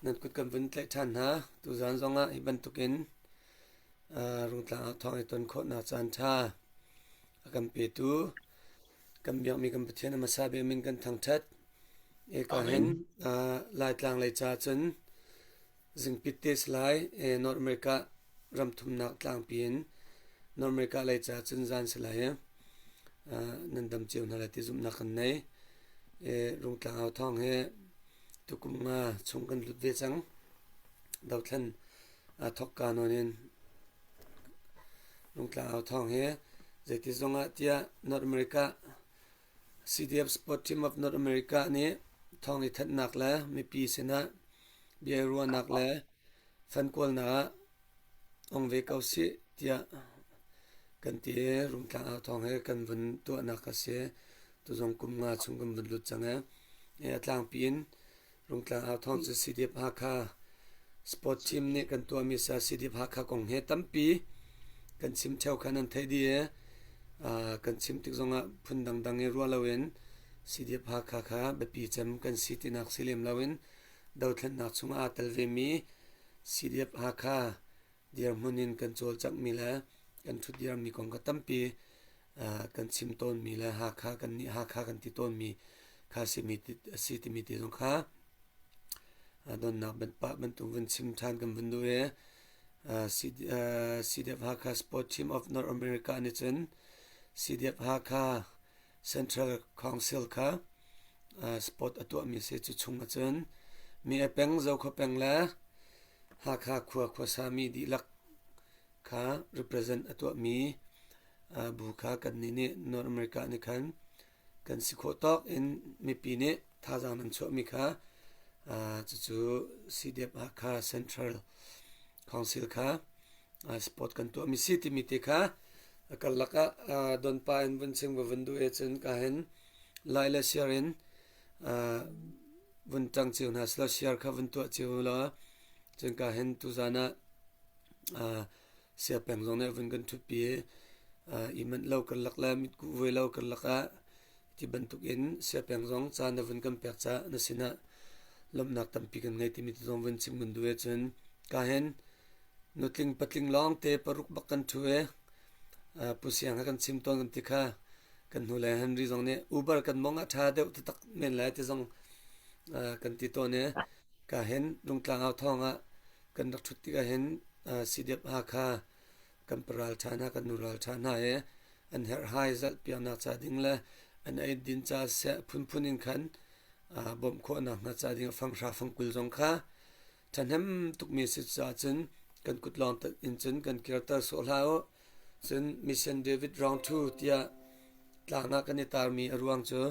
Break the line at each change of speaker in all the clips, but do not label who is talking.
Nan kut kan vun tlaih ṭhan hna. Tuzaan zongah hi bantukin Rungtlang ah thawng i ton khawhnak caan ṭha a kan petu kan biakmi kan Pathian a hmasa bik min kan thangṭhat. Eka hin Laitlang lei ca cun zingpit te si lai. North America ram thumnak tlangpi in North America lei ca cun zan si lai i nan dam cio hna lai ti zumhnak kan nei. Rungtlang au thawng hi tukum nga chung kan lut ve cang. Dothlen aa thawkka nawn in Rungtlang au thawng hi zeiti zongah tiah North America CDF Sport Team of North America nih thawng i thanhnak le mipi sinah bia i ruahnak le fan kawlnak ah ong ve ko sih tiah kan ti i Rungtlang au thawng hi kan vun tuahnak a si. Tuzong kum nga chung kan vun lut cang i a tlangpi in Rungtlang au thawng cu CDF Hakha Sport Team nih kan tuahmi sa CDF Hakha kong he tampi kan chim theo kha nan theih dih i kan chim tik zongah phun dangdang i ruah loin CDF Hakha kha biapi cem kan si tinak si lem loin dothlennak chungah aa tel vemi CDF Hakha dirhmun in kan cawlcanghmi le kan ṭhutdirmi kong kha tampi kan chim tawnmi le Hakha kan nih Hakha kan ti tawnmi kha simi a si timi te zong kha donnak pah bantuk vun chim ṭhan kan vun duh i CDF Hakha Sport Team of North America nih cun CDF Hakha Central Council kha sport a tuahmi si cu chung ahcun mi a peng Zokhua peng le Hakha khua khuasami dihlak kha represent a tuahmi bu kha kannih nih North America nih khan kan si khawh tawk in mipi nih thazaang nan chuahmi kha cucu CDF Hakha Central Council kha sport kan tuahmi si timi te kha a karlak ah donpa in vun chim ka vun duh e cun ka hin lai le share in vun ṭang cio hna selaw share kha vun tuah cio law cun ka hin tuzan ah siapeng zong nih vun kan ṭhutpi i i manh lo karlak le mitkuh vuai lo karlak ah ti bantuk in siapeng zong caan na vun kan pek caah na sinah lawmhnak tampi kan ngei timi zong vun chim kan duh ahcun ka hin nutling patling lawng te paruk bak kan ṭhu i Pu Siang he kan chim tawn kan ti kha kan hnulei Henry zong nih Uber kan mong ah ṭha deuh taktak men lai ti zong kan ti tawn i ka hin Rungtlang au thawng ah kan rak ṭhut tikah hin CDF Hakha kan paral ṭha hna kan nu ral ṭha hna i an herhhai zalh piaknak ca ding le an eidin ca seh phunphun in khan bawmh khawhnak hna ca ding fanghra fangkul zong kha ṭhahnem tukmi si caah cun kan kut lawng in cun kan kirter sawh hlah u. Cun Mission David Round 2 tiah tlang ah kan i tarmi a ruang cu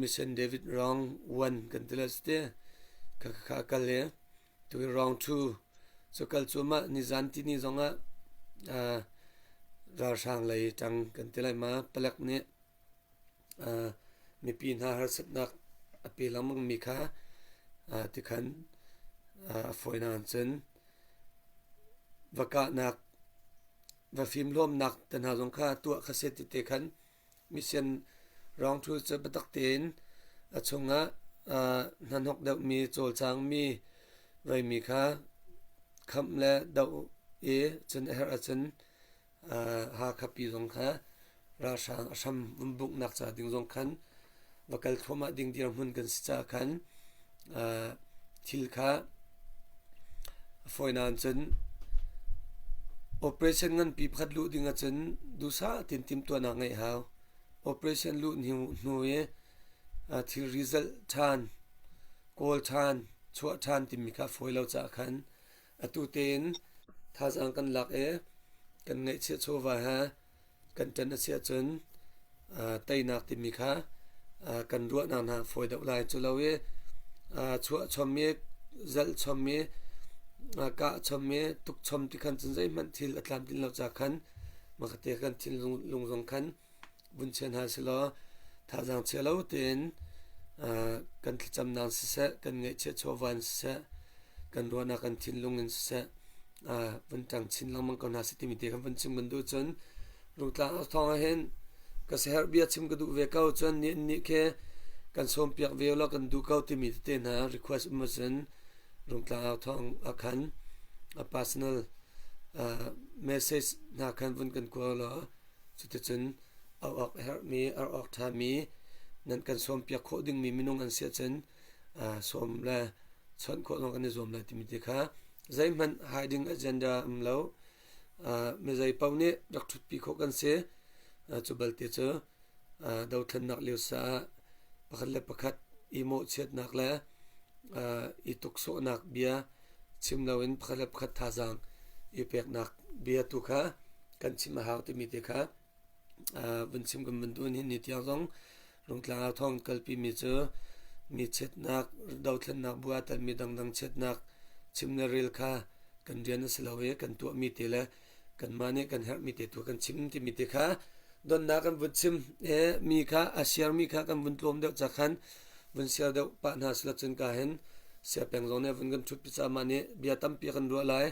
Mission David Round 1 kan ti le si kha kha kal i tu round 2 cu kal cu mah nizan tini zongah ralhrang lei ṭang kan ti lai ma palek nih mipi hna harsatnak a pe lengmangmi kha tikhan a fawinak in cun va kahnak va fimhlawmnak te hna zong kha tuah kha si ti te khan mission round two cu biatak tein a chungah hnahnok deuhmi cawlcangmi veimi kha khamh le doh i cun a herh ahcun Hakha pi zong kha ralhrang a hram vun bunghnak ca ding zong khan va kal thluahmah ding dirhmun kan si caah khan thil kha a fawinak cun operation nganpi pakhat luh ding ahcun duhsah tein timhtuahnak ngeih hau. Operation luh hnu i thil result ṭhan, kawl ṭhan, chuah ṭhan timi kha a fawi lo caah khan Atu tein thazaang kan lak i kan ngaihchiah chawva he kan ṭan a si ahcun teinak timi kha kan ruahnak hna fawi deuh lai. Cu lo i chuah chom i zalh chom i kah chom i tuk chom ti khan cun zeihmanh thil a tlamtlin lo ca khan makate kan thinlung zong khan vun chia hna sehlaw thazaang chia lo tein kan thlacamnak siseh kan ngaihchiah chawva in siseh kan ruahnak kan thinlung in siseh vun ṭang chin lengmang ko hna seh timi te kan vun chim kan duh cun Rungtlang thawng ah hin ka siaherh bia chim ka duh ve ko cun nih nih khi kan sawmpiak ve law kan duh ko timi tete hna request um ahcun. Rungtlang au thawng ah khan a personal message hna khan vun kan kua law cuticun au awk a herhmi ar awk ṭhami nan kan sawmpiak khawh dingmi minung an si ahcun sawm le chawnh khawh zong kan i zuam lai timi te kha zeihmanh hiding agenda um lo. Mi zei paoh nih rak ṭhutpi khawh kan si. Cu balte cu dothlennak lio caah pakhat le pakhat i mawhchiatnak le i tuksawhnak bia chim loin pakhat le pakhat thazaang i peknak bia tu kha kan chim a hau timi te kha vun chim kan vun duh. Nihin ni tiang zong Rungtlang ah thawng kalpi mi cu mi chiatnak, dothlennak bu aa telmi dangdang chiatnak chim le rel kha kan rian a si lo i kan tuahmi te le kanmah nih kan herhmi te tu kan chim timi te kha donnak kan vun chim i mi kha a siarmi kha kan vun tlawm deuh ca khan vun siar deuh pah hna sila cun ka hin sia peng zong nih vun kan ṭhut pi ca mah nih bia tampi kan ruah lai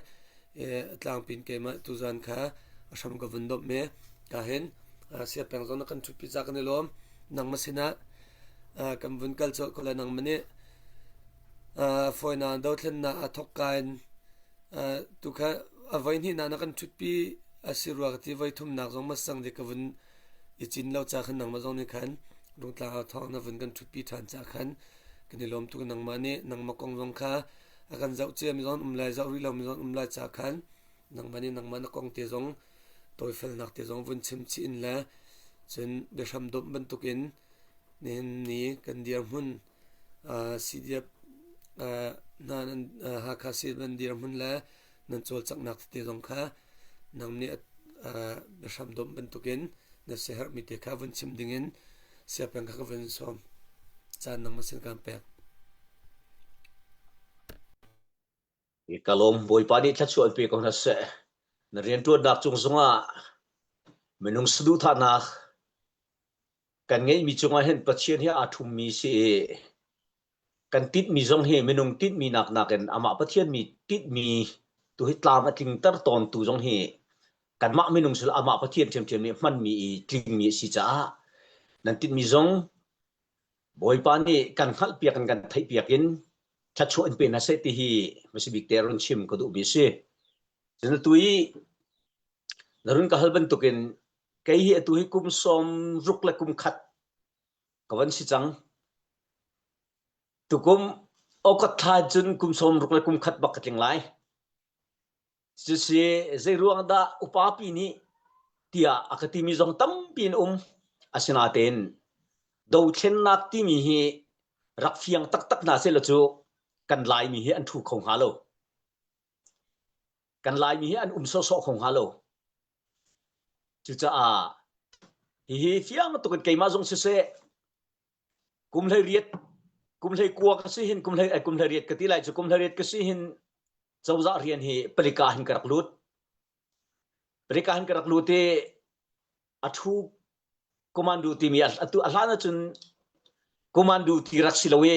i tlangpin keimah tuzan kha a hram ka vun domh me ka hin sia peng zong na kan ṭhut pi ca kan i lawm nangmah sinah kan vun kal colh ko lai nangmah nih fawinak dothlennak a thawk ka in tu kha a voi hnihnak na kan ṭhutpi a si rua ka ti voi thumnak zong mas sang dik ka vun i cin lo ca khan nangmah zong nih khan rungtlang au thawng na vun kan ṭhutpi ṭhan ca khan kan i lawm tuk nangmah nih nangmah kong zong kha a kan zoh cia mi zong um lai zoh rih lo mi zong um lai ca khan nangmah nih nangmah na kong te zong tawifelnak te zong vun chim chih in le cun biahram domh bantukin nihin ni kan dirhmun CDF hna nan Hakha CDF nan dirhmun le nan cawlcanghnak tete zong kha nang nih biahram domh bantukin na siaherhmi te kha vun chim dingin siapeng kha ka vun sawm. Caan nangmah sin kaan pek.
Ka lawm Bawipa nih thluachuah in pe ko hna seh. Na rianṭuannak cung zongah minung saduhthahnak kan ngeihmi cungah hin Pathian hi aa ṭhummi si i kan tinhmi zong hi minung tinhmi nak nakin amah Pathian mi tinhmi tu hi tlam a tlingter tawntu zong hi kanmah minung sil amah Pathian ṭhiamṭhiam nih hmanmi i tlingmi a si caah nan tinhmi zong Bawipa nih kan hngalhpiak in kan theihpiak in thluachuah in pe hna seh ti hi hmasabik te run chim ka duhmi a si. Cun atu i na run ka hal bantukin kei hi atu hi kum sawm ruk le kum khat ka van si cang. Tukum August thla cun kum sawm ruk le kum khat bak ka tling lai. Cusi zeiruang dah upa pi nih tiah a ka timi zong tampi an um. Asinain dothlennak timi hi rak fiang taktak hna sehlaw cu kan Laimi hi an ṭhu kho hnga lo. Kan Laimi hi an um sawhsawh kho hnga lo. Cucaah hihi fiang tuk in keimah zong siseh kum hlei riat kum hlei kua ka si hin kum hlei kum hlei riat ka ti lai cu kum hlei riat ka si hin cozah rian hi palika hin ka rak lut palika hin ka rak lut i a thu commando timi atu a hlan ahcun commando ti rak si lo i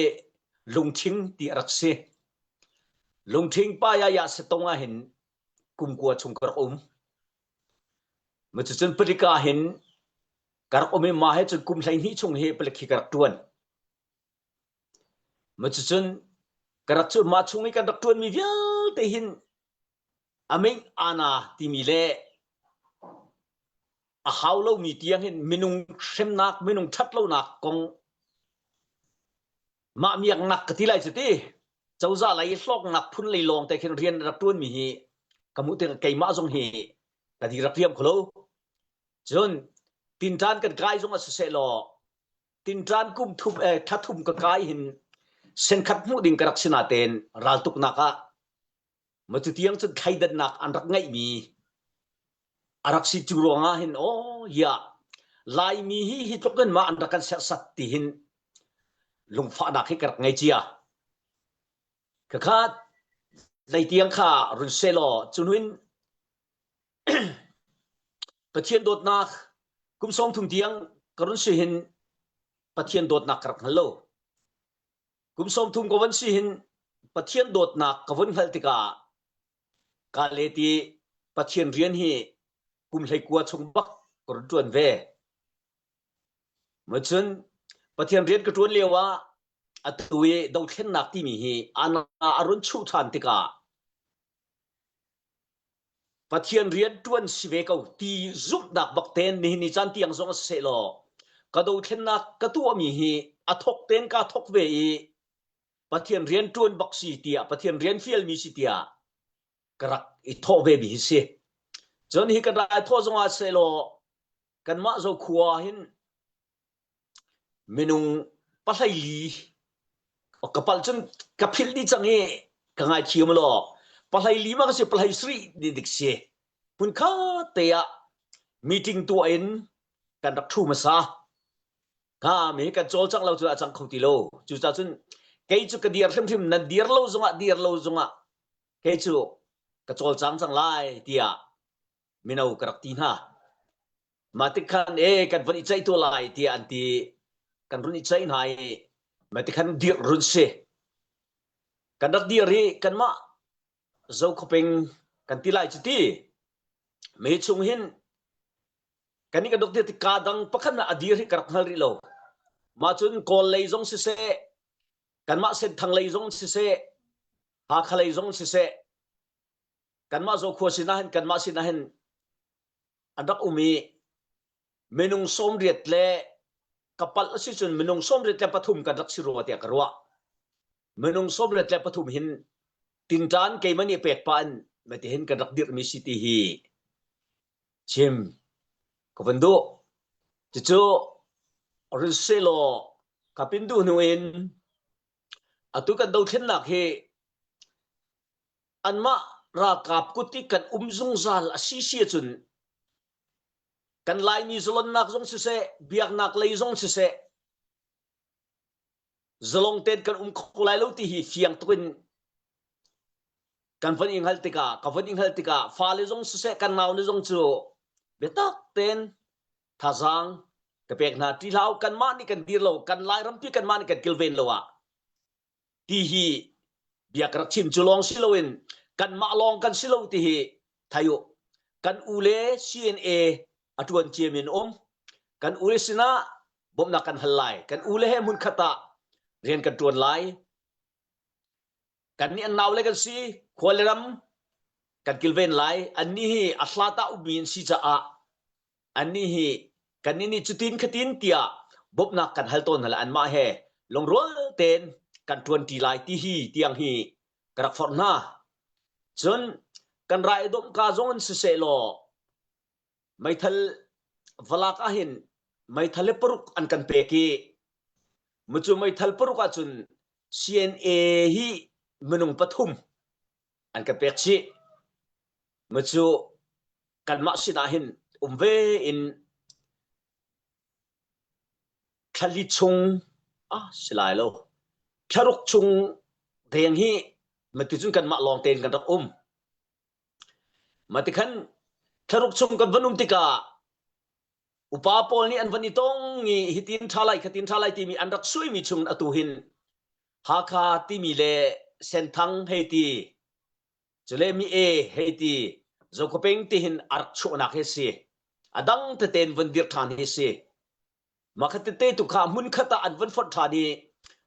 lungthing ti a rak si lungthing pa ya ya setong ah hin kum kua chung ka rak um ma cucun palika hin ka rak um i mah he cun kum 12 chung hi palik hi ka rak ṭuan. Ma cucun ka rak cu mah chung i kan rak ṭuanmi vialte hin aming ana timi le a hau lomi tiang hin minung hremnak minung ṭhat lonak kong mah miaknak ka ti lai cu ti cozah lei hlawknak phun lei lawng te khin rian rak ṭuanmi hi ka hmuh tikah keimah zong hi ka di rak riam kholo Cun tinṭan kan kai zong ah siseh law tinṭan kum thum eh, thla thum ka kai hin senkhat hmuh ding ka rak si natein raltuknak ah matu tiang cun thleidannak an rak ngeihmi a rak si cu ruangah hin aw ya Laimi hi hi tluk in ma an rak kan serhsat ti hin lungfahnak hi ka rak ngei cia. Khakha leitiang kha run selaw cunuin Pathian dawtnak kum 30 tiang ka run si hin Pathian dawtnak ka rak hngal lo. Kum 30 ka van si hin Pathian dawtnak ka vun hngalh tikah ka le ti Pathian rian hi kum 19 chung bak ka run ṭuan ve. Macun Pathian rian ka ṭuan lio ah. Atu i dothlennak timi hi ana a run chuh ṭhan tikah Pathian rian ṭuan si ve ko ti zumhnak bak tein nihin ni caan tiang zong a si law ka dothlennak ka tuahmi hi a thok tein kaa thok ve i Pathian rian ṭuan bak si tiah Pathian rian fialmi si tiah ka rak i thawh ve mi hi si. Cun hi kan rai thawh zongah sehlaw kanmah Zokhua hin minung pahlei li ka palh cun ka philh dih cang i ka ngaithiam law pahlei li ma ka si pahlei sarih ni dik si hmunkhat te ah meeting tuah in kan rak ṭhu hmasa Kha mi kan cawlcangh lo cu a cang kho ti lo. Cucaah cun kei cu ka dir hrimhrim nan dir lo zongah dir lo zongah kei cu ka cawlcang cang lai tiah mino ka rak ti hna. Mah tik khan e kan von i ceih tuah lai tiah an ti. Kan run i ceih hna i mah ti khan dir run si. Kan rak dir hi kanmah Zokhawping kan ti lai cu ti. Mi chung hin Kan nih kan dok ti ka dang pakhat na a dir hi ka rak hngal rih lo. Mah cun Kawl lei zong siseh, kanmah Senthang lei zong siseh, Hakha lei zong siseh, kanmah Zokhua sinah hin kanmah sinah hin an rak um i minung 80 le ka palh a si cun minung 83 kan rak si rua tiah ka ruah. Minung 83 hin tingtan keimah nih pek pah in mati hin kan rak dirhmi si ti hi Chim ka van duh. Cucu run sehlaw ka pin duh hnu in atu kan dothlennak hi anmah ralkap kut i kan um zungzal a si si ahcun kan Laimi zalonnak zong siseh, biaknak lei zong siseh, zalong tein kan um kho lai lo ti hi fiang tuk in kan von i hngalh tikah ka von i hngalh tikah fale zong siseh kan nau le zong cu biatak tein thazaang ka pek hna ṭi hlah u kanmah nih kan dir lo kan Lairam pi kanmah nih kan kilven lo ah ti hi bia ka rak chim cu lawng si loin kanmah lawng kan si lo ti hi thai u kan u le CNA a ṭuan ciam in um kan u le sinah bawmhnak kan hal lai kan u le he hmunkhat ah rian kan ṭuan lai kan nih an nau le kan si khua le ram kan kilven lai annih hi a hlat ah ummi an si caah annih hi kannih nih cutin khatin tiah bawmhnak kan hal tawn hna le anmah he lungrual tein kan ṭuanṭi lai ti hi tiang hi ka rak forh hna. Cun kan rai domhka zong in siseh law meithal valak ahhin meithal le paruk an kan pek i mucu meithal paruk ahcun CNA hi minung pathum an kan pek chih. Mucu kanmah sinah hin um ve in thlali chung ah si lai lo thlaruk chung deng hi maticun kanmah lawng tein kan rak um matikhan thlaruk chung kan van um tikah upa pawl nih an van i tong i hitin ṭha lai khatin ṭha lai timi an rak suimi chung atu hin Hakha timi le Senthang hei ti Cule mi e hei ti Zokhawpeng ti hin a rak chuahnak hi si. A dang tete in vun dir ṭhan hi si. Mah kha tete tu kha hmunkhat ah an vun fonh ṭhan i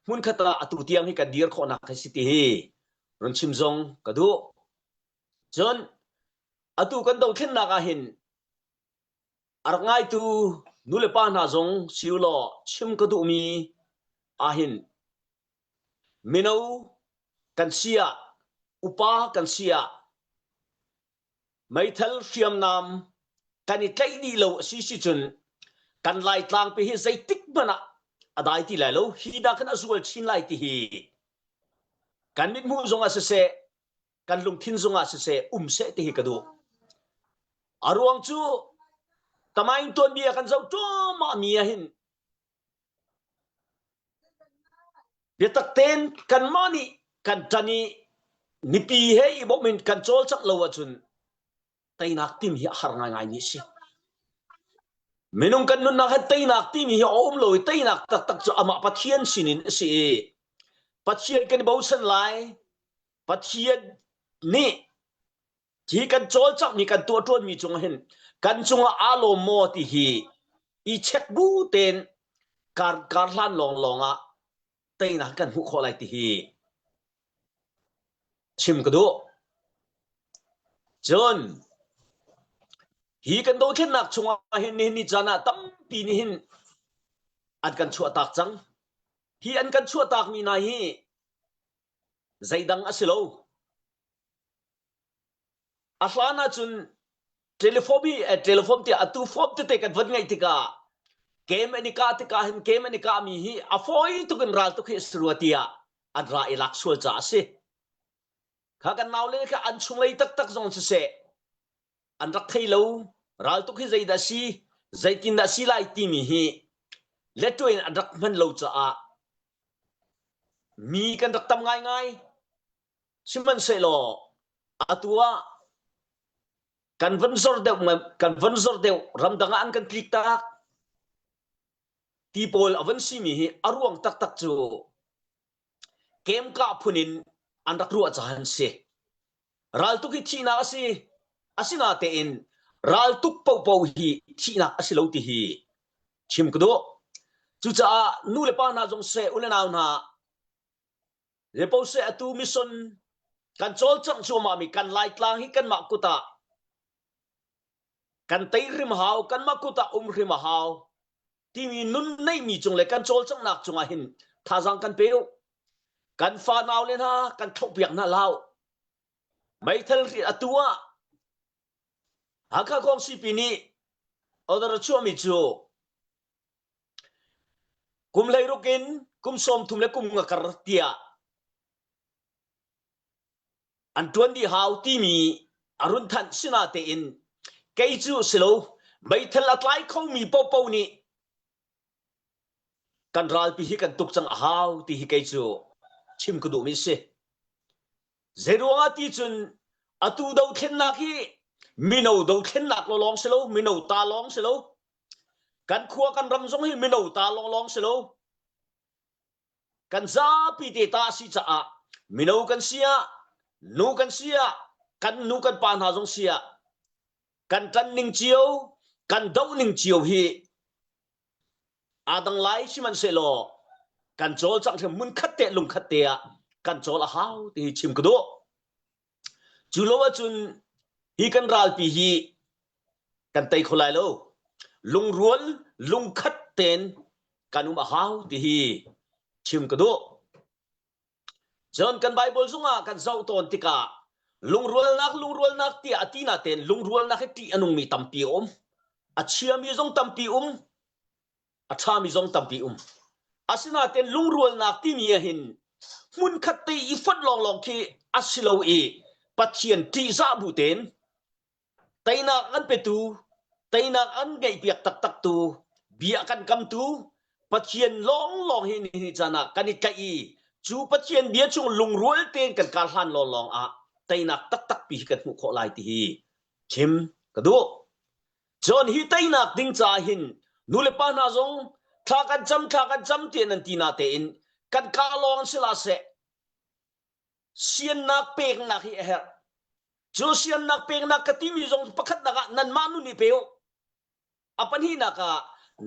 hmunkhat ah atu tiang hi kan dir khawhnak hi si ti hi run chim zong ka duh. Cun atu kan dothlennak ah hin a rak ngaitu nulepa hna zong si u law chim ka duhmi ahhin Mino kan si ah, upa kan si ah, meithal hriamnam kan i tlaih dih lo a si si cun kan Laitlang pi hi zeitik hmanh ah a dai ti lai lo. Hi dah khan a zual chin lai ti hi kan mithmuh zong ah siseh, kan lungthin zong ah siseh um seh ti hi ka duh. A ruang cu tamain tuanbia kan zoh ṭuahmah mi ah hin Biatak tein kanmah nih kan ṭan i mipi he i bawmh in kan cawlcangh lo ahcun teinak timi hi a har ngaingaimi a si. Minung kan nunnak hi teinak timi hi a um lo i teinak taktak cu amah Pathian sinin a si i Pathian kan i bochan lai. Pathian nih Hi kan cawlcanghmi kan tuahṭuanmi cungah hin kan cungah aa lawm maw ti hi i check bu tein kar kar hlan lawnglawng ah. Teinak kan hmuh khawh lai ti hi chim ka duh. Cun hi kan dothlennak chungah hin nihin ni caan ah tampi nih hin an kan chuahtak cang. Hi an kan chuahtakmi hna hi zeidang a si lo. A hlan ahcun telephone hi eh, telephone tiah atu phone tete kan von ngeih tikah game an i kah tikah hin game an i kahmi hi a fawi tuk in ral tuk hi a si rua tiah an ra i lak sual caah a si. Kha kan naule kha an chunglei taktak zong siseh an rak thei lo ral tuk hi zeidah si zeitindah si lai timi hi lettuai in an rak hman lo caah mi kan rak tam ngaingai. Sihmanhsehlaw atu ah kan van zor deuh kan van zor deuh ramdang ah an kan tlik tak ti pawl a van simi hi a ruang taktak cu kemkah phun in an rak ruah cahan si. Raltuk hi thihnak a si. Asinatein raltuk paohpaoh hi thihnak a si lo ti hi chim ka duh. Cucaah nu le pa hna zong seh u le nau hna Zeipose atu mission kan cawlcangh cuahmah mi kan Laitlang hi kanmah kut ah kan tei hrim hau, kanmah kut ah um hrim a hau timi nun neihmi cung le kan cawlcanghnak cungah hin thazaang kan pe u. Kan fanau le hna kan thlauhpiak hna hlah u. Meithal ri atu ah Hakha Kawngsipi nih order a chuahmi cu Kum 16 in kum 30 le kum nga kar tiah an ṭuan dih hau timi a run thanh sinatein kei cu si lo meithal a tlai khomi paohpaoh nih kan ralpi hi kan tuk cang a hau ti hi kei cu chim ka duhmi si. Zeiruangah ti cun atu dothlennak hi mino dothlennak lawng si lo, mino ta lawng si lo, Kan khua kan ram zong hi mino ta lawnglawng si lo. Kan zapi te ta a si caah mino kan si ah, nu kan si ah, kan nu kan pa hna zong si ah, kan ṭan ning cio, kan doh ning cio hi aa dang lai sihmanhsehlaw kan cawlcangh hrim hmunkhat te lungkhat te ah kan cawl a hau ti hi chim ka duh. Cu lo ahcun hi kan ralpi hi kan tei kho lai lo. Lungrual lungkhat tein kan um a hau ti hi chim ka duh. Cun kan Bible zungah kan zoh tawn tikah lungrualnak lungrualnak tiah a ti natein lungrualnak hi ṭih a nungmi tampi a um. A chiami zong tampi um. A ṭhami zong tampi um. Asinain lungrualnak timi ah hin hmunkhat te i fonh lawnglawng khi a si lo i Pathian ṭihzah bu tein teinak an petu, teinak an ngeihpiak taktaktu, bia kan kamtu Pathian lawnglawng hi nihin caan ah kan i tlaih i cu Pathian bia chung lungrual tein kan kar hlan lawnglawng ah teinak taktak pi hi kan hmuh khawh lai ti hi chim ka duh. Cun hi teinak ding caah hin nulepa hna zong thla kan cam thla kan cam tiah nan ti na tein kan kaa lawng si la seh siannak peknak hi a herh. Cu siannak peknak ka timi zong pakhatnak ah nanmah nun i pe u. A pahnihnak ah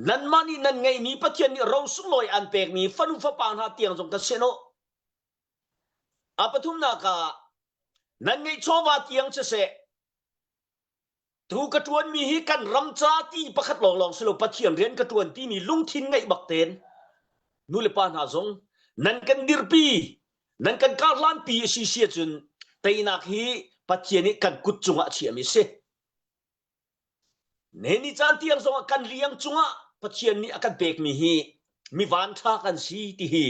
nanmah nih nan ngeihmi Pathian nih ro sunglawi an pekmi fanu fapa hna tiang zong kan sian u. A pathumnak ah nan ngeih chawva tiang siseh Tu ka ṭuanmi hi kan ram ca ti pakhat lawnglawng si lo Pathian rian ka ṭuan timi lungthin ngeih bak tein nu le pa hna zong nan kan dirpi nan kan karhlanpi a si si ahcun teinak hi Pathian nih kan kut cungah a chiahmi a si. Neni caan tiang zongah kan liang cungah Pathian nih a kan pekmi hi mi vanṭha kan si ti hi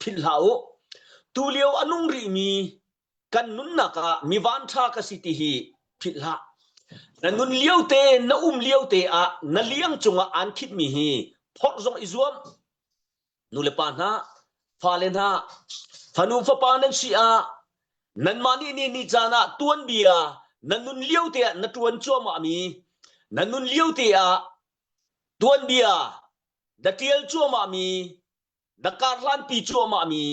philh hlah u. Tulio a nung rihmi kan nunnak ah mi vanṭha ka si ti hi philh hlah. Na nun lio te, na um lio te ah na liang cungah aan khitmi hi phorh zong i zuam. Nu le pa hna, fale hna, fanu fapa nan si ah nanmah nih ni ni caan ah tuanbia na nun lio te ah na ṭuan cuahmah mi, na nun lio te ah tuanbia na ṭial cuahmah mi na karhlanpi cuahmahmi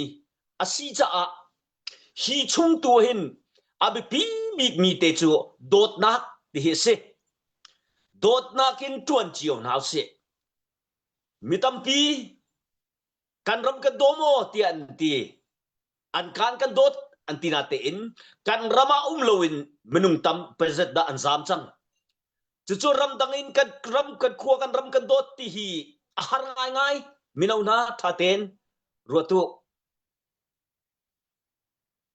a si caah hi chung tu hin a biapi bikmi te cu dawtnak ti hi a si. Dawtnak in ṭuan cio hna usih. Mi tampi Kan ram kan daw maw tiah an ti. An kaan kan dawt an ti natein kan ram ah um loin minung tam pezet dah an zaam cang. Cucu ramdang in kan ram kan khua kan ram kan dawt ti hi a har ngaingai. Mino hna ṭha tein ruat u.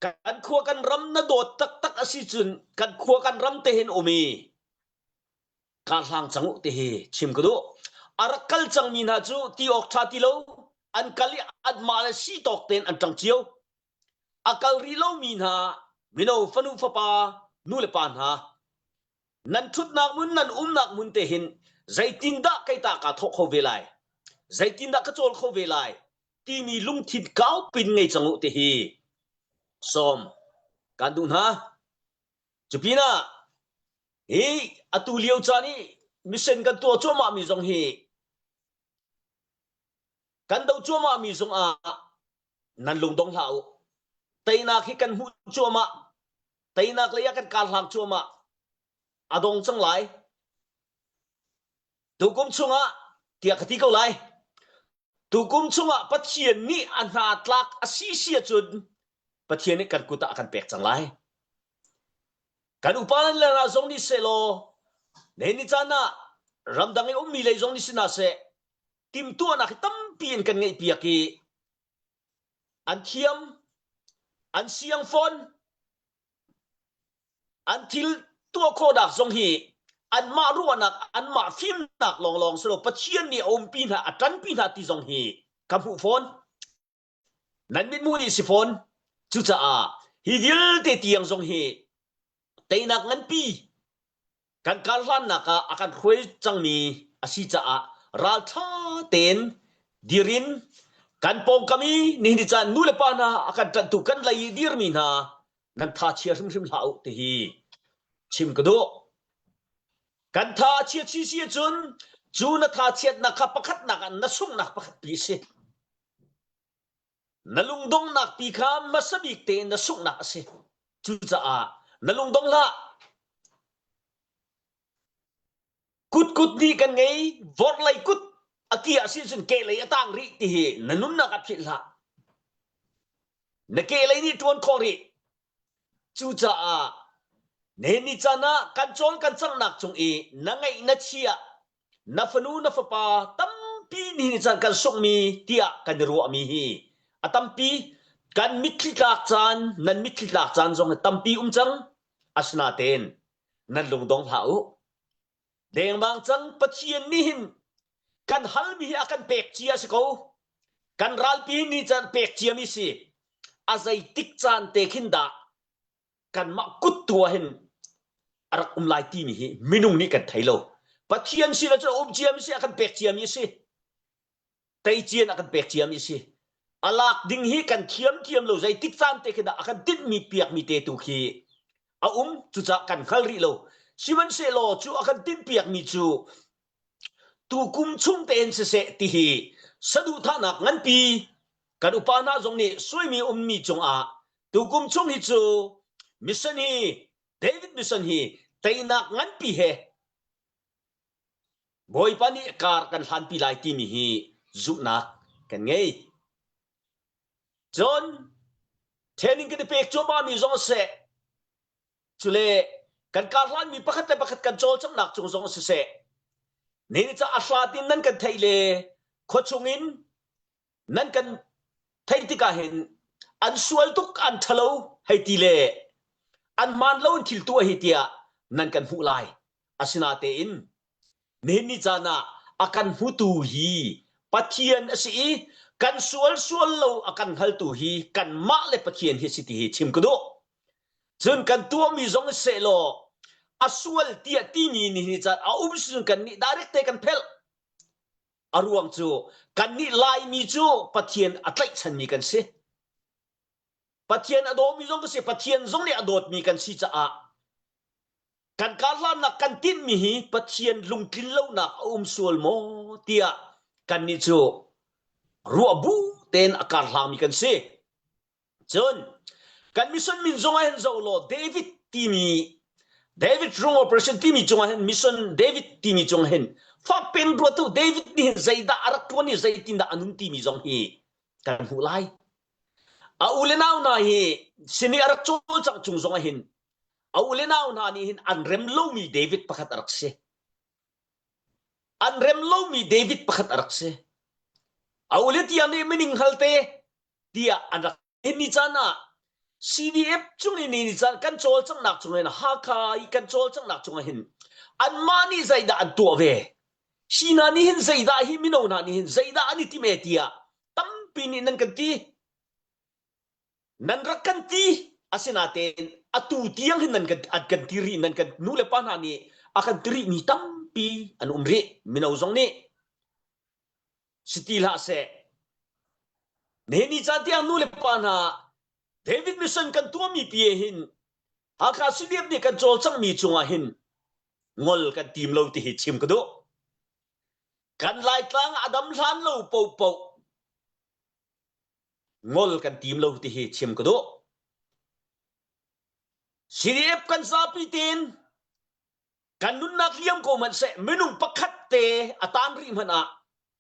Kan khua kan ram na dawt taktak a si cun kan khua kan ram te hin um i kar hlang cang u ti hi chim ka duh. A rak kal cangmi hna cu ti awk ṭha ti lo an kal i anmah le si tawk tein an ṭang cio. A kal rih lomi hna mino fanu fapa nu le pa hna nan ṭhutnak hmun nan umnak hmun te hin zeitindah kei ta kaa thawh kho ve lai zeitindah ka cawl kho ve lai timi lungthin kaupin ngei cang u ti hi sawm kan duh hna. Cupinah hi atu lio caan i mission kan tuah cuahmah mi zong hi kan do cuahmah mi zong ah nan lungdong hlah u. Teinak hi kan hmuh cuahmah. Teinak lei ah kan kar hlang cuahmah. A dong cang lai. Tukum chungah tiah ka ti ko lai. Tukum chungah Pathian nih a hna tlak a si si ahcun Pathian nih kan kut ah a kan pek cang lai. Kan upa le hna zong nih sehlaw nihin ni caan ah ramdang i ummi lei zong nih si hna seh timhtuahnak hi tampi in kan ngeihpiak i an thiam, an siang fawn, An thil tuah khawhnak zong hi anmah ruahnak, anmah fimnak lawnglawng si lo Pathian nih a umpi hna, a ṭanpi hna ti zong hi ka hmuh fawn. Nan mithmuh nih si fawn. Cucaah hi vialte tiang zong hi teinak nganpi kan karhlannak ah a kan hruai cangmi a si caah ralṭha tein dir in kan pawngkam i nihin ni caan nu le pa hna a kan ṭanhtu kan lei i dirmi hna nan tha chia hrimhrim hlah u ti hi chim ka duh. Kan tha a chia chi si ahcun cu na tha chiatnak kha pakhatnak ah na sunghnak pakhat pi a si. Na lungdonghnak pi kha hmasa bik tein na sunghnak a si. Cucaah na lungdong hlah. Kut kut nih kan ngei, vorhlei kut a ki ah sin cun kehlei a tang rih ti hi na nunnak ah philh hlah. Na kehlei nih ṭuan khawh rih. Cucaah nihin ni caan ah kan cawl kan canghnak cung i na ngeih na chiah na fanu na fapa tampi nihin ni caan kan sunghmi tiah kan i ruahmi hi a tampi kan mitthli tlak caan nan mitthli tlak caan zong hi tampi um cang asinatein nan lungdong hlah u dengmang cang Pathian nih hin kan halmi hi a kan pek cia si ko kan ralpi ni caan pek ciami si a zeitik caan te khin dah kanmah kut tu ah hin a rak um lai timi hi minung nih kan thei lo Pathian sin ah cun a um ciami si a kan pek ciami a si teician a kan pek ciami a si a lak ding hi kan thiam thiam lo zeitik caan te khi dah a kan tinhmi piakmi te tu khi a um cucaah kan hngal rih lo sihmanhsehlaw cu a kan tinhpiakmi cu tukum chung tein siseh ti hi saduhthahnak nganpi kan upa hna zong nih suaimi ummi cungah tukum chung hi cu mission hi David mission hi teinak nganpi he Bawipa nih kar kan hlanpi lai timi hi zumhnak kan ngei. Cun training kan i pek cuahmahmi zong seh cule kan kar hlanmi pakhat le pakhat kan cawlcanghnak cung zong siseh ni ni ca a hrat in nan kan theih le khuachung in nan kan theih tikah hin an sual tuk an ṭhalo hei ti le an hmaan lo in thil tuah hi tiah nan kan hmuh lai asinatein nihin ni caan ah a kan hmutu hi Pathian a si i kan sual sual lo a kan hngaltu hi kanmah le Pathian hi a si ti hi chim ka duh cun kan tuahmi zong sehlaw a sual tiah timi nihin ni caan a um si cun kan nih direct te kan phelh A ruang cu kannih Laimi cu Pathian a tlaihchanmi kan si. Pathian a dawmi zong kan si, Pathian zong nih a dawtmi kan si caah kan karhlannak kan tinhmi hi Pathian lungtlin lonak a um sual maw tiah kannih cu ruah bu tein a karhlangmi kan si. Cun kan mission min zong ah hin zoh law David timi David Rung Operation timi cungah hin mission David timi cung hin fak pen ruatu David nih hin zeidah a rak tuan i zeitindah a nun timi zong hi. Kan hmuh lai. A u le nau hna hi sini a rak cawlcangh chung zong ah hin a u le nau hna nih hin an rem lomi David pakhat a rak si. An rem lomi David pakhat a rak si. A u le tiang nih mining halte tiah an rak ni caan ah CDF cung in ni caan kan cawlcanghnak cung in Hakha i kan cawlcanghnak cung ah hin anmah nih zeidah an tuah ve hi hna nih hin zeidah hi mino hna nih hin zeidah an i tim e tiah tampi nih nan kan ti nan rak kan ti asinatein atu tiang hin nan kan an kan ti rih nan kan nu le pa hna nih a kan ti rih mi tampi an um rih mino zong nih si ti hlah seh. Nihin ni caan tiang nu le pa hna David mission kan tuahmi pi hin Hakha CDF nih kan cawlcanghmi cungah hin ngol kan tim lo ti hi chim ka duh. Kan Laitlang a dam hlan lo popoh ngol kan tim lo ti hi chim ka duh. CDF kan zapi tein Kan nunnak liam ko hmanh seh minung pakhat te a tan rih hmanh ah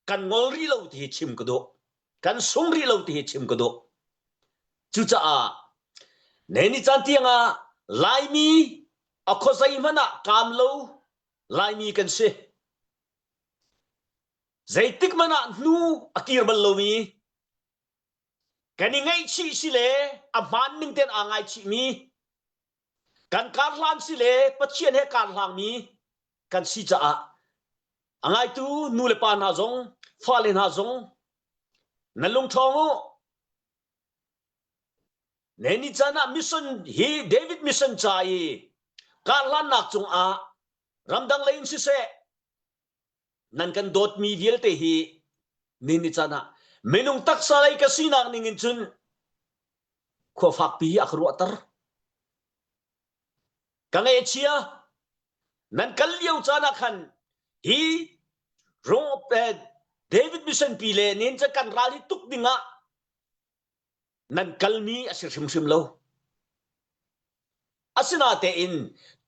kan ngol rih lo ti hi chim ka duh. Kan sung rih lo ti hi chim ka duh. Cucaah ne ni caan tiang ah Laimi a khuazei hmanh ah kaam lo Laimi kan si. Zeitik hmanh ah hnu a kir bal lomi kan i ngaihchih si le a hmaan ning tein aa ngaichihmi Kan karhlan si le Pathian he karhlangmi kan si caah a ngaitu nu le pa hna zong fale hna zong nan lungṭhawng u. Ne ni caan ah mission hi David mission ca i karhlannak cungah ramdang lei in siseh nan kan dawtmi vialte hi ni ni caan ah minung taksa lei ka sinak ning in cun khua fakpi a ka ruahter. Ka ngaihchia nan kal lio caan ah khan hi David mission pi le nin ca kan ral hi tuk ding ah nan kalmi a si hrimhrim lo. Asinatein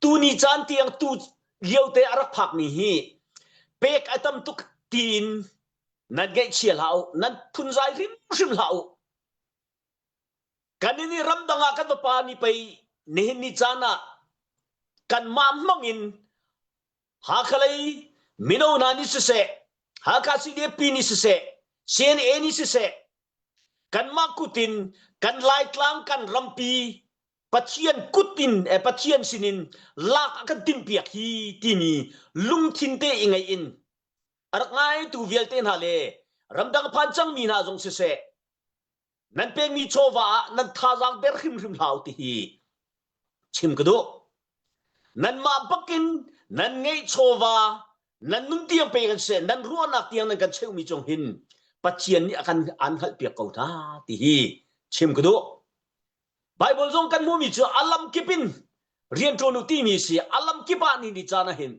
tuni caan tiang tu lio te a rak phakmi hi pek a tam tuk tiin nan ngaihchia hlah u, nan phunzai hrimhrim hlah u. Kan in i ramdang ah kan vapa nih pei nihin ni caan ah kanmah hmang in Hakha lei mino hna nih siseh, Hakha CDP nih siseh, CNA nih siseh, kanmah kut in kan Laitlang kan rampi Pathian kut in eh, Pathian sinin lak a kan timhpiak hi timi lungthin te i ngeih in a rak ngaitu vialte hna le ramdang phan cangmi hna zong siseh nan pekmi chawva ah nan thazaang der hrimhrim hlah u ti hi chim ka duh. Nanmah bakin nan ngeih chawva nan nun tiang pe kan seh nan ruahnak tiang nan kan cheuhmi cung hin Pathian nih a kan an hngalhpiak ko hna ti hi chim ka duh. Bible zong kan hmuhmi cu a lam kip in rianṭuan u timi si a lam kip ah ni ni caan ah hin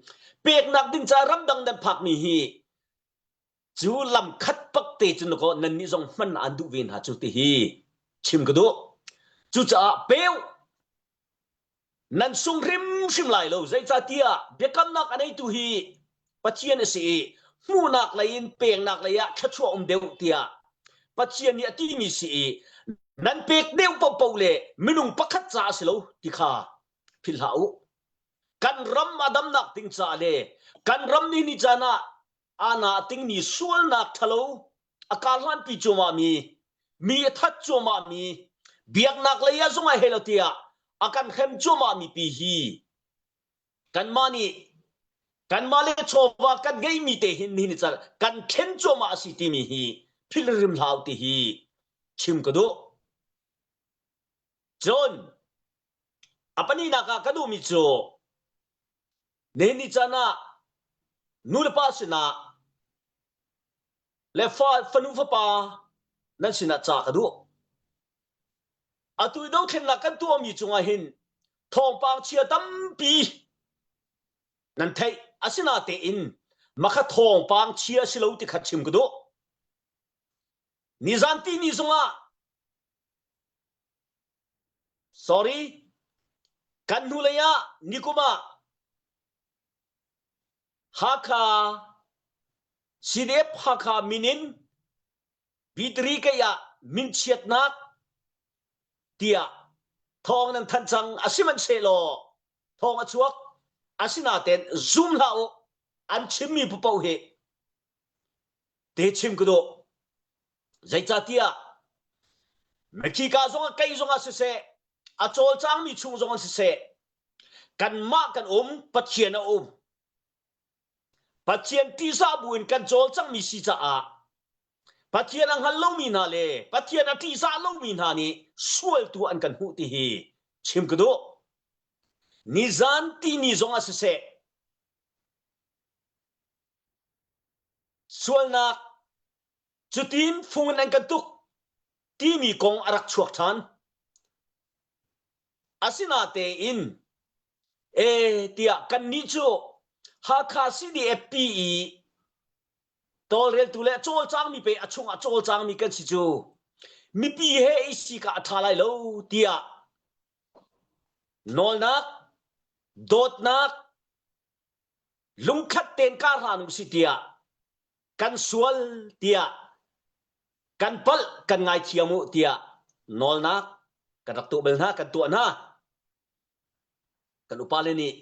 peknak ding ca ramdang nan phakmi hi Cu lam khat pak te cun kaw nannih zong hman an duh ve hna cu ti hi chim ka duh. Cucaah peu nan sung hrimhrim lai lo zeicahtiah biakamnak a neitu hi Pathian a si i hmuhnak lei in peknak lei ah thluachuah um deuh tiah Pathian nih a timi si i nan pek deuh paohpaoh le minung pakhat ca a si lo ti kha philh hlah u. Kan ram a damnak ding caah le kan ram nih ni caan ah ana tingmi sualnak ṭhalo a karhlanpi cuahmahmi mi a that cuahmahmi biaknak lei ah zong ah hei lo tiah a kan hrem cuahmahmi pi hi kanmah nih kanmah le chawva kan ngeihmi te hin nihin ni kan thlen cuahmah a si timi hi philh rim hlah ti hi chim ka duh. Cun a pahnihnak ah ka duhmi cu Nihin ni caan ah nu le pa sinah le fa, fanu fapa nan sinah ca ka duh. Atu i dothlennak kan tuahmi cungah hin thawngpang chia tampi nan theih. Asinatein makha thawngpang chia si lo ti kha chim ka duh. Nizan ti ni zongah Sorry, kan hnulei ah nikum ah Hakha CDF Hakha min in Bitri kei ah minchiatnak tiah thawng nan thanh cang a sihmanhsehlaw thawng a chuak asinain zum hlah u an chimmi paoh hi te chim ka duh zeicahtiah Mexico zongah kei zongah siseh a cawlcangmi chung zongah siseh kanmah kan um Pathian a um Pathian ṭihzah buin kan cawlcanghmi si caah Pathian a hngal lomi hna le Pathian a ṭihzah lomi hna nih sualtu an kan hmuh ti hi chim ka duh. Nizan tini zongah siseh sualnak cutin fung in an kan tuk timi kong a rak chuak ṭhan. Asinatein e tiah kannih cu Hakha CDFP i tawlreltu le cawlcangmi pei a chungah cawlcangmi kan si cu mipi he i sika a ṭha lai lo tiah nawlnak dawtnak lungkhat tein kar hlan u si tiah kan sual tiah kan palh kan ngaithiam u tiah nawlnak kan rak tuah bal hna kan tuah hna kan upa le nih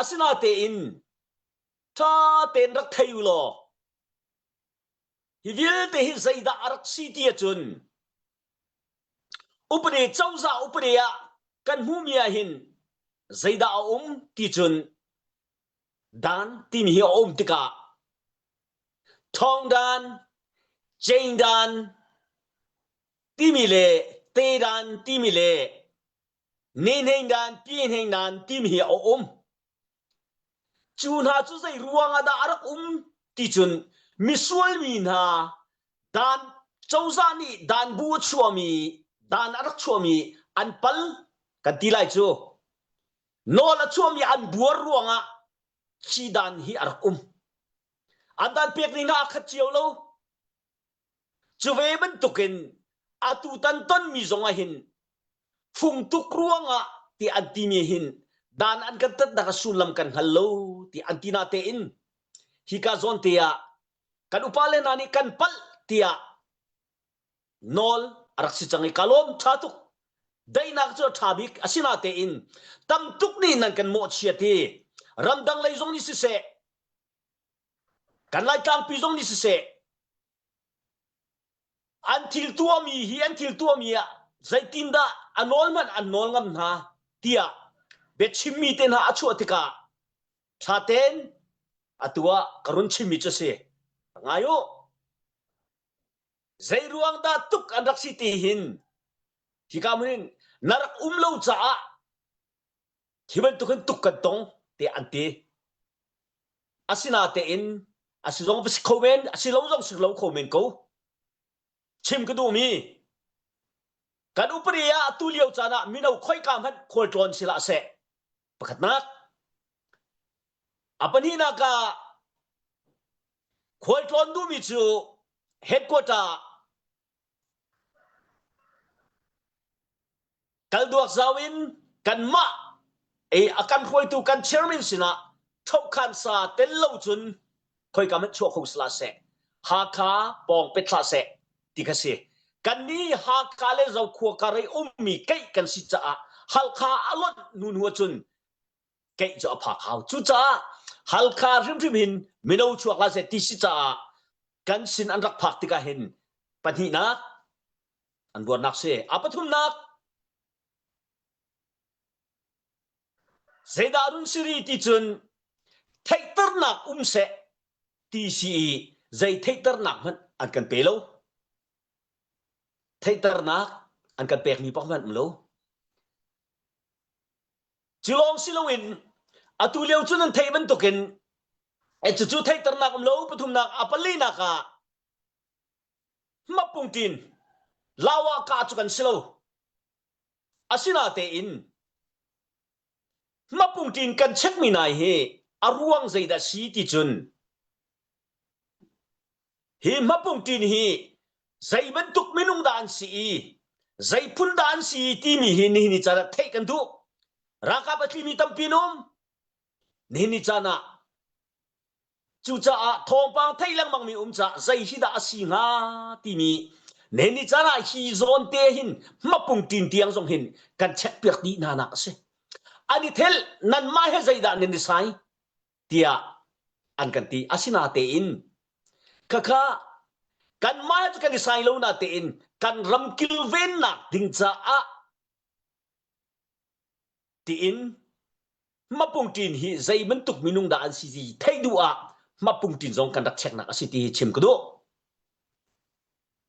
asinatein ṭha tein rak thei u law hi vialte hi zeidah a rak si ti ahcun upade cozah upade ah kan hmuhmi ah hin zeidah a um ti cun Dan timi hi a um tikah thawngdan, cengdan timi le tedan timi le nehnengdan, pihnengdan timi hi a um. Cu hna cu zei ruang ah dah a rak um ti cun misual mi hna dan cozah nih dan bu a chuahmi dan a rak chuahmi an pal kan ti lai cu. Nawl a chuahmi an buar ruangah khi dan hi a rak um. An dan pek ning hna a khat cio lo. Cu ve bantukin atu tan tonmi zong ah hin fung tuk ruangah ti an timi hin dan an kan tatnak a sullam kan hngal lo ti an ti na tein hika zawn te ah kan upa le hna nih kan palh tiah nawl a rak si cang i ka lawm ṭha tuk daihnak cu a ṭha bik asinatein tam tuk nih nan kan mawhchiat i ramdang lei zong nih siseh kan Laitlangpi zong nih siseh an thil tuahmi hi an thil tuahmi ah zeitindah a nawl hmanh an nawl ngam hna tiah biachimmi te hna a chuah tikah ṭha tein atu ah ka run chimmi cu a si ngai u Zeiruang dah tuk an rak si ti hin hika hmun in na rak um lo caah hi bantuk hin tuk kan tong tiah an ti. Asinatein a si zong va si kho men, a si lo zong si lo kho men ko. Chim ka duhmi kan upadi ah atu lio caan ah mino khoika hmanh khualtlawn si hlah seh. Pakhatnak A pahnihnak ah khualtlawn duhmi cu headquarter kal duak zau in kanmah ei a kan hruaitu kan chairman sinah thokhan sa tel lo cun khoika hmanh chuah kho sila seh Hakha pawng pet hlah seh ti kha si kannih Hakha le Zokhua kar i ummi keih kan si caah Halkha a lonh hnu hnu ahcun keih cu a phak hau. Cucaah Halkha hrimhrim hin mino chuak hlah seh ti si caah kan sin an rak phak tikah hin pahnihnak an buarnak si. A pathumnak zeidah run siri ti cun theihternak um seh ti si i zei theihternak hmanh an kan pe lo. Theihternak an kan pekmi pak hmanh um lo. Cu lawng si loin atu lio cu nan theih bantukin cucu theihternak um lo pathumnak a palinak ah hmapungtin lawa ka cu kan si lo. Asinatein hmapungtin kan chekmi nai hi a ruang zeidah si ti cun Hi hmapungṭin hi zei bantuk minung dah an si i zei phun dah an si timi hi nihin ni caan ah theih kan duh. Ralkap a tlimi tampi an um. Nihin ni caan ah. Cucaah thawngpang theih lengmang mi um caah zei hi dah a si hnga timi ne ni caan ah hi zawn te hin hmapung ṭin tiang zong hin kan check piak dih hna nak a si. An i thel nanmah he zeidah nan i sai tiah an kan ti. Asinatein khakha kanmah he cu kan i sai lo natein kan ram kilvennak ding caah tiin hmapung ṭin hi zei bantuk minung dah an si ti theih duh ah hmapung ṭin zong kan rak checknak a si ti hi chim ka duh.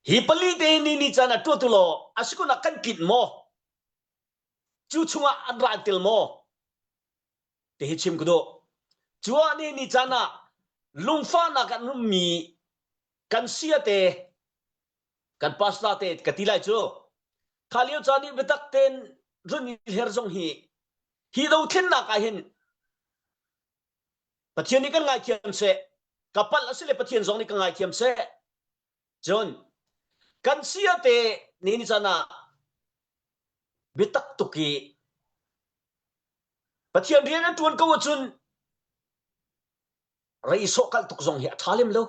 Hi pali te ni ni caan ah tuah tu law a si kun ah kan tlinh maw? Cu chungah an ra an tel maw? Ti hi chim ka duh. Cu ah ni ni caan ah lungfahnak an ummi kan sia te kan pastor te ka ti lai cu kha lio caan i biatak tein run i hler zong hi hi dothlennak ah hin Pathian nih kan ngaithiam seh ka palh a si le Pathian zong nih ka ngaithiam seh cun kan sia te ni ni caan ah biatak tuk i Pathian rian an ṭuan ko ahcun rei sawh kalh tuk zong hi a ṭha lem lo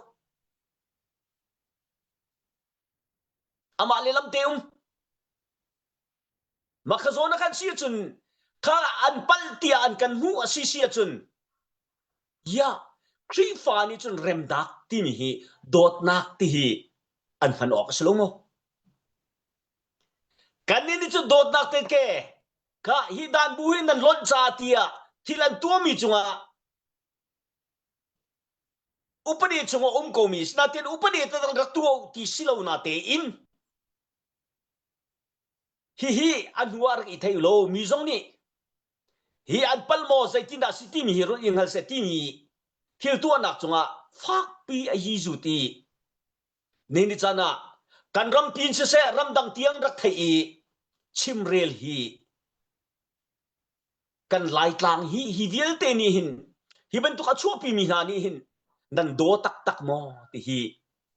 Amah le lamte um. Makha zawn a kan si ahcun kha an palh tiah an kan hmuh a si si ahcun ya Khrihfa nih cun remdak timi hi dawtnak ti hi an hman awk a si lo maw? Kannih nih cun dawtnak te ke kha hi dan bu hi nan lonh ca tiah thil an tuahmi cungah Upadi chung a um komi sinain upadi te dang rak tuah ti si lo na tein hihi a hnu ah rak i thei lo mi zong nih hi an pal maw zeitindah si timi hi run i hngal seh timi thil tuahnak cungah fakpi a yi zu ti ni ni caan ah kan rampi in siseh ramdang tiang rak theih i chimrel hi kan Laitlang hi hi vialte nih hin hi bantuk a chuahpi mi hna nih hin nan daw taktak maw ti hi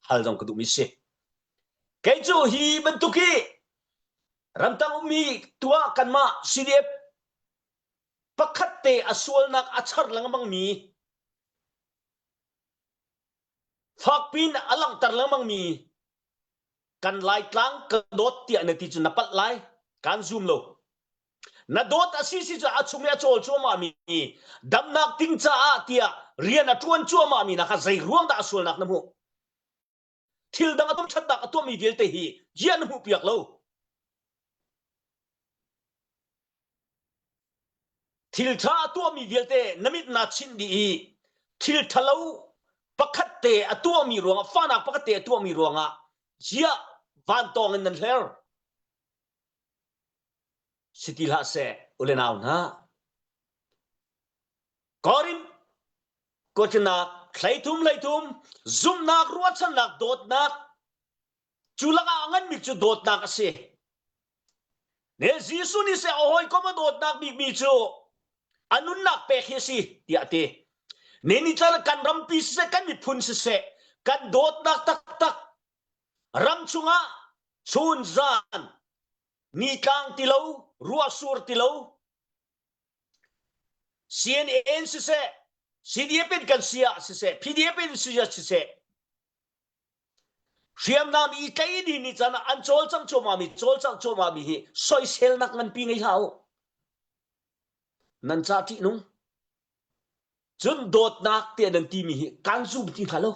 hal zong ka duhmi si. Kei cu hi bantuk hi ramtang ummi tuah kanmah CDF pakhat te a sualnak a char lengmang mi fakpin a langhter lengmang mi kan Laitlang ka dawt tiah na ti cu na palh lai kan zum lo na dawt a si si cu a chung i a cawl cuahmah mi damnak ding caah tiah rian a ṭuan cuahmah mi na kha zei ruang dah a sualnak na hmuh thil dang a ṭhatnak a tuahmi vialte hi ziah na hmuh piak lo Thil ṭha a tuahmi vialte na mit naa chinh dih i thil ṭhalo pakhat te a tuahmi ruangah fahnak pakhat te a tuahmi ruangah ziah vantawng in nan hler? Si ti hlah seh, u le nau hna. Korin kuatnak 13 13 zumhnak ruahchannak dawtnak cu lakah a nganmi cu dawtnak a si. Ne Jesuh nih seh a hawikom a dawtnak bikmi cu a nunnak pek hi a si tiah a ti. Ne ni tla kan rampi siseh kan miphun siseh kan dawtnak taktak ram chungah chun zan nitlang ti lo ruahsur ti lo CNN siseh CDF in kan si ah siseh PDF in si ah siseh Hriamnam i tlei ni ni can ah an cawlcangh cuahmah mi cawlcangh cuahmah mi hi soiselnak nganpi ngei hlah u. Nan ca ṭihnung. Cun dawtnak tiah nan timi hi kan zum ti hna lo.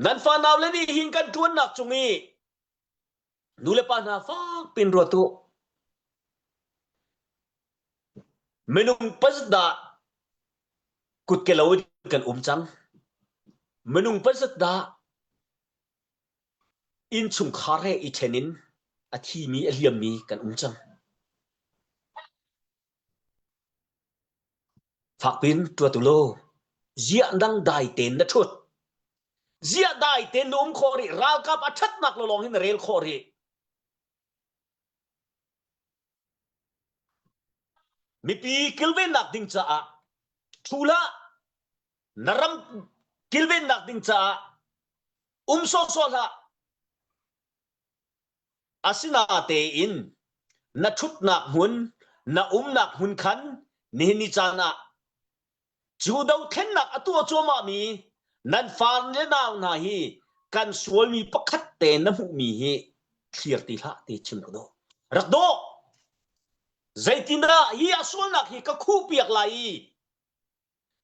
Nan fanau le nih hin kan ṭuannak cung i nu le pa hna fak pin ruat u. Minung pazat dah kutke lo in kan um cang. Minung pazat dah innchungkhar he i ṭhen in a thimi a liammi kan um cang. Fakpin ṭuat u law ziah dang dai tein na ṭhut. Ziah dai tein na um khawh rih. Ralkap a ṭhatnak lawng hin na rel khawh rih. Mipi kilvennak ding caah ṭhu hlah. Na ram kilvennak ding caah um sawhsawh hlah. Asinatein na ṭhutnak hmun, na umnak hmun khan nihin ni caan ah Cu dothlennak a tuah cuahmahmi nan far le nau hna hi kan sualmi pakhat te na hmuhmi hi thlir ti hlah ti chim rak dawh. Rak dawh! Zeitindah hi a sualnak hi ka khuhpiak lai i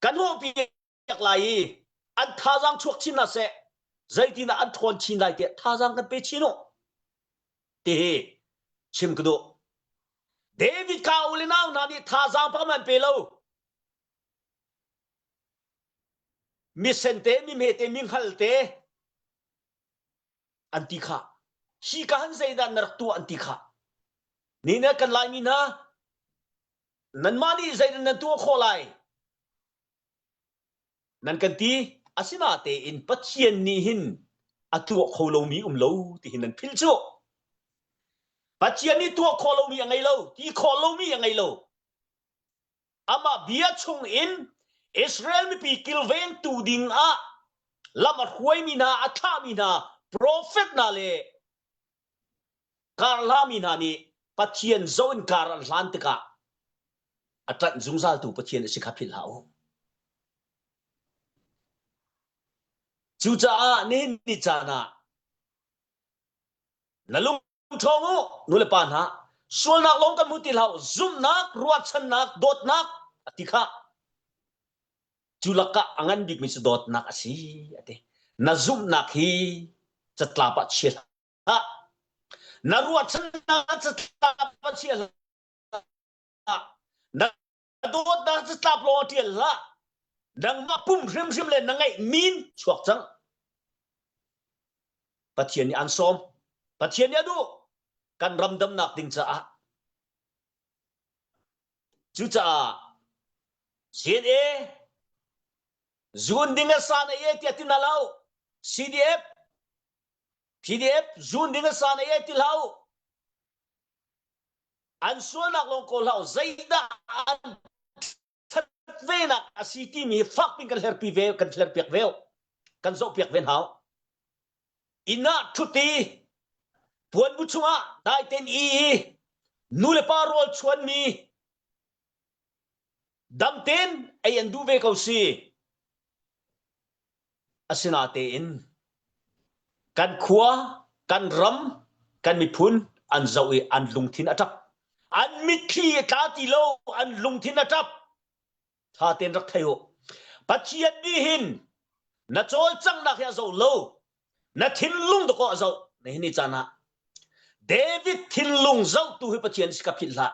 ka hnawhpiak lai i an thazaang chuak chin hna seh zeitindah an ṭhawn chin lai tiah thazaang kan pe chin u ti hi chim ka duh. David ka u le nau hna nih thazaang pakhat an pe lo. Misen te, mi hme te, mi hngal te an ti kha. Hi ka han zeidah na rak tuah an ti kha. Ni ne kan Laimi hna nanmah nih zeidah nan tuah khawh lai? Nan kan ti. Asinatein Pathian nih hin a tuah kho lomi um lo ti hin nan philh cu. Pathian nih tuah khawh lomi a ngei lo, ti khawh lomi a ngei lo. Amah bia chung in Israel mipi kilvengtu ding ah lam a hruaimi hna, a thlahmi hna, profet hna le karhlami hna nih Pathian zoh in kar an hlan tikah a ṭanh zungzaltu Pathian a si kha philh hlah u. Cucaah nihin ni caan ah na lung ṭhawng u nu le pa hna sualnak lawng kan hmu ti hlah zumhnak ruahchannak dawtnak a ti kha cu lakah a ngan bikmi cu dawtnak a si a ti na zumhnak hi catlap ah chia hlah na ruahchannak catlap ah chia hlah na dawtnak catlap lawng ah ṭial hlah nangmah pum hrimhrim le na ngeih min chuak cang Pathian nih an sawm. Pathian nih a duh kan ram damnak ding caah. Cucaah CNA zun ding a san a e tiah ti na lo. CDF PDF zun ding a san a e ti hlah u. An sualnak lawng kawl hlah u. Zeidah an that venak a si timi hi fak pin kan hlerpi ve kan hlerpiak ve kan zohpiak ve hau inn ah ṭhut i puanbu chungah dai ten i nu le pa rawl chuanmi dam ten ei an duh ve ko si Asinatein kan khua, kan ram, kan miphun an zoh i an lungthin a ṭap. An mitthli a tla ti lo, an lungthin a ṭap. Ṭha tein rak thei u. Pathian nih hin na cawlcanghnak hi a zoh lo, na thinlung dakaw a zoh. Nihin ni caan ah David thinlung zohtu hi Pathian si ka philh hlah.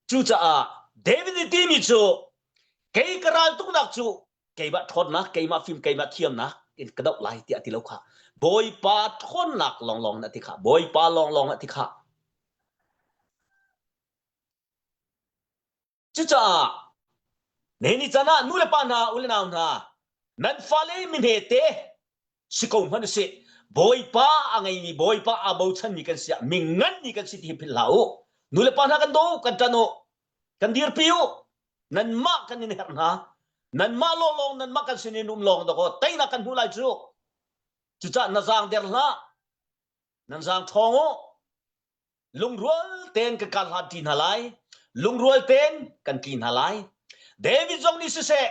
Cucaah David nih timi cu kei ka ral tuknak cu keimah ṭhawnnak, keimah fim, keimah thiamnak in ka doh lai tiah a ti lo kha. Bawipa ṭhawnnak lawnglawng in a ti kha. Bawipa lawnglawng a ti kha. Cucaah nihin caan ah nu le pa hna, u le nau hna, nan fale mihmete si ko hmanh usih Bawipa a ngeimi Bawipa aa bochanmi kan si ah mi nganmi kan si ti hi philh hlah u. Nu le pa hna kan daw kan ṭan u, kan dirpi u. Nanmah kan in herh hna. Nanmah lawnglawng nanmah kan sin in um lawng dakaw teinak kan hmu lai cu. Cucaah na zaang der hlah. Nan zaang ṭhawng u. Lungrual tein kan kar hlan ṭi hna lai. Lungrual tein kan tli hna lai. David zong nih siseh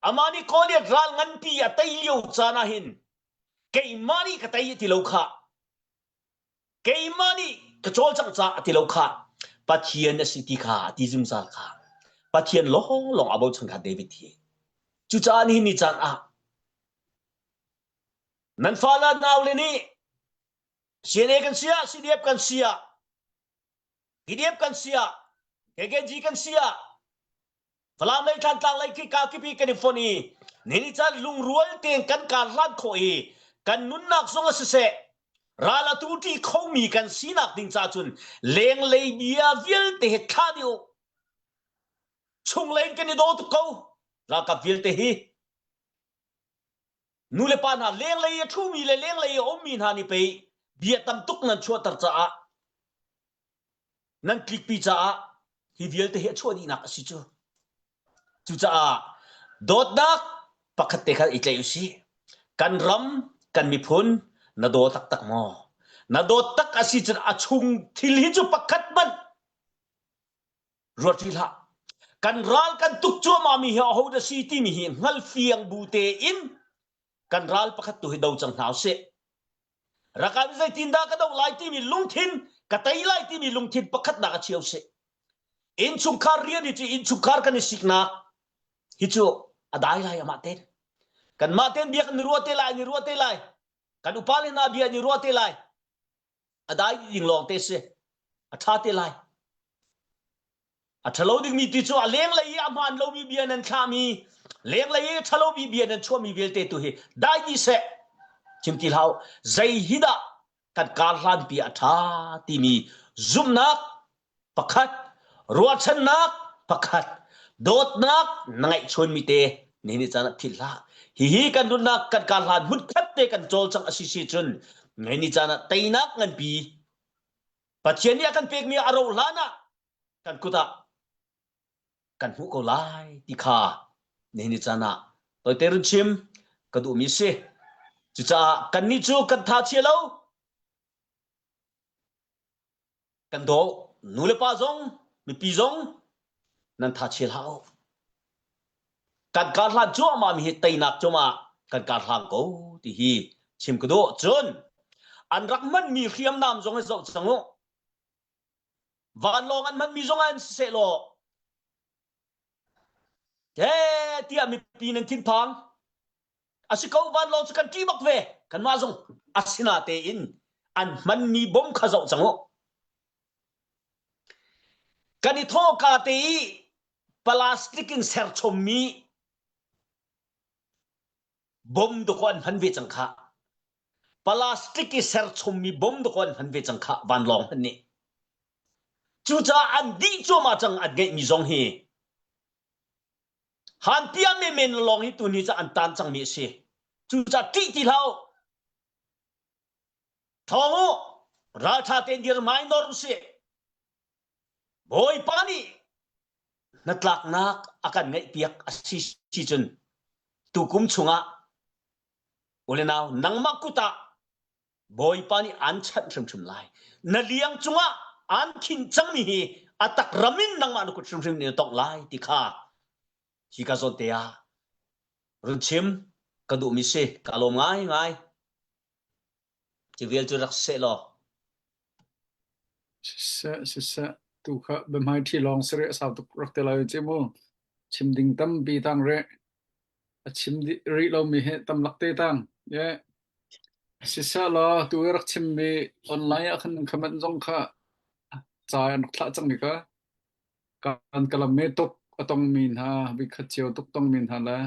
Amah nih Goliath ral nganpi a tei lio caan ah hin keimah nih ka tei a ti lo khah. Keimah nih ka cawlcangh caah a ti lo khah. Pathian a si ti kha a ti zungzal kha. Pathian lawnglawng a bochan kha David hi. Cucaah nihin ni caan ah nan fale naule nih CNA kan si ah CDF kan si ah PDF kan si ah KKG kan si ah Falam lei Thantlang lei khi ka kipi kan i fonh i nini caan lungrual tein kan kar hlan khawh i kan nunnak zong a siseh ral a tu ṭi khomi kan sinak ding ca cun lenglei bia vialte he thlah dih u chunglei in kan i daw tuk ko ralkap vialte hi nu le pa hna lenglei a ṭhumi le lenglei a ummi hna nih pei bia tam tuk nan chuahter caah nan tlikpi caah hi vialte hi a chuah dihnak a si cu. Cucaah dawtnak pakhat te kha i tlaih usih. Kan ram, kan miphun na daw taktak maw? Na dawt tak a si cun a chung thil hi cu pakhat hmanh ruat rih hlah. Kan ral kan tuk cuahmah mi hi aho dah si timi hi hngal fiang bu tein kan ral pakhat tu hi do cang hna usih. Rakam zeitindah ka doh lai timi lungthin ka tei lai timi lungthin pakhatnak a chia usih. Innchungkhar rian hi cu innchungkhar kan i siknak hi cu a dai lai amah ten. Kanmah ten bia kan i ruah te lai, an i ruah te lai. Kan upa le hna bia an i ruah te lai. A dai ding lawng te si. A ṭha te lai. A ṭhalo dingmi ti cu a lenglei i a hmaan lomi bia nan thlahmi, lenglei i a ṭhalomi bia nan chuahmi vialte tu hi dai dih seh. Chim ti hlah u. Zei hi dah kan kar hlanpi a ṭha timi zumhnak pakhat, ruahchannak pakhat, dawtnak na ngeihchunmi te nihin ni caan ah philh hlah. Hihi kan nunnak kan kar hlan hmunkhat te kan cawlcangh a si si cun nihin ni caan ah teinak nganpi Pathian nih a kan pekmi a ro hlan ah kan kut ah kan hmuh ko lai ti kha nihin ni caan ah toite run chim ka duhmi si. Cucaah kannih cu kan tha chia lo. Kan daw nu le pa zong mipi zong nan tha chia hlah u. Kan kar hlan cuahmah mi hi teinak cungah kan kar hlang ko ti hi chim ka duh. Cun an rak hmanmi hriamnam zong hi zoh cang u. Vanlawng an hmanmi zong ah in siseh law he tiah mipi nan thinphang. A si ko vanlawng cu kan ṭih bak ve. Kanmah zong asinatein an hmanmi bom kha zoh cang u. Kan i thawhka te i plastic in serchommi bom dakaw an hman ve cang khah. Plastic i serchommi bom dakaw an hman ve cang khah vanlawng hmanh nih. Cucaah an dih cuahmah cang an ngeihmi zong hi. Hanpia menmen lawng hi tuni cu an tan cangmi a si. Cucaah ṭih ti hlah u. Thawng u, ralṭha tein dir mai nor usih. Bawipa nih hnatlaknak a kan ngeihpiak a si si cun tukum chungah ule nau nangmah kut ah Bawipa nih aan chanh hrimhrim lai. Na liang cungah aan khinh cangmi hi a tak ram in nangmah na kut hrimhrim nih na tongh lai ti kha hi ka zawn te ah run chim ka duhmi si ka lawm ngaingai. Cu vial cu rak seh law.
Siseh, siseh, tu kha biahmai ṭhi lawng si rih a sau tuk rak ti lai ci mu. Chim ding tampi tang rih. A chim dih rih lomi hi tam lak te tang. Ye. Siseh law tu i rak chimmi online ah khan comment zong kha ca an rak thlah cang mi kha kan kalam me tuk a tongmi hna vikhat cio tuk tongmi hna le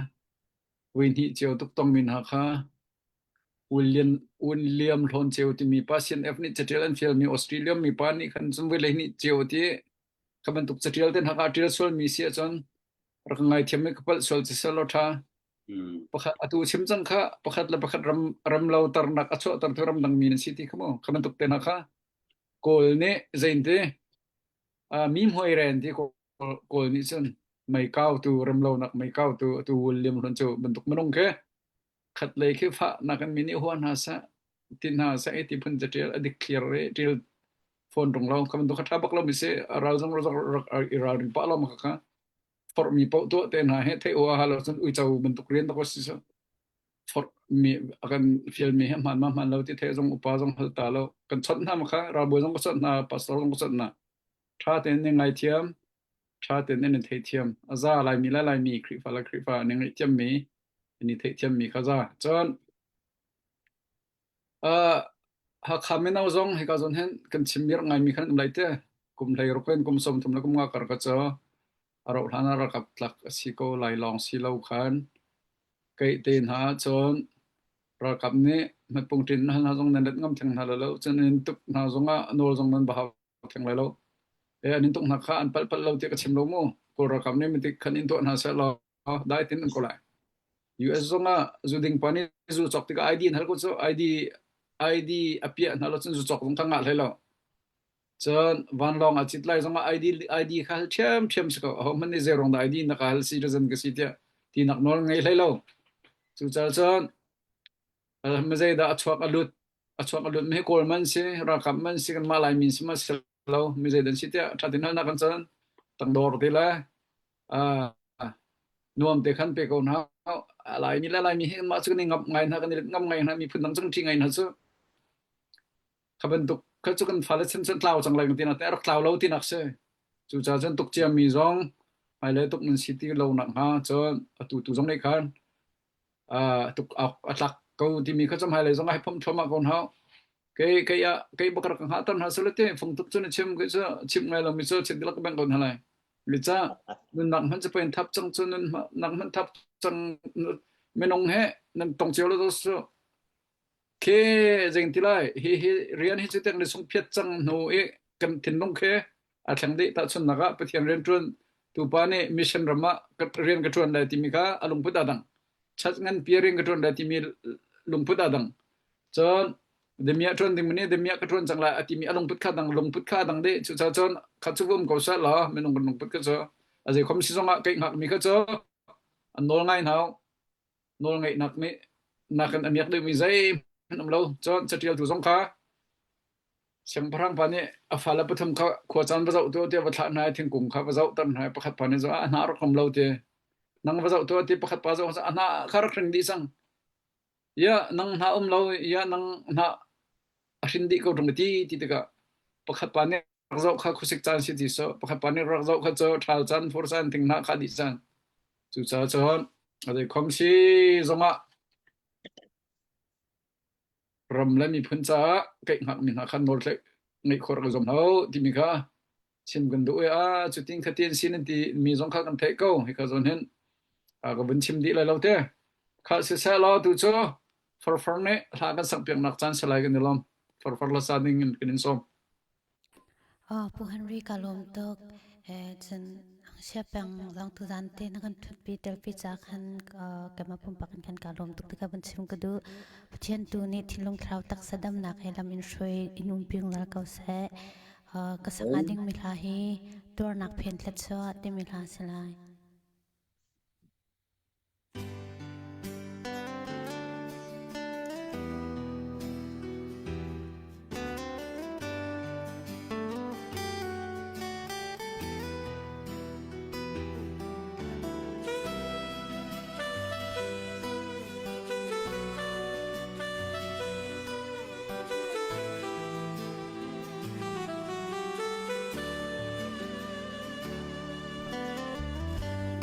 voi hnih cio tuk tongmi hna kha William William Hlawnceu timi pa CNF nih caṭial an fialmi Australia mi pa nih khan cun voi hleihnih cio ti kha bantuk caṭial te hna kha a ṭial sualmi si ahcun rak ngaithiam i ka palh sual ci seh law ṭha. Pakhat atu chim cang kha pakhat le pakhat ram ram lo tarnak a chuahter tu ramdang mi nan si ti kha mu kha bantuk te hna kha Kawl nih zeinti mi hmuai ren ti Kawl Kawl nih cun mei kautu remlonak mei kautu atu William Hlawnceu bantuk minung khi khatlei khi fahnak in mi nih hua hna seh ti hna seh i ti phun ca ṭial a dik thlir i ṭial fawn ṭung lo kha bantuk kha ṭha bak lo mi si a ral zong rak i ralring pah lo ma kha forh mi paoh tuah te hna he theih awk a ha lo cun uico bantuk rian tak si forh mi a kan fial mi he hmaan ma hmaan lo ti theih zong upa zong hal ta lo kan chawnh hna ma kha ralbawi zong ka chawnh hna pastor zong ka chawnh hna ṭha tein ni ngaithiam ṭha tein nan theithiam a za Laimi le Laimi Khrihfa le Khrihfa an i ngaihthiam mi an i theihthiam mi kha za cun uh, Hakha mino zong hika zawn hin kan chim mir ngaimi khan um lai te kum hlei ruk in kum 30 le kum nga kar ka cho a rauh hlan ah ralkap tlak a si ko lai lawng si lo khan kei te hna cun ralkap nih hmatpung ṭin hna zong nan let ngam theng hna lo cun in tuk hna zong ah nawl zong nan va hau theng lai lo. E an in tuk hna kha an palh palh lo tiah ka chim lo mu. Kawl ralkap nih mitik khan in tuah hna seh law dai tin an ko lai. US zong ah zu ding pa nih zu cawk tikah ID an hal ko cu ID ID a piah hna lo cun zu cawk zong kha ngah hlei lo. Cun vanlawng a cit lai zong ah ID ID kha hal ṭhiam ṭhiam si ko. Aho hmanh nih zei ruang dah ID na ka hal citizen ka si tiah tinak nawl ngei hlei lo. Cucaah cun Zeidah a chuak a lut a chuak a lut mi hi Kawl man si ralkap man si kanmah Laimi si ma si lo mi zeidah an si tiah ṭha tein halnak kan cun tangdor ti le. Ah nuam te khan pe ko hna. Laimi le Laimi hi mah cu kan i ngamh ngai hna, kan i ngamh ngai hna, miphun dang cu kan ṭih ngai hna cu. Kha bantuk kha cu kan fale chan cun tlau cang lai kan ti nak te a rak tlau lo tinak si. Cucaah cun tuk ciami zong hmailei tuk nan si ti lo nak hnga cun atu tu zong nih khan tuk a tlak ko timi kha cu hmailei zong ah hei phomh thluahmah ko hna. Kei kei ah kei bak rak ka hngah ter hna sule ti fung tuk cun a chim kei cu chim ngai lomi cu chim dilak ka bengh ko hna lai. Mi ca nunnak hmanh cu pen thap cang cu nunnak hmanh thap cang minung he nan tong cio lo su Khi zeiti lai hi hi rian hi cu tiang ni sung phiat cang hnu i kan thinlung khi a thleng dih tahchunhnak ah Pathian rianṭuan tupa nih mission ram ah rian ka ṭuan lai timi kha a lungput aa dang. Chat nganpi rian ka ṭuan lai timi lungput aa dang. Cun damiah ṭuan ding nih damiah ka ṭuan cang lai a timi a lungput kha dang lungput kha a dang dih. Cucaah cun kha cu um ko seh law minung kan lungput kha cu a zei khom si zong ah keih hngakmi kha cu an nawl ngai hna. Nawlngeihnak nih nakin a miak deuhmi zeihmanh um lo. Cun caṭialtu zong kha siangpahrang pa nih a fale pathum kha khua caan va zoh tuah tiah va thlah hna i thingkung kha va zohter hna i pakhat pa nih zoh a hnah rak um lo ti nang va zoh tuah ti pakhat pa zoh a hnah kha rak hring dih cang ya nang hna um lo ya nang hnah a hrin dih ko ṭung ti ti tikah pakhat pa nih rak zoh kha khuasik caan si ti so pakhat pa nih rak zoh kha cu ṭhal caan fur caan thinghnah kha dih caan Cucaah cun a zeikhom si zongah ram le miphun caah keih hngakmi hna khan nawl tlaih ngeih khawh rak i zuam hna u timi kha chim kan duh i a cutin khatin sin an ti mi zong kha kan theih ko hika zawn hin a ka vun chim dih lai lo te kha siseh law tu cu farfar nih hla kan sak piaknak caan si lai kan i lawm farfar hla sa ding in kan in sawm
Pu Henry ka lawm tuk. Cun Sia peng zong tuzan te na kan ṭhutpi telpi ca khan keimah pumpak in khan ka lawm tuk ti kha van chim ka duh. Pathian tu nih thinlung thlarau taksa damnak he lam in hruai in umpi zungzal ko seh. Ka sak hnga dingmi hla hi tuarnak phen thluachuah timi hla a si lai.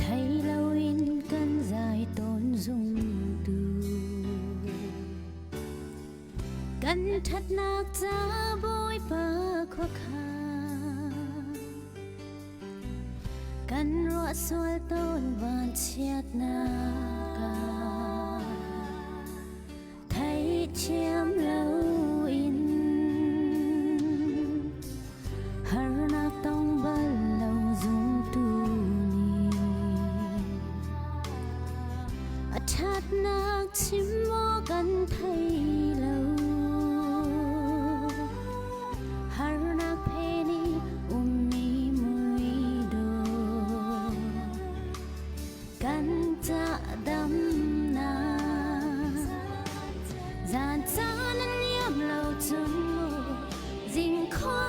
Thei loin kan zai tawn zungtu Kan ṭhatnak ca Bawipa khuakhan Kan ruah sual tawn vanchiatnak ah Theithiam loin harnak tong bal lo zumtu nih a ṭhatnak chim maw kan thei lo harnak phen i ummi mui dawh Kan ca damnak zan caan an liam lo cun mu zing khua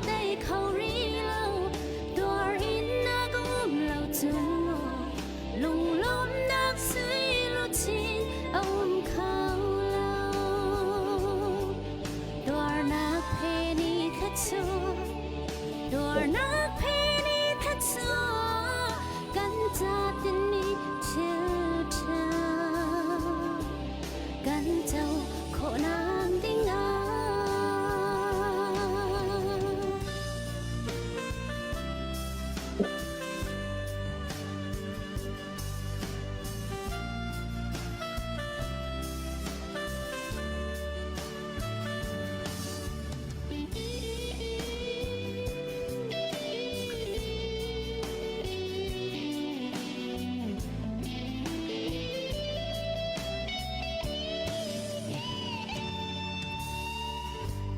dei kho rih lo tuar in na ka um lo cun mu lunglawmnak sui luchin a um kho lo tuarnak phe ni kha cu tuarnak phe ni kha cu Kan ca tinmi thil ṭha kan co khawhnak ding ah.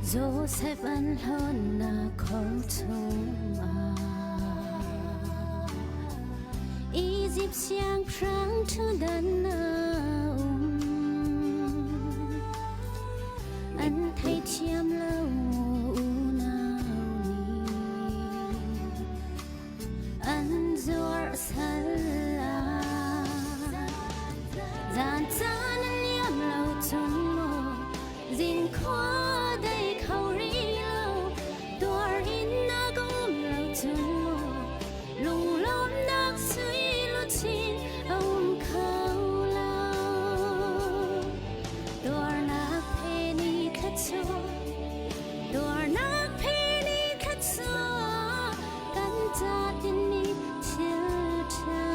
Joseph an hlawnnak khor chungah Egypt siangpahrang ṭhutdan a um. An theithiam lo unau nih an zuar sal. Khua dei kho rih lo tuar in na ka um lo cun mu lunglawmnak sui luchin a um kho lo tuarnak phe ni thluachuah tuarnak phe ni thluachuah kan ca tinmi thil ṭha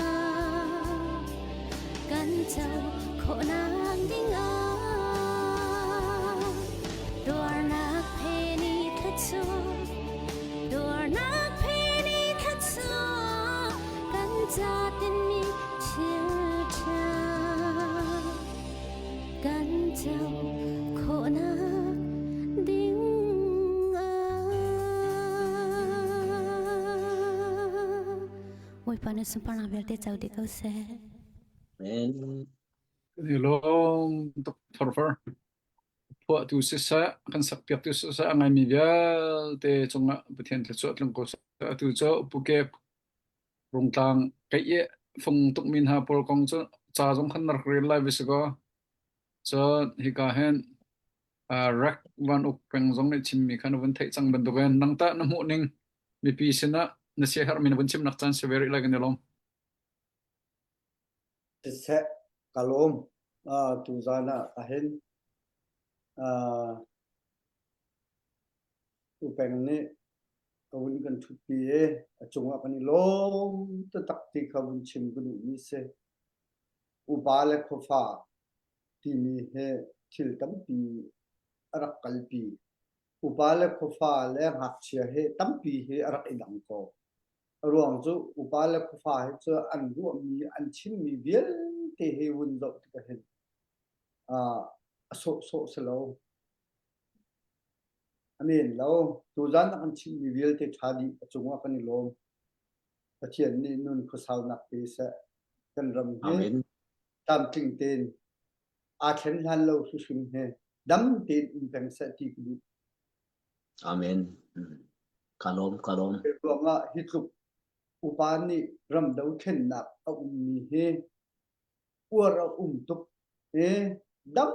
kan co khawhnak ding ah tuarnak phe ni thluachuah tuarnak phe ni thluachuah kan ca tinmi thil ṭha kan co khawhnak ding ah Bawipa na sunparnak vialte co dih ko seh.
Amen.
Kan i lawm tuk farfar. Phuahtu siseh, kan sakpiaktu siseh, a ngaimi vialte cungah Pathian thluachuah tlung ko seh. Atu cu Pukep Rungtlang keih fung tukmi hna pawl kong cu ca zong khan na rak rel lai va si kaw. Cun hika hin uh, Rek Van Uk peng zong nih chimmi kha na vun theih cang bantukin nang tah na hmuh ning mipi sinah na siaherhmi na vun chimnak caan si ve rih lai kan i lawm.
Siseh, ka lawm. Uh, tuzan ah ahhin uh, Upeng nih a vun kan ṭhutpi i a cungah kan i lawm taktak ti kha vun chim ka duhmi si. Upa le khuafa timi hi thil tampi a rak kalpi. Upa le khuafa le ngakchia hi tampi hi a rak i dang ko. A ruang cu upa le khuafa hi cu an ruahmi, an chimmi vialte hi vun zoh tikah hin uh, a sawhsawh si lo. A men lo. Tuzan a kan chimhmi vialte ṭha dih a cungah kan i lawm. Pathian nih nun khuasaunak pe seh. Kan ram hi
Amen.
tlamtling tein aa thlen hlan lo hrimhrim hi dam tein um peng seh ti ka duh.
Amen. Ka lawm, ka lawm.
Hi ruangah hi tluk upa nih ram dothlennak a ummi hi uar a um tuk i dam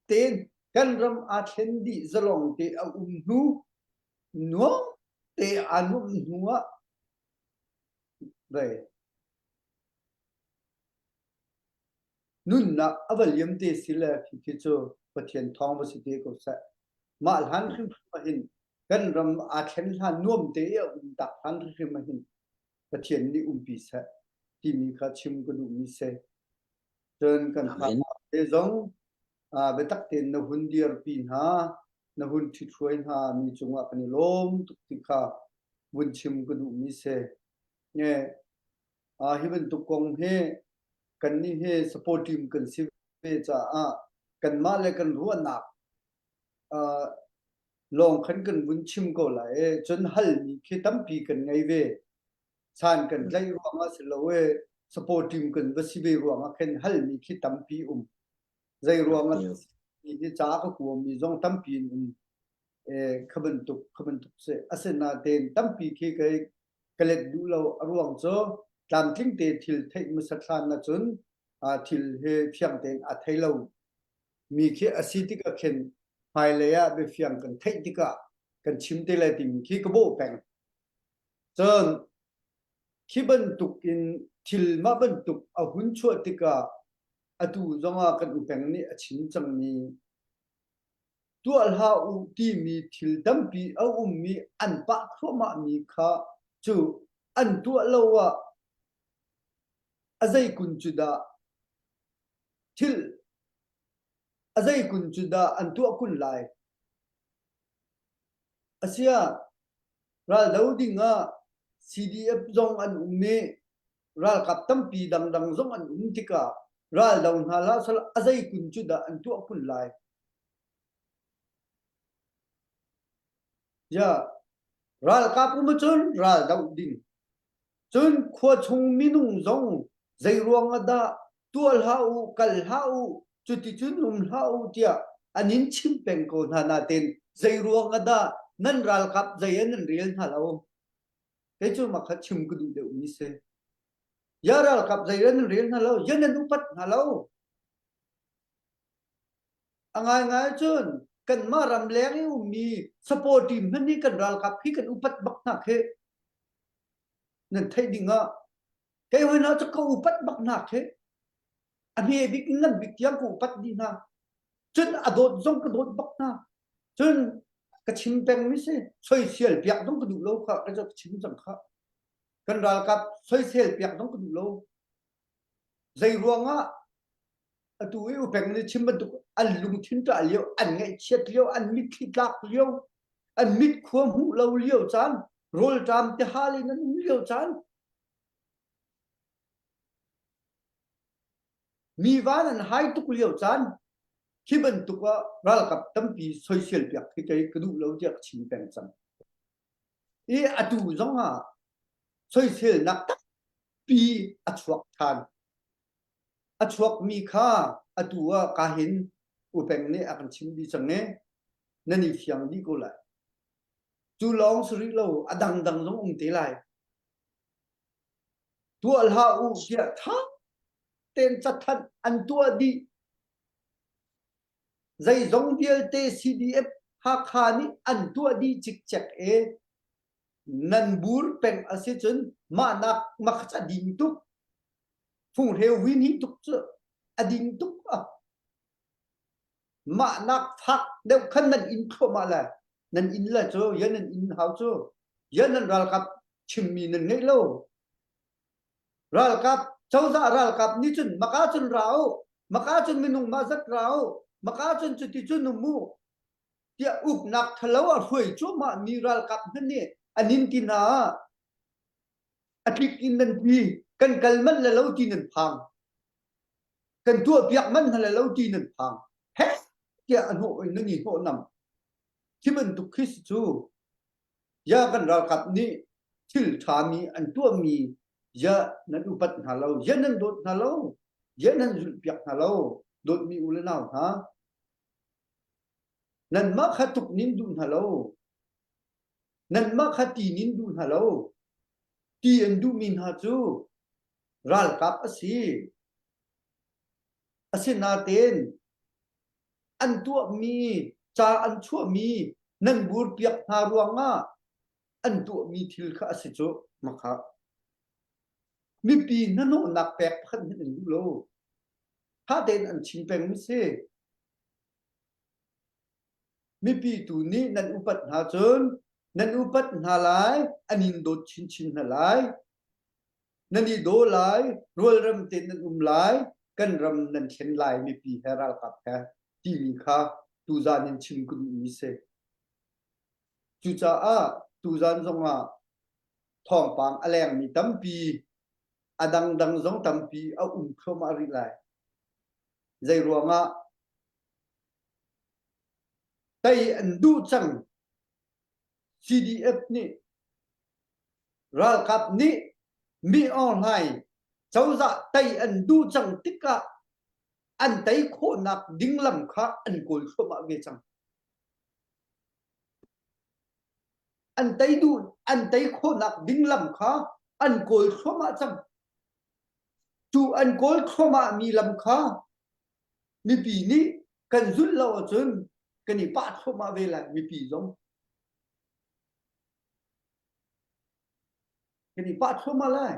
tein kan ram aa thlen dih zalong te a um hnu nuam te aa nuamh hnu ah vei nunnak a va liam te si le khi cu Pathian thawng va si te ko seh. Mah hlan hrimhrim ah hin kan ram aa thlen hlan nuam te i a um tak hlan hrimhrim ah hin Pathian nih umpi seh timi kha chim ka duhmi si. Cun kan fa te zong biatak tein na hun dirpi hna, na hun ṭhithruai hna mi cungah kan i lawm tuk ti kha vun chim ka duhmi si. Hi bantuk kong hi kannih hi support team kan si ve caah kanmah le kan ruahnak lawng khan kan vun chim ko lai i cun halmi khi tampi kan ngei ve. San kan tlaih ruangah si lo i support team kan va si ve ruangah khin halmi khi tampi um. Zei ruangah hi ca ka kuami zong tampi in um. Kha bantuk kha bantuk si. Asinain tampi khi kei ka let duh lo a ruang cu tlamtling te thil theih hmasat hlan ahcun thil hi fiang tein a thei lo mi khi a si tikah khin hmailei ah biafiang kan theih tikah kan chim te lai timi khi ka bawh peng. Cun khi bantuk in thil mah bantuk a hun chuah tikah atu zongah kan upeng nih a chim cangmi tuah hlah u timi thil tampi a ummi an pah thluahmahmi kha cu an tuah lo ah a zei kun cu dah thil a zei kun cu dah an tuah kun lai? Asiah raldo dingah CDF zong an um i ralkap tampi dangdang zong an um tikah raldo hna hlah sal a zei kun cu dah an tuah kun lai? Ya, ralkap um ahcun ral doh ding. Cun khua chung minung zong zei ruang ah dah tuah hlah u, kal hlah u, cuticun um hlah u tiah an in chim peng ko hna nain zei ruang ah dah nan ralkap zei ah nan rel hna lo? Kei cu mah kha chim ka duh deuhmi si. Ya ralkap zei ah nan rel hna lo, ya nan upat hna lo. A ngaingai cun. Kanmah ramleng i ummi support team hmanh hi kan ralkap hi kan upat bak hna khi. Nan theih ding ah kei hoi hna cu ka upat bak hna khi. A hme bik in ngan bik tiang ka upat dih hna. Cun a dawt zong ka dawt bak hna. Cun ka chim peng mi si soisel piak zong ka duh lo kha ka chim cang kha. Kan ralkap soisel piak zong ka duh lo. Zei ruangah atu i upeng nih chim bantuk an lungthin ṭah lio, an ngaihchiat lio, an mitthli tlak lio, an mit khua hmuh lo lio caan, rawlṭam tihal in an um lio caan, mi van an hai tuk lio caan, khi bantuk ah ralkap tampi soisel piak khi kei ka duh lo tiah ka chim peng cang. I atu zong ah soiselnak tampi a chuak ṭhan. A chuakmi kha atu ah kahin upeng nih a kan chim dih cang i nan i fiang dih ko lai. Cu lawng si rih lo, a dangdang zong um te lai. Tuah hlah u tiah ṭha tein cathanh an tuah dih. Zeizong vialte CDF Hakha nih an tuah dih cikcek i nan bur peng a si cun mah nak makhat a ding tuk. Funghreu win hi tuk cu a ding tuk a. Mah nak fak deuh khan nan inn thluahmah le nan inn le cu ya nan inn hau cu ya nan ralkap chimmi nan ngeih lo. Ralkap cozah ralkap nih cun maka cun ra u maka cun minung mah zat ra u maka cun cuti cun um u tiah uknak thalo a hruai cuahmah mi ralkap hna nih an in ti hna a tlik in nan ti kan kal manh le lo ti nan phang kan tuah piak manh hna le lo ti nan phang he tiah a hnawh in nan i hnawh nam khi bantuk khi si cu ya kan ralkap nih thil ṭhami an tuahmi ya nan upat hna lo ya nan dawt hna lo ya nan zulh piak hna lo dawtmi u le nau hna nanmah kha tuk nin duh hna lo Nanmah kha ti nin duh hna lo. Ti an duhmi hna cu ralkap a si. Asinain an tuahmi ca an chuahmi nan burpiak hna ruangah an tuahmi thil kha a si cu makha. Mipi hnahnawhnak pek pakhat hmanh an duh lo. Tha tein an chim pengmi si. Mipi tu nih nan upat hna cun nan upat hna lai, an in dawt chinchin hna lai. Nan i daw lai, rualrem tein nan um lai, kan ram nan thlen lai mipi he ralkap he timi kha tuzan in chim ka duhmi si. Cucaah tuzan zongah thawngpang a lengmi tampi, a dangdang zong tampi a um thluahmah rih lai. Zei ruangah Tei an duh cang. CDF nih ralkap nih mi Aung Hlaing cozah tei an duh cang tikah an tei khawhnak ding lam kha an kawl thluahmah ve cang. An tei duh an tei khawhnak ding lam kha an kawl thluahmah cang. Cu an kawl thluahmah mi lam kha mipi nih kan zulh lo ahcun kan i pah thluahmah ve lai mipi zong kan i pah thluahmah lai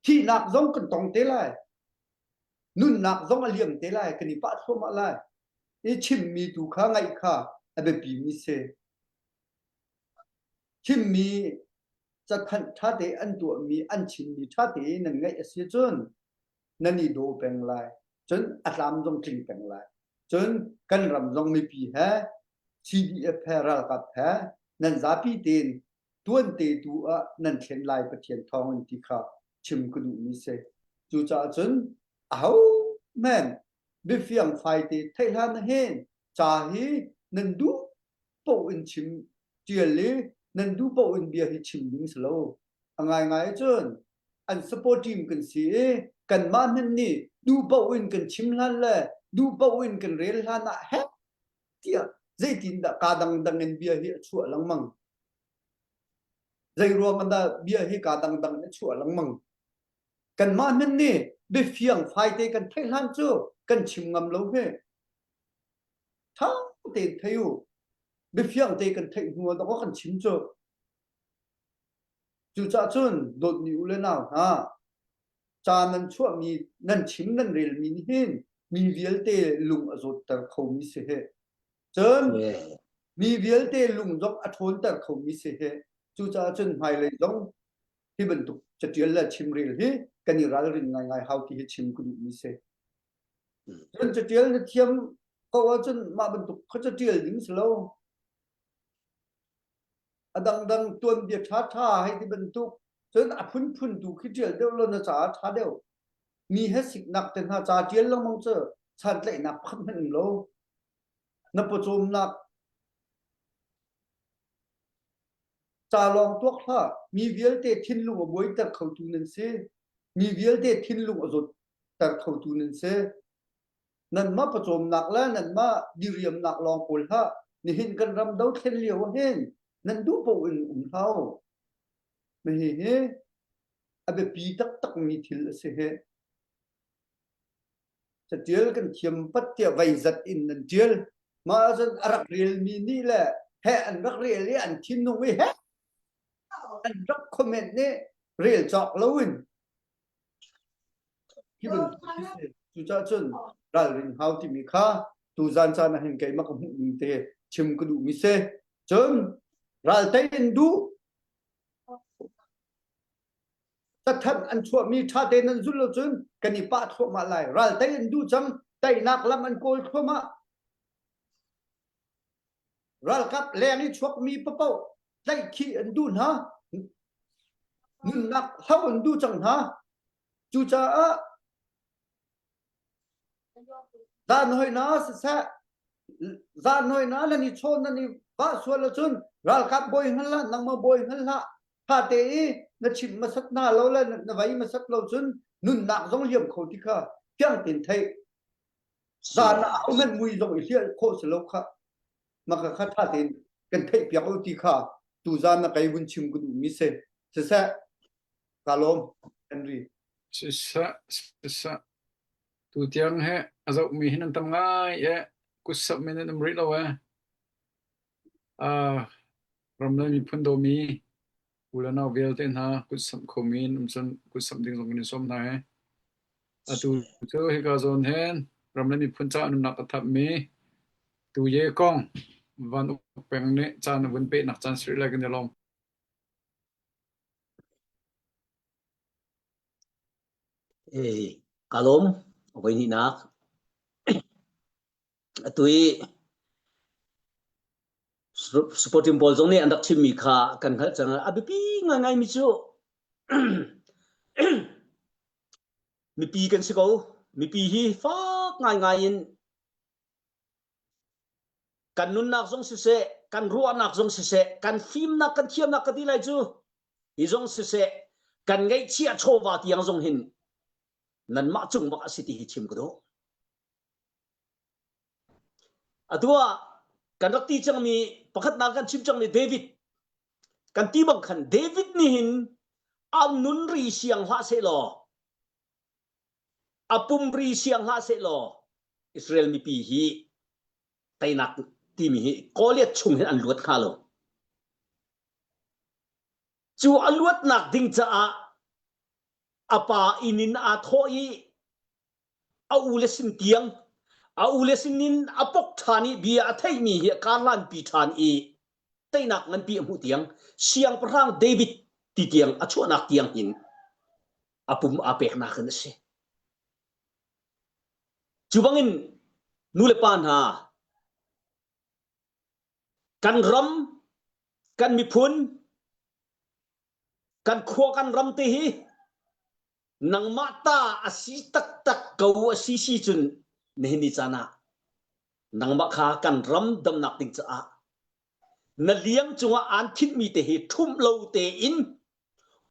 thihnak zong kan tong te lai nunnak zong a liam te lai kan i pah thluahmah lai i chimmi tu kha ngaih kha a biapi mi si chimmi cathanh ṭhate an tuahmi an chimmi ṭhate nan ngaih a si cun nan i daw peng lai cun a tlam zong tling peng lai cun kan ram zong mipi he CDF he ralkap he nan zapi tein tuante tu ah nan thlen lai Pathian thawng in ti kha chim ka duhmi si cucaah cun aho men biafiang fai te theih hlan hin ca hi nan duh paoh in chim ṭial i nan duh paoh in bia hi chim ding si lo. A ngaingai cun an support team kan si i kanmah hmanh nih duh paoh in kan chim hlan le duh paoh in kan rel hlan ah hek tiah zeitindah kaa dangdang in bia hi a chuah lengmang. Zei ruang ah dah bia hi kaa dangdang in a chuah lengmang. Kanmah hmanh nih biafiang fai te kan theih hlan cu kan chim ngam lo hme. Ṭha tein thei u. Biafiang te kan theih hnu ah dawkaw kan chim cu. Cucaah cun dawtmi u le nau hna, ca nan chuahmi nan chim nan relmi nih hin mi vialte lung a zawtter khomi si heh. Cun mi vialte lung zong a ṭhawnter khomi si heh. Cucaah cun hmailei zong hi bantuk catial le chimrel hi kan i ralrin ngaingai hau ti hi chim ka duhmi si. Cun catial na thiam ko ahcun mah bantuk kha catial ding si lo. A dangdang tuanbia ṭhaṭha hei ti bantuk cun a phunphun tu khi ṭial deuh law na caah ṭha deuh. Mi he siknak te hna ca ṭial lengmang cu santlaihnak pakhat hmanh um lo. Na pawcawmnak Ca lawng tuak hlah, mi vialte thinlung a buaiter khotu nan si. Mi vialte thinlung a zawtter khotu nan si. Nanmah pawcawmnak le nanmah diriamnak lawng kawl hlah. Nihin kan ram dothlen lio ah hin nan duh paoh in um hlah u. Hihi a biapi taktakmi thil a si hih. Catial kan thiam pat tiah veizat in nan tial. Mah ahcun a rak relmi nih le he an rak rel i an thinlung i he an rak comment nih rel cawk loin hi bantuk khi si. Cucaah cun ralrin hau timi kha tuzan caan ah hin keimah ka hmuh ning te chim ka duhmi si. Cun ral tei in duh Cathanh an chuahmi ṭha tein an zulh ahcun kan i pah thluahmah lai. Ral tei an duh cang, teinak lam an kawl thluahmah. Ralkap leng i chuakmi paoh tlaihkhih an duh hna. Nunnak hloh an duh cang hna. Cucaah Zanhoi-na siseh, zanhoi-na nan i chawn nan i vah sual ahcun ralkap bawi hngal hlah, nangmah bawi hngal hlah. Ṭhate i na chimh hmasat hna lo le na vai hmasat lo cun nunnak zong liam kho ti kha fiang tein theih. Zan ah ahohmanh mui zong i hliah khawh si lo khah. Mah kha ṭha tein kan theihpiak u ti kha tuzan na kei vun chim ka duhmi si. Siseh, Ka lawm, Henry.
Siseh, siseh. Tutiang he a zohmi hi nan tam ngai e. Kutsamh men nan um rih lo e. Uh, ram le miphun dawmi u le nau vialte hna kutsamh khomi in um cun kutsamh ding zong kan in sawm hna he. Atu cu hika zawn hin ram le miphun caah nunnak a thapmi tu ye kong van uk peng nih caan a vun pehnak caan si rih lai kan i lawm.
Ei, ka lawm. Voihnihnak. Atu i supporting pawl zong nih an rak chimmi kha kan hngalh cang. A biapi ngaingaimi cu mipi kan si ko. Mipi hi fak ngaingai in Kan nunnak zong siseh, kan ruahnak zong siseh, kan fimnak, kan thiamnak ka ti lai cu, hi zong siseh, kan ngeihchiah chawva tiang zong hin nanmah cung bak a si ti hi chim ka duh. Atu ah kan rak ti cangmi pakhatnak kan chim cangmi David kan ti bang khan David nih hin a nun ri siang hlah seh law A pumri siang hlah sehlaw Israel mipi hi teinak timi hi Goliath chung hin an luat hnga lo. Cu a luatnak ding caah a pa inn in aa thawh i a u le sin tiang a u le sin in a pok ṭhan i bia a theihmi hi a karhlanpi ṭhan i teinak nganpi a hmuh tiang siangpahrang David ti tiang a chuahnak tiang hin a pum aa peknak in a si. Cu bangin nu le pa hna kan ram kan miphun kan khua kan ram te hi nangmah ta a si taktak ko a si si cun nihin ni caan ah nangmah kha kan ram damnak ding caah na liang cungah aan khinhmi te hi ṭhumh lo tein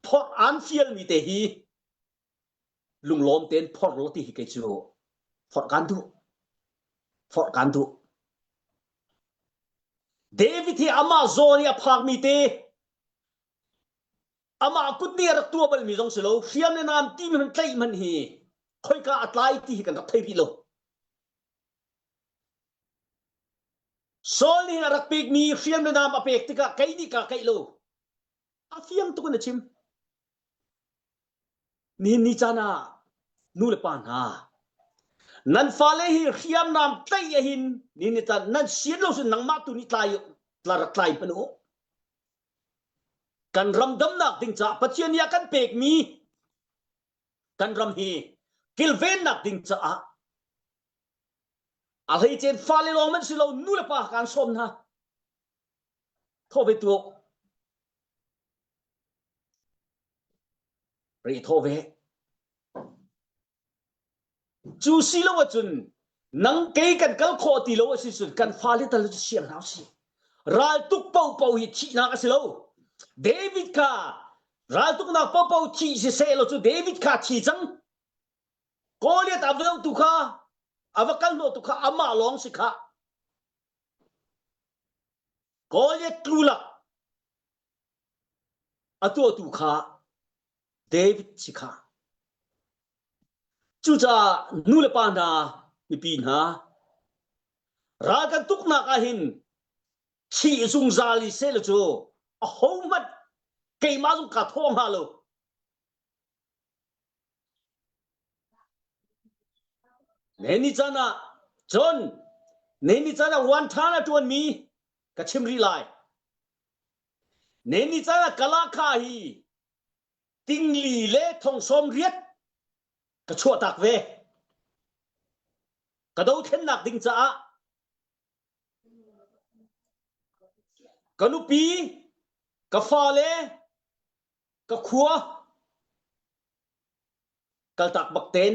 phorh aan fialmi te hi lunglawm tein phorh law ti hi kei cu phorh kaan duh phorh kaan duh David hi amah zawn i a phakmi te. Amah kut nih a rak tuah balmi zong si lo, hriam le nam timi hmanh tlaih hmanh hi khoika a tlai ti hi kan rak thei rih lo. Saul nih a rak pekmi hriam le nam a pek tikah kei nih kaa keih lo. A fiang tuk in a chim. Nihin ni caan ah nu le pa hna nan fale hi hriamnam tlaih ahin nihin ni caan nan sian lo sin nangmah tu nih tlai tla rak tlai hmanh u. Kan ram damnak ding caah Pathian nih a kan pekmi kan ram hi kilvennak ding caah a hleicen fale lawng man si lo nu le pa kan sawm hna. Thawh ve tu. Ri thawh ve. Cu si lo ahcun nang kei kan kal khawh ti lo a si cun kan fale tal cu siang hna usih. Raltuk paohpaoh hi thihnak a si lo. David kha raltuknak paohpaoh thih si seh law cu David kha thi cang. Goliath a va tu kha a va kal hnawh tu kha amah lawng si kha. Goliath tlu lak a tuahtu kha David si kha. Cucaah nu le pa hna, mipi hna, ral kan tuknak ah hin thih zungzal i seh cu ahohmanh keimah zong kaa thawh hnga lo. Ne ni caan ah cun ne ni caan ah wan ṭhan a ṭuanmi ka chim rih lai. Ne ni caan ah kalakha hi tingli le thong sawm riat ka chuahtak ve. Ka dothlennak ding caah ka nupi, ka fale, ka khua kaltak bak ten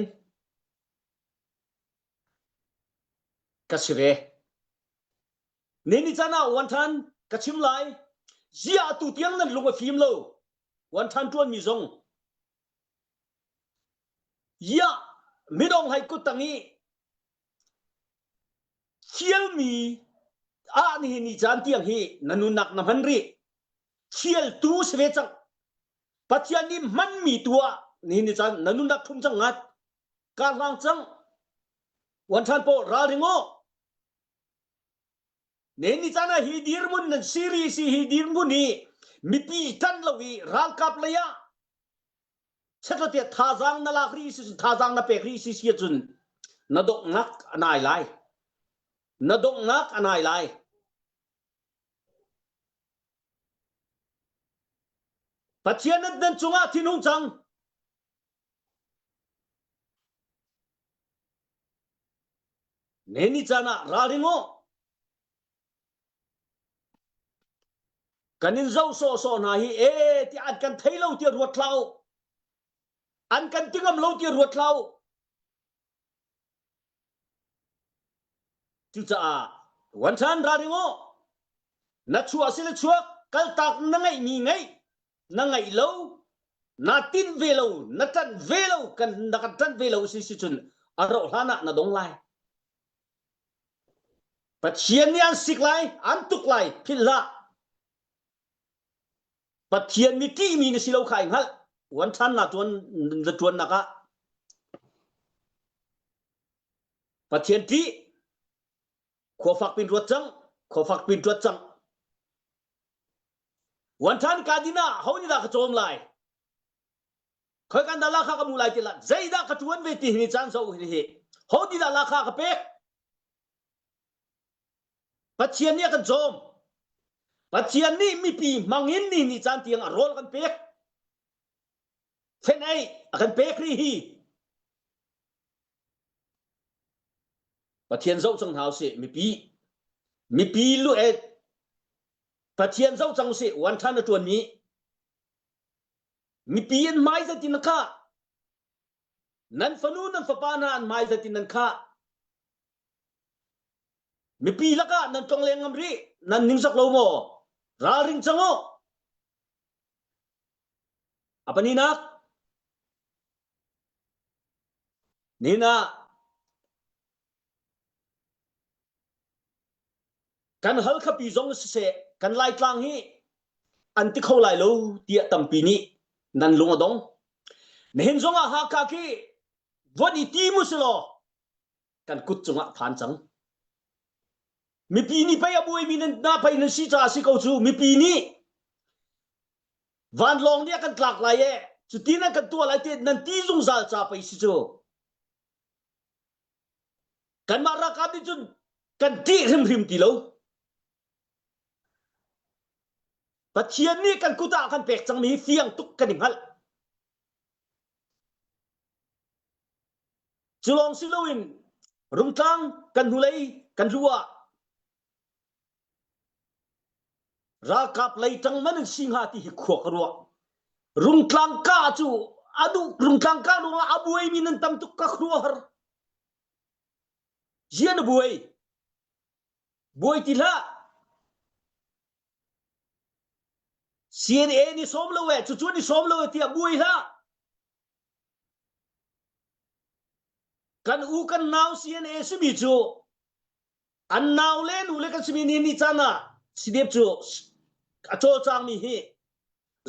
ka si ve. Ni caan ah wan ṭhan ka chim lai. Ziah atu tiang nan lung a fim lo. Wan ṭhan ṭuanmi zong. Iah midong hai kut tang i thialmi ah nihin ni caan tiang hi na nunnak na hman rih. Thialtu si ve cang. Pathian nih hmanmi tu ah nihin ni caan na nunnak thum cang ngat. Kar hlang cang. Wan ṭhan pawl ralring u. Ne ni caan ah hi dirhmun nan siri si hi dirhmun hi mipi ṭan lo i ralkap lei ah chetlotiah thazaang na lak rih si cun thazaang na pek rih si si ahcun na donghnak a nai lai. Na donghnak a nai lai. Pathian nan cungah thinhung cang. Ne ni caan ah ralring u. Kan in zoh sawhsawh hna hi e ti an kan thei lo tiah ruat hlah u. An kan ti ngam lo tiah ruat hlah u. Cucaah wan ṭhan ralring u. Na chuah si le chuak kaltak na ngeihmi ngeih na ngeih lo na tinh ve lo na ṭanh ve lo kan na kan ṭanh ve lo si si cun a rauh hlan ah na dong lai. Pathian nih an sik lai, an tuk lai, philh hlah. Pathian mi ṭihmi na si lo kha ai hngalh. Uan ṭhan na ṭuan na ṭuannak ah Pathian ṭih khua fak pin ruat cang, khua fak pin ruat cang. Uan ṭhan ka din ah ho nih dah ka cawm lai? Khoi kan dah lakha ka mu lai ti la zeidah ka ṭuan ve ti hi caan zo hi hi ho ti dah lakha ka pek Pathian nih a kan cawm Pathian nih mipi hmangin ni ni caan tiang a rawl kan pek fenh ei a kan pek ri hi Pathian zoh cang hna usih mipi mipi lu e Pathian zoh cang usih wan ṭhan a ṭuan mi Mipi an hmai zeitin na khah? Nan fanu nan fapa hna an hmai zeitin nan khah? Mipi lakah nan tlong leng ngam rih, nan ningzak lo maw? Ralring cang u! A paninak, nihin ah Kan Halkhapi zong siseh kan Laitlang hi an ti kho lai lo tiah tampi nih. Nan lung a dong. Nihin zong ah Hakha khi von i ti mu si law kan kut cungah phan cang. Mipi nih pei a buaimi nan na pei nan si caah si ko cu mipi nih vanlawng nih a kan tlak lai e cuti nan kan tuah lai te nan ti zungzal ca pei si cu. Kanmah ralkap nih cun kan ṭih hrimhrim ti lo. Pathian nih kan kut ah kan pek cangmi hi fiang tuk kan i hngalh. Cu lawng si loin Rungtlang kan hnulei kan lu ah ralkap lei ṭang man in si hnga ti hi khua ka ruah. Rungtlang ka cu a duh Rungtlang ka ruangah a buaimi nan tam tuk ka khuaruahhar. Zia na buai. Buai ti hlah. CNA ni sawm lo eh cucu ni sawm lo eh tiah buai hlah. Kan u kan nau CNA simi cu an nau le nu le kan simi ni ni caan ah CDF cu a cawlcangmi hi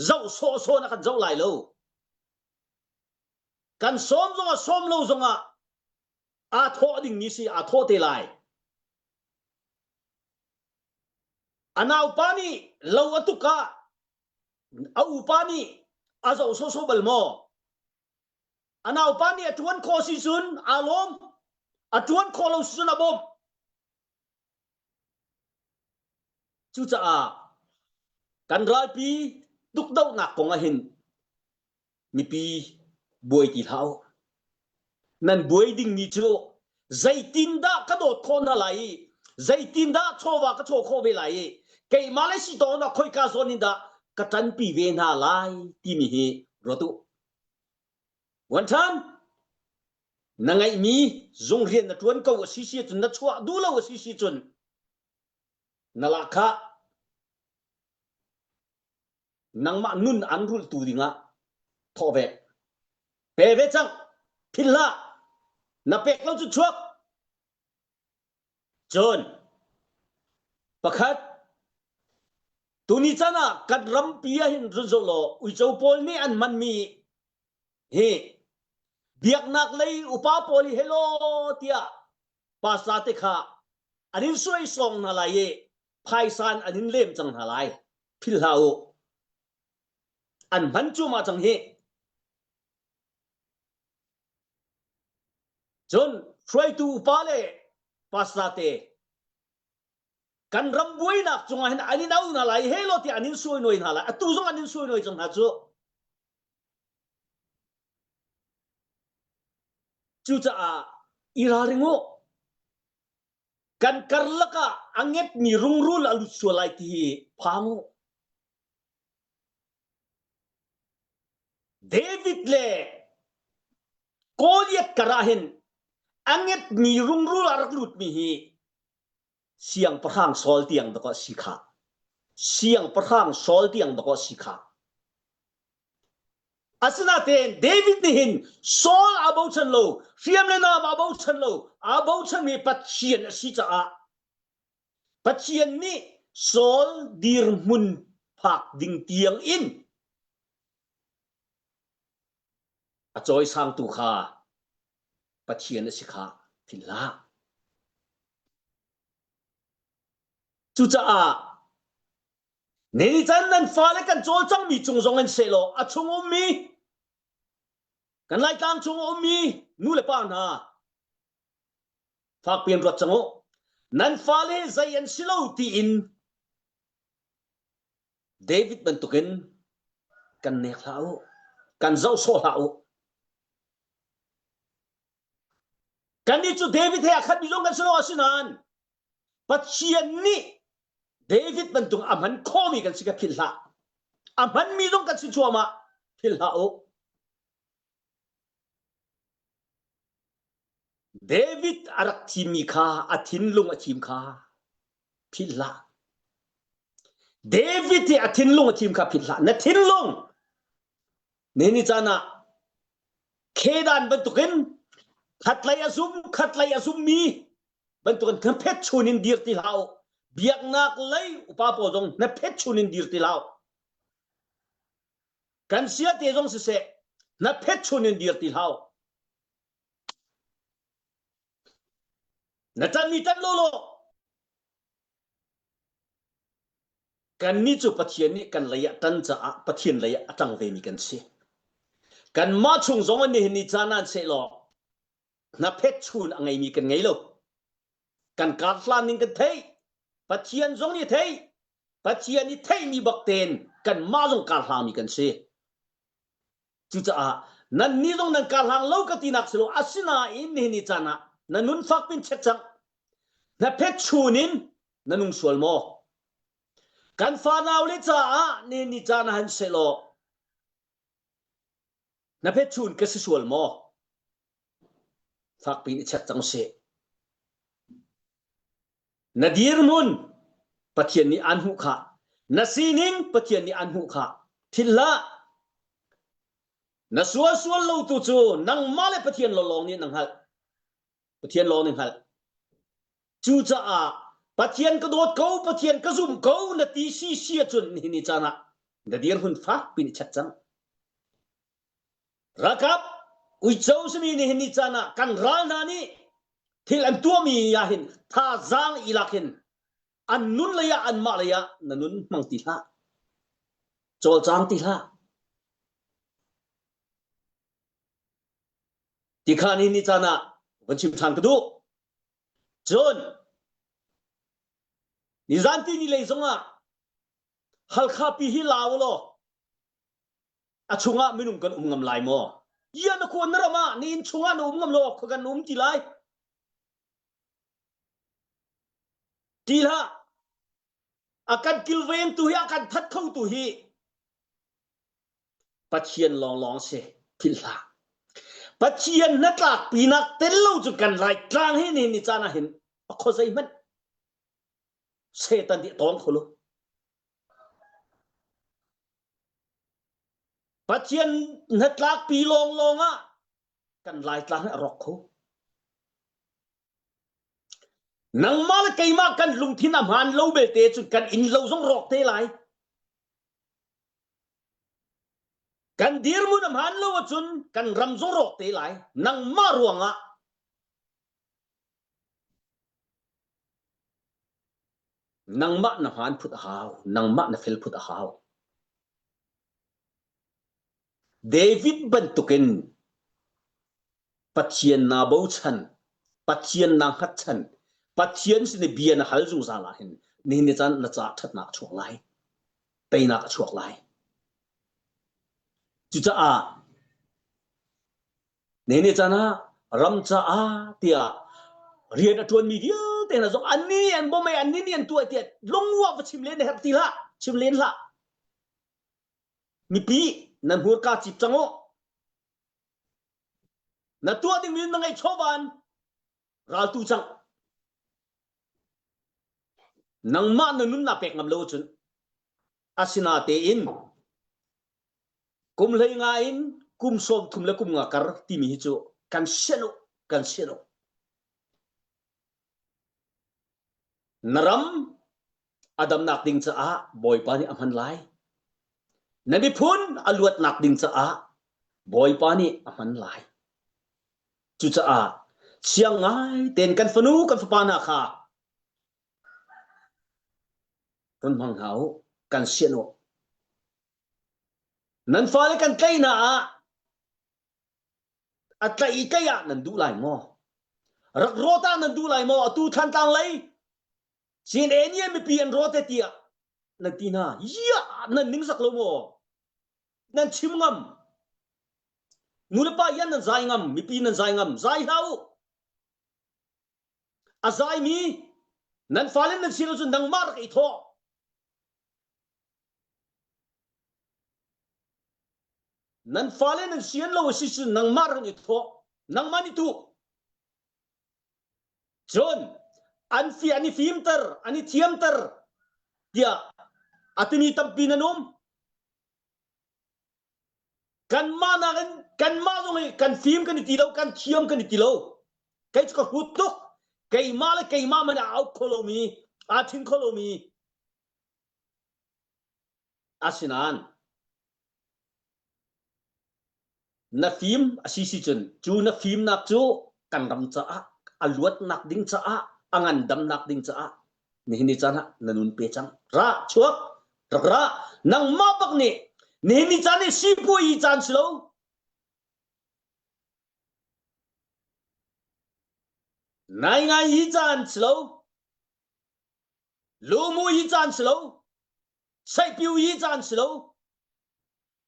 zoh sawhsawh na kan zoh lai lo. Kan sawm zongah sawm lo zongah aa thawh dingmi si aa thawh te lai. A naupa nih lo a tuk ah a upa nih a zoh sawhsawh bal maw? A naupa nih a ṭuan khawh si cun aa lawm. A ṭuan khawh lo si cun a bawmh. Cucaah kan ralpi tukdohnak kong ah hin mipi buai ti hlah u. Nan buai dingmi cu zeitindah ka dawt khawh hna lai i zeitindah chawva ka chaw khawh ve lai i keimah le si tawn ah khoika zawn in dah ka ṭanpi ve hna lai timi hi ruat u. One time na ngeihmi zung rian na ṭuan ko a si si cun na chuah duh lo a si si cun na lahkhah nangmah nun an rulhtu dingah thawh ve. Pe ve cang. Philh hlah. Na pek lo cu chuak. Cun pakhat tuni chan ah kan rampi ah hin run zoh law uico pawl nih an hmanmi hi biaknak lei upa pawl hi hello tiah pastor te kha an in suai sawng hna lai i phaisa in an in lem cang hna lai philh hlah u an hman cu mah cang hi cun hruaitu upa le pastor te kan ram buainak cungah hin an in au hna lai he lo tiah an in suai nuai hna lai atu zong an in suai nuai cang hna cu Cucaah i ralring u. Kan karlak ah a ngetmi rungrul a lut sual lai ti hi phang u. David le Goliath kar ah hin a ngetmi rungrul a rak lutmi hi siangpahrang Saul tiang dawk ah si kha. Siangpahrang Saul tiang dawk ah si kha. Asinain David nih hin Saul aa bochan lo, hriam le nam aa bochan lo, aa bochanmi Pathian a si caah Pathian nih Saul dirhmun phak ding tiang in a cawisangtu kha Pathian a si kha philh hlah. Cucaah Ni can nan fale kan cawlcangmi cung zong in sehlaw a chung ummi kan Laitlang chung ummi nu le pa hna fakpi in ruat cang u. Nan fale zei an si lo tiin David bantukin kan nek hlah u. Kan zoh sawh hlah u. Kannih cu David he a khatmi zong kan si lo asinain Pathian nih David bantuk a hman khawhmi kan si ka philh hlah. A hmanmi zong kan si cuahmah philh hlah u. David a rak thimmi kha a thinlung a thim kha philh hlah. David hi a thinlung a thim kha philh hlah. Na thinlung ni ni caan ah khedan bantukin khatlei a zum khatlei a zummi bantukin hnaphet chun in dir ti hlah u biaknak lei upa pawl zong hnaphet chun in dir ti hlah u. Kan sia te zong siseh na phet chun in dir ti hlah. Na ṭan mi ṭan lawlaw. Kannih cu Pathian nih kan lei ah ṭan caah Pathian lei ah a ṭang vemi kan si. Kanmah chung zong in nihin ni caan ah seh law hnaphet chun a ngeimi kan ngei lo. Kan kar hlan ning kan theih. Pathian zong nih a theih. Pathian i theihmi bak tein kanmah zong kar hlangmi kan si. Cucaah nannih zong nan kar hlang lo ka tinak si lo asinain nihin ni caan ah na nun fak pin check cang. Hnaphet chun in na nung sual maw? Kan fanau le caah nihin ni caan ah han sehlaw na phetchun ka si sual maw? Fakpi in i check cang sih. Na dirhmun Pathian nih aan hmuh khah. Na sining Pathian nih aan hmuh khah. Philh hlah. Na sual sual lo tu cu nangmah le Pathian lawng nih na hngalh. Pathian lawng nih hngalh. Cucaah Pathian ka dawt ko, Pathian ka zum ko na ti si si ahcun nihin ni caan ah na dirhmun fak pin i check cang. Ralkap uico simi nihin ni caan ah kan ral hna nih thil an tuahmi ah hin thazaang i lak hin an nun lei ah anmah lei ah na nun hmang ti hlah. Cawlcang ti hlah. Tikha nihin ni caan ah van chim ṭhan ka duh. Cun nizan ti ni lei zongah Halkha pi hi la u law a chungah minung kan um ngam lai maw? Ia na kuan na ram ah ni inn chungah na um ngam lo khua kan um ti lai. Ti hlah. A kan kilveng tu hi a kan that kho tu hi Pathian lawnglawng si philh hlah. Pathian hnatlakpinak tel lo cu kan Laitlang hi nihin ni caan ah hin a khuazei hmanh Satan nih a tawng kho lo. Pathian hnatlakpi lawnglawng ah kan Laitlang hi a rawk kho. Nangmah le keimah kan lungthin a hmaan lo belte cun kan inn lo zong rawk te lai. Kan dirhmun a hmaan lo ahcun kan ram zong rawk te lai. Nangmah ruangah nangmah na hmaan phut a hau. Nangmah na fel phut a hau. David bantukin Pathian naa bochan, Pathian naa hngatchan, Pathian sin i bia na hal zungzal ahhin nihin ni caan na caah ṭhatnak a chuak lai. Teinak a chuak lai. Cucaah nihin ni caan ah ram caah tiah rian a ṭuanmi vialte hna zong annih nih an bawmh i annih nih an tuah tiah lungruah va chim len a herh ti hlah. Chim len hlah. Mipi nan hmurka cip cang u. Na tuah dingmi na ngeih chawvan raltu cang. Nangmah na nun naa pek ngam lo ahcun asinatein kum hlei nga in kum 30 le kum nga kar timi hi cu kan sian u kan sian u. Na ram a damnak ding caah Bawipa nih a hman lai. Na miphun a luatnak ding caah Bawipa nih a hman lai. Cucaah siang ngai tein kan fanu kan fapa hna kha kan hmang hna u, kan sian u. Nan fale kan tlaih hna ah a tlaih i tlaih ah nan duh lai maw? Rak rawt ah nan duh lai maw? Atu Thantlang lei CNA nih mipi an rawt e tiah nan ti hna. Ya nan ningzak lo maw? Nan chim ngam. Nu le pa yan nan zai ngam, mipi nan zai ngam. Zai hlah u. A zaimi nan fale nan si lo cun nangmah rak i thawh. Nan fale nan sian lo a si cun nangmah rak i thawh. Nangmah nih tu. Cun an fi an i fimter, an i thiamter tiah a timi tampi nan um. Kanmah nakin kanmah zong hi kan fim kan i ti lo, kan thiam kan i ti lo. Kei cu ka hrut tuk. Keimah le keimah man aa uk kho lomi, aa ṭhing kho lomi. Asinain. Na fim a si si cun cu na fimnak cu kan ram caah a luatnak ding caah a ngandamnak ding caah nihin ni caan ah na nun pe cang. Ra chuak rak ra nangmah bak nih nihin ni caan hi sipuai caan si lo. Nai ngai hi caan si lo. Lumu hi caan si lo. Saihpiu hi caan si lo.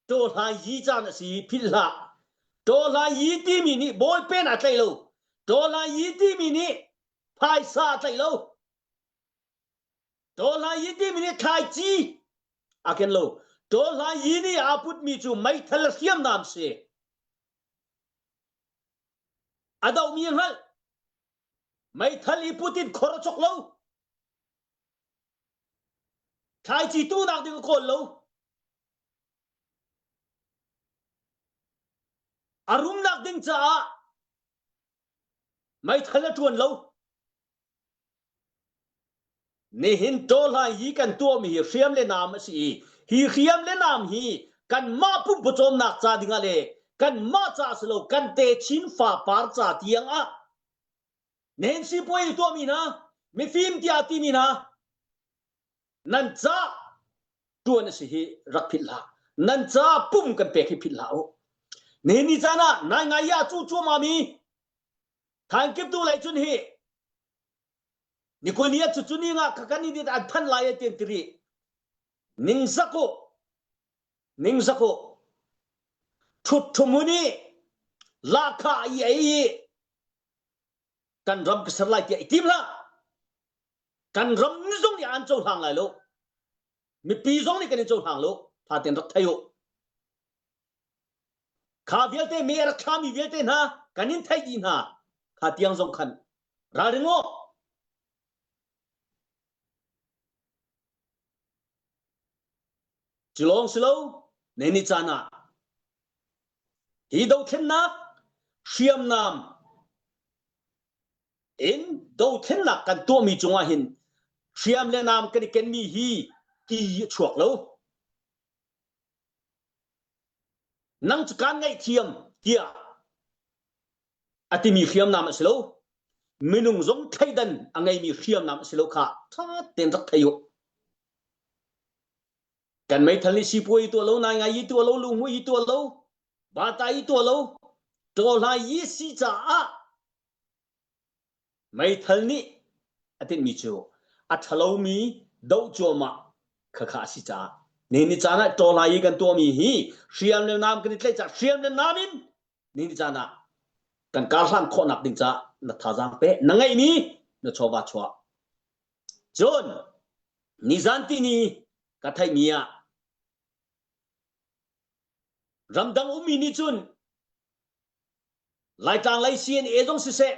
Tawhlai yi caan a si philh hlah. Tawhlai yi timi nih ballpen a tlaih lo. Tawhlai yi timi nih phaisa a tlaih lo. Tawhlai yi timi nih thlaici a ken lo. Tawhlai yi nih aa putmi cu meithal hriamnam si. A dohmi a hngalh. Meithal i put in khor a chok lo. Thlaici tuhnak ding a kawl lo. A rumnak ding caah meithal a ṭuan lo. Nihin tawhlai hi kan tuahmi hi hriam le naam a si i hi hriam le naam hi kanmah pumpawcawmnak ca dingah le kanmah ca si lo kan techin fapar ca tiang ah nihin sipuai tuahmi hna mifim tiah timi hna nan ca tuan a si hi rak philh hlah nan ca pum kan pek hi philh hlah u nihin ni caan ah nai ngai ya cu cuama mi thain kip tu lai cun hi nikul ni cu cu ni nga ka kan i an than lai e ten tiri ning zaku ning zaku thut thumuni lakha i ei kan ram ka ser lai tiah i tim hlah kan ram zong nih an cohlang lai lo mipi zong nih kan in cohlang lo tha ten rak thei u kha vialte me rak thlami vialte hna kan in thei dih hna kha tiang zong khan ralring u cu lawng si lo ne ni caan ah hi dothlennak hriamnam in dothlennak kan tuahmi cungah hin hriam le nam kan i kenmi hi ti a chuak lo. Nang cu kaan ngaihthiam tiah a timi hriamnam a si lo. Minung zong thleidan a ngeimi hriamnam a si lo kha ṭha tein rak thei u. Kan meithal nih sipuai tuah lo, nai ngai yi tuah lo, lunghmui yi tuah lo, bata yi tuah lo, ṭawhlai yi si caah Meithal nih a tinhmi cu a ṭhalomi doh cuahmah khakha a si caah nihin ni caan ah ṭawlai i kan tuahmi hi hriam le nam kan i tlaih caah hriam le nam in nihin ni caan ah kan karhlan khawhnak ding caah na thazaang pe na ngeihmi na chawva chuah. Cun nizan tini ka theihmi ah ramdang ummi nih cun Laitlang lei CNA zong siseh,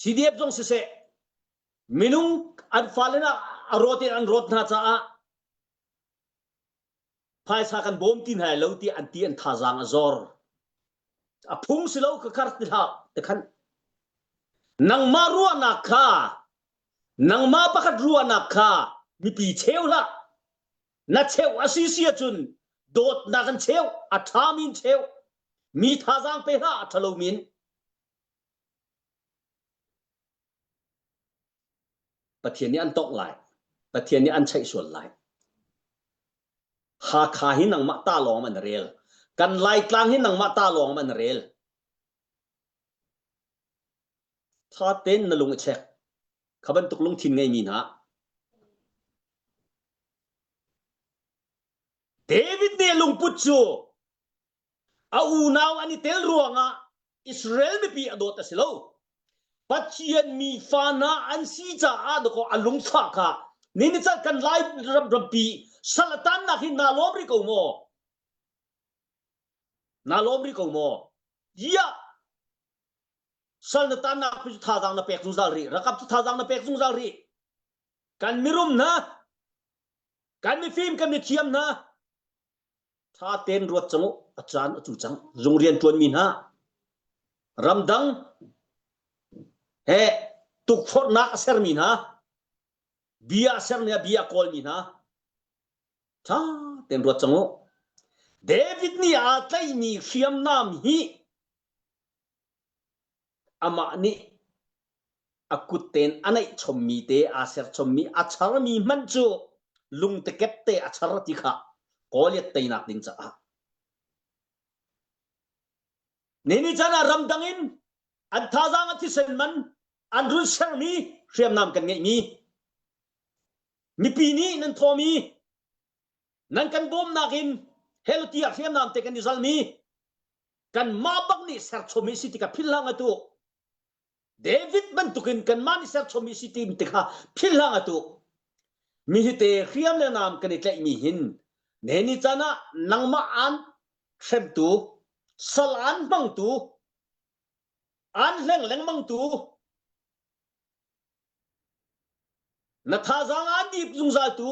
CDF zong siseh, minung an fale na a rawt in an rawt hna caah phaisa kan bawm ti hna lo ti an ti an thazaang a zor. A phung si lo ka khar ti hlah te khan. Nangmah ruahnak kha nangmah pakhat ruahnak kha mipi cheu hlah. Na cheu a si si ahcun dawtnak an cheu, a ṭhami in cheu. Mi thazaang pe hlah a ṭhalomi in. Pathian nih an tongh lai. Pathian nih an cheih sual lai. Hakha hi nangmah ta lawng man rel. Kan Laitlang hi nangmah ta lawng man rel. Tha tein na lung i chek. Kha bantuk lungthin ngeimi hna. David nih lungput cu a unau an i tel ruangah Israel mipi a dawt a si lo. Pathian mi fa hna an si caah dakaw a lungfah kha ni ni cal kan lai ram rampi sal a tannak hi naa lawm rih ko maw? Naa lawm rih ko maw? Iah! Sal na tannak cu thazaang na pek zungzal rih. Rakap cu thazaang na pek zungzal rih. Kan mirum hna, kan mifim kan mithiam hna, Ṭha tein ruat cang u, a caan a cu cang. Zung rian ṭuanmi hna, ramdang he tukforhnak a sermi hna, bia a sermi hna, bia a kawlmi hna, ṭha tein ruat cang u. David nih aa tlaihmi hriamnam hi amah nih a kut tein a neih chommi te aa ser chommi a charmi hmanh cu lungtekep te a char ti kha Goliath teinak ding caah. Nini caan ah ramdang in an thazaang a thisen man an run sermi hriamnam kan ngeihmi mipi nih nan thawmi nan kan bawmnak in hell tiah hriamnam te kan i zalmi kanmah bak nih serchom hi si tikah philh hlah atu David bantukin kanmah nih serchom hi si ti tikha philh hlah atu mi hi te hriam le nam kan i tlaihmi hin ne ni caan ah nangmah an hremtu sal an hmangtu an hleng lengmangtu na thazaang an dip zungzal tu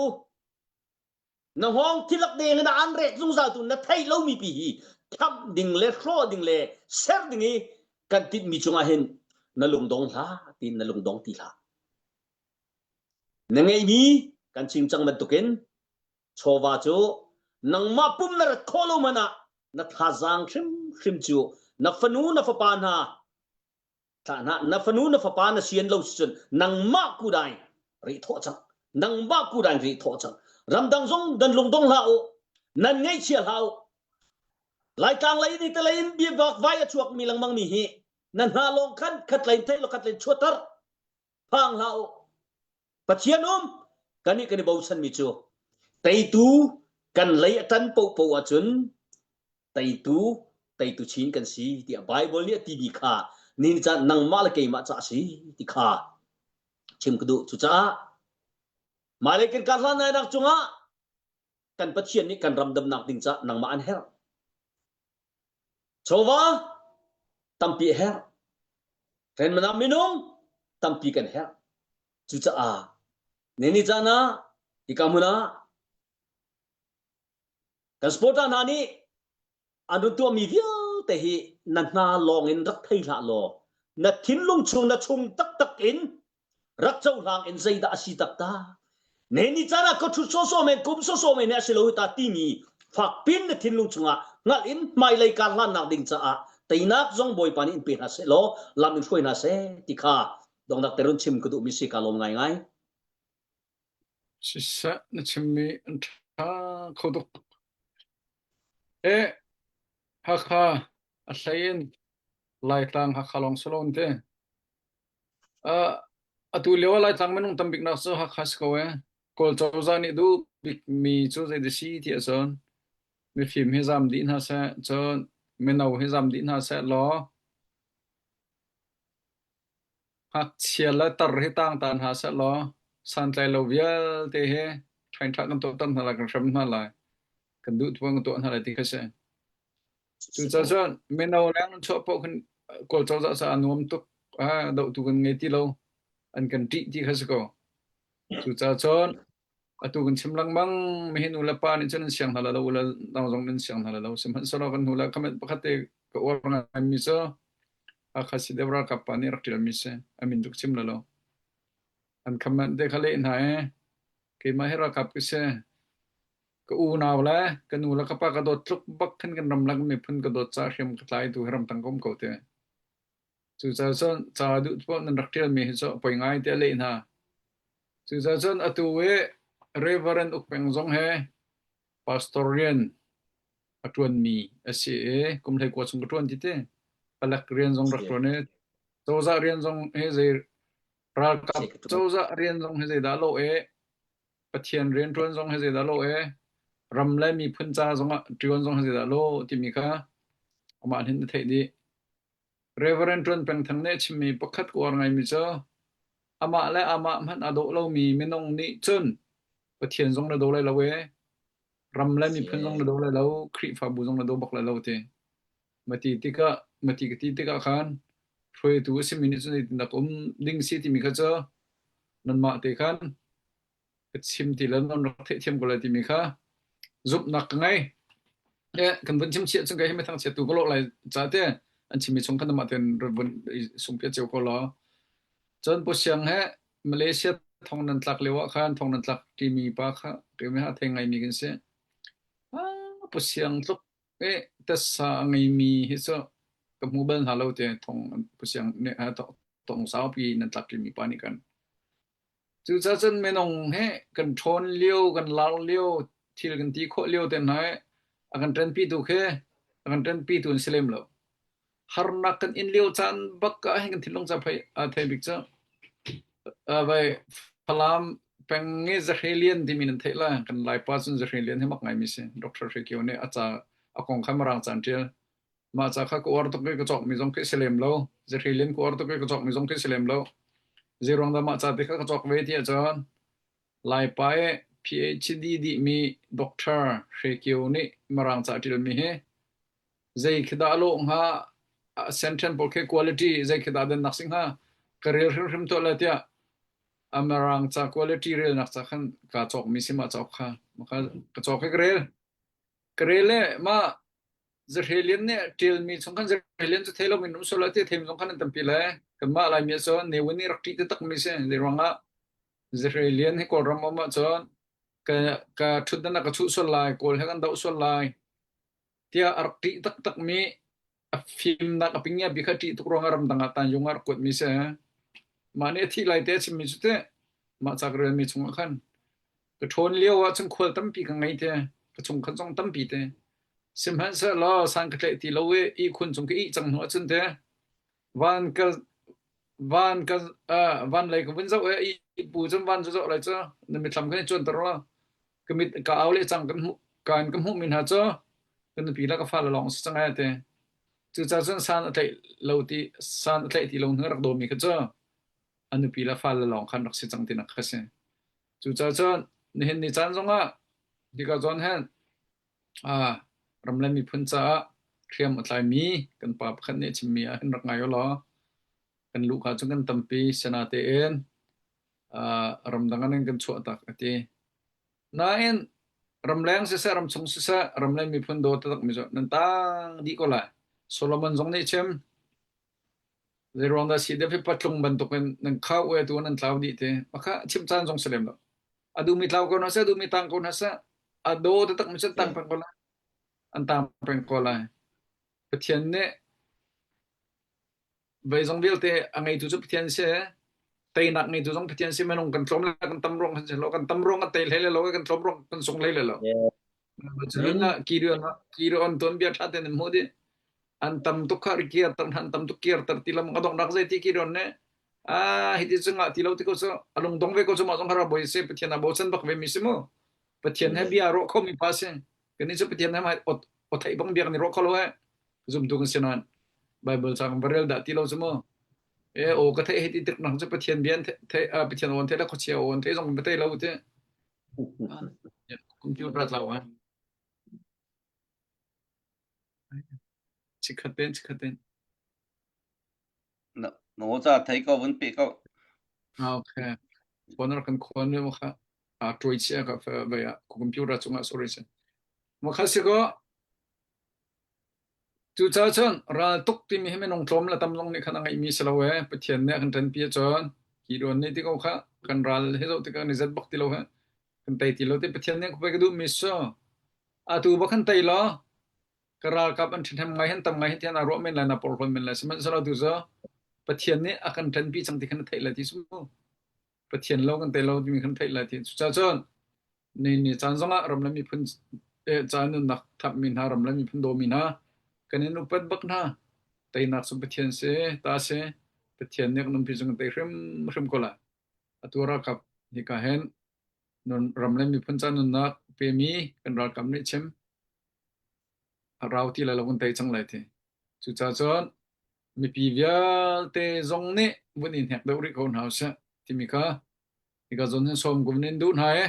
na hngawng thilak deng in an rek zungzal tu na theih lomi pi hi thamh ding le hrawh ding le ser ding i kan tinhmi cungah hin na lungdong hlah tiin na lungdong ti hlah na ngeihmi kan chim cang bantukin chawva cu nangmah pum na rat khawh lo man ah na thazaang hrimhrim cu na fanu na fapa hna Thlah hna, na fanu na fapa na sian lo cun nangmah kudai ri thawh cang. Nangmah kudai ri thawh cang. Ramdang zong dan lungdong hlah u. Nan ngaihchia hlah u. Laitlang lei ni te lei in biavak vai a chuak mi lengmang mi hi na hna lawng khan khat lei thei lo khat lei chuatar phang hlah u. Pathian um kan i kan i bochan mi cu teitu kan lei a tan popo ahcun teitu teitu chin kan si tiah Bible nih a timi kha ni caan nangmah le keimah ca a si ti kha chim ka duh cucaah hmailei kan kar hlan nak cungah kan Pathian nih kan ram damnak ding ca nangmah an herh chawva tampi a herh renmana minung tampi kan herh cucaah ni ni caan ah hika hmun ah Kan supporter hna nih an run tuahmi vialte hi na hna lawng in rak thei hlah law na thinlung chung na chung taktak in rak cohlang in zeidah a si taktak ne ni caan ah ka ṭhut sawsawh men kum sawsawh men a si lo ta timi fakpin na thinlung chungah hngalh in hmailei kar hlannak ding caah teinak zong Bawipa nih in pe hna seh law lam in hruai hna seh ti kha dongnak te run chim ka duhmi si ka lawm ngaingai.
Siseh na chimmi an ṭha kho tuk. Eh, Hakha a hlei in Laitlang Hakha lawng si lo an ti. Uh, atu lio ah Laitlang minung tam biknak cu Hakha si ko ee. Kawl cozah nih duh bikmi cu zei si ti ahcun mifim hi zam dih hna seh, cun mino hi zam dih hna seh law Ngakchia le tar hi tang ta hna sehlaw santlai lo vialte hi ṭhainṭha kan tuahter hna lai, kan hrem hna lai, kan duh tuah kan tuah hna lai ti kha si. Cucaah cun mino leng an chuah paoh khin Kawl cozah caah a nuam tuk, ah dohtu kan ngei ti lo, an kan ṭih ti kha si ko. Cucaah cun atu kan chim lengmang mi hi nu le pa nih cun an siang hna lai lo, u le nau zong nan siang hna lai lo. Sihmanhsehlaw kan hnu le comment pakhat te ka uar ngaimi cu Hakha Sideu ralkap pa nih rak ṭialmi si. A min tuk chim lo. An comment te kha leh hna i keimah hi ralkap ka si. Ka unau le ka nu le ka pa ka dawt tluk bak khin kan ramlak miphun ka dawt ca hriam ka tlai tu hi ramtang ka um ko te. Cucaah cun ca duh poh nan rak ṭialmi hi cu a poi ngai tiah leh hna. Cucaah cun atu i Reverend Uk Peng zong he pastor rian a ṭuanmi a si i kum 19 chung ka ṭuan ti ti. Palek rian zong rak ṭuan i cozah rian zong hi zei ralkap cozah rian zong hi zeidah lo e Pathian rian ṭuan zong hi zeidah lo e ram le miphun ca zongah ṭuan zong hi zeidah lo timi kha amah hin na theih dih. Reverend Ṭuan Peng Thang nih a chimmi pakhat ka uar ngaimi cu amah le amah hmanh a daw lomi minung nih cun Pathian zong na daw lai lo e, ram le miphun zong na daw lai lo, Khrihfabu zong na daw bak lai lo ti. Mati tikah mati ka ti tikah khan hruaitu a simi nih cun zeitindah ka um ding si timi kha cu nanmah te khan ka chim ti le nan rak theihthiam ko lai timi kha zumhnak ka ngei. Eh, kan vun chim chiah cun kai hi mithang chiatu ka lawh lai ca te an chimmi chung khan mah ten vun sungpia ceu ko law. Cun Pu Siang he Malaysia thong nan tlak lio ah khan thong nan tlak timi pa kha keimah ha thei ngaimi kan si. Pu Siang tluk i tasa a ngeimi hi cu ka hmu bal hna lo ti thong Pu Siang nih thong saupi nan tlak ṭimi pa nih kan. Cucaah cun minung hi kan ṭhawn lio, kan lar lio, thil kan ti khawh lio te hna hi a kan ṭanpitu khi a kan ṭanpitu an si lem lo. Harnak kan in lio caan bak ah hin kan thinlung ca phei aa thei bik cu. Vai Falam peng i Zahre Lian timi nan theih lai. Kan Laipa cun Zahre Lian hi mak ngaimi si. Dr. Hre Kio nih a ca a kong kha Mirang ca an ṭial. Mah ca kha ka uar tuk i ka cawkmi zong khi si lem lo. Zahre Lian ka uar tuk i ka cawkmi zong khi si lem lo. Zeiruang dah mah ca te kha ka cawk ve ti ahcun Laipa i PhD dihmi Dr. Hre Kio nih Mirang ca a ṭialmi hi zei khi dah a lawh hnga sentence pawl khi quality zei khi dah dannak si hnga ka rel hrimhrim tuah le tiah a mirang ca quality relnak ca khan ka cawkmi si mah cauk kha maka ka cawk i ka rel ka rel le mah Zahrelian nih ṭialmi chung khan Zahrelian cu thei loin um sual ti theimi zong khan an tampi le kanmah Laimi ahcun Ne Win nih rak ṭih taktakmi si zei ruangah Zahrelian hi Kawlram um ahcun ka ka ṭhutdan ah ka chuh sual lai Kawl he kan doh sual lai tiah a rak ṭih taktakmi a fimnak a pingia bik kha ṭih tuk ruangah ramdang ah tanjung ah rak kuatmi si. Mah nih a thih lai te a chimmi cu teh mah ca ka relmi chungah khan ka ṭhawn lio ah cun khual tampi ka ngei te ka chungkhat zong tampi te sihmanhsehlaw san ka tlaih ti lo i ihkhun cung ka ih cang hnu ahcun te van ka van ka uh, van lei ka vun zoh i pu cun van cu zoh lai cu na mithlam kan i cuanter lo ka mit ka au le cang kan hmuh kan ka hmuh mi hna cu ka nupi le ka fale lawng si cang ai te cucaah cun san a tlaih lo ti san a tlaih ti lo hnu rak dawmi kha cu a nupi le fale lawng khan rak si cang tinak kha si cucaah cun nihin ni caan zongah hika zawn hen ah ram le miphun caah hriam a tlaimi kan pa pakhat nih a chimmi ah hin rak ngai u law kan luhka cu kan tampi sinatein ramdang ah nan kan chuah tak a ti. Nain ramleng siseh ramchung siseh ramleng miphun daw taktak mi cu nan tang dih ko lai. Solomon zong nih chim zeiruang dah si deuh hi patlung bantukin nan khau ue tu nan tlau dih te. Makha chim caan zong si lem lo. A duhmi tlau ko hna seh, a duhmi tang ko hna seh, a daw taktak mi cu tang peng ko lai. An tang peng ko lai. Pathian nih Veizong vialte a ngeitu cu Pathian si. Teinak ngeitu zong Pathian si. Minung kan tlawm le kan tam ruang kan si lo. Kan tam ruang kan tei hlei le lo. Kan tlawm ruang kan sung hlei le lo. Cun Kirion Kirion tuan bia ṭha tein an hmuh dih. An tam tuk kha kir tar an tam tuk kir tar ti lam a donghnak zei ti Kirion nih ah hiti cu ngah ti lo ti ko cu a lung dong ve ko cu mah zong hara boi si Pathian a bochan bak ve mi si mu. Pathian he bia ruah kho mi pa si. Kan nih cu Pathian he o theih bang bia kan i ruah kho lo he. Zumtu kan si nain Bible ca kan va rel dah ti lo cu mu. E aw ka theih hei ti tik nak cu Pathian bia theih Pathian aw an theih le khuachia aw an theih zong va thei lo ti. Computer tlau ah. Chikhat ten chikhat ten.
Na na ca thei ko vun pe ko.
Okay. Phone kan khon me mo kha a troi chia ka vai a computer chungah sorry se. Mo kha si ko Cucaah cun raltuk timi hi minung tlawm le tam zong nih khan a ngeihmi si lo ee. Pathian nih a kan ṭanpi ahcun hi ruan nih ti ko kha kan ral hi zoh tikah kan i zat bak ti lo he. Kan tei ti lo ti Pathian nih khuapi ka duhmi cu atu bak kan tei law ka ralkap an ṭhahnem ngai han tam ngai hin tiah naa ruah men lai naa porhlawt men lai sihmanhsehlaw tu cu Pathian nih a kan ṭanpi cang ti kha na theih lai ti cu mu. Pathian lo kan tei lo timi kan theih lai ti. Cucaah cun ni ni caan zongah ram le miphun ca nunnak thapmi hna ram le miphun dawmi hna kan in upat bak hna. Teinak cu Pathian si, ta si. Pathian nih kan umpi cu kan tei hrimhrim ko lai. Atu ralkap hika hin nun ram le miphun ca nunnak pemi kan ralkap nih chim a rau ti lai lo kan tei cang lai ti. Cucaah cun mipi vialte zong nih vun in hnek deuh rih ko hna usih timi kha hika zawn hin sawm kum in duh hna i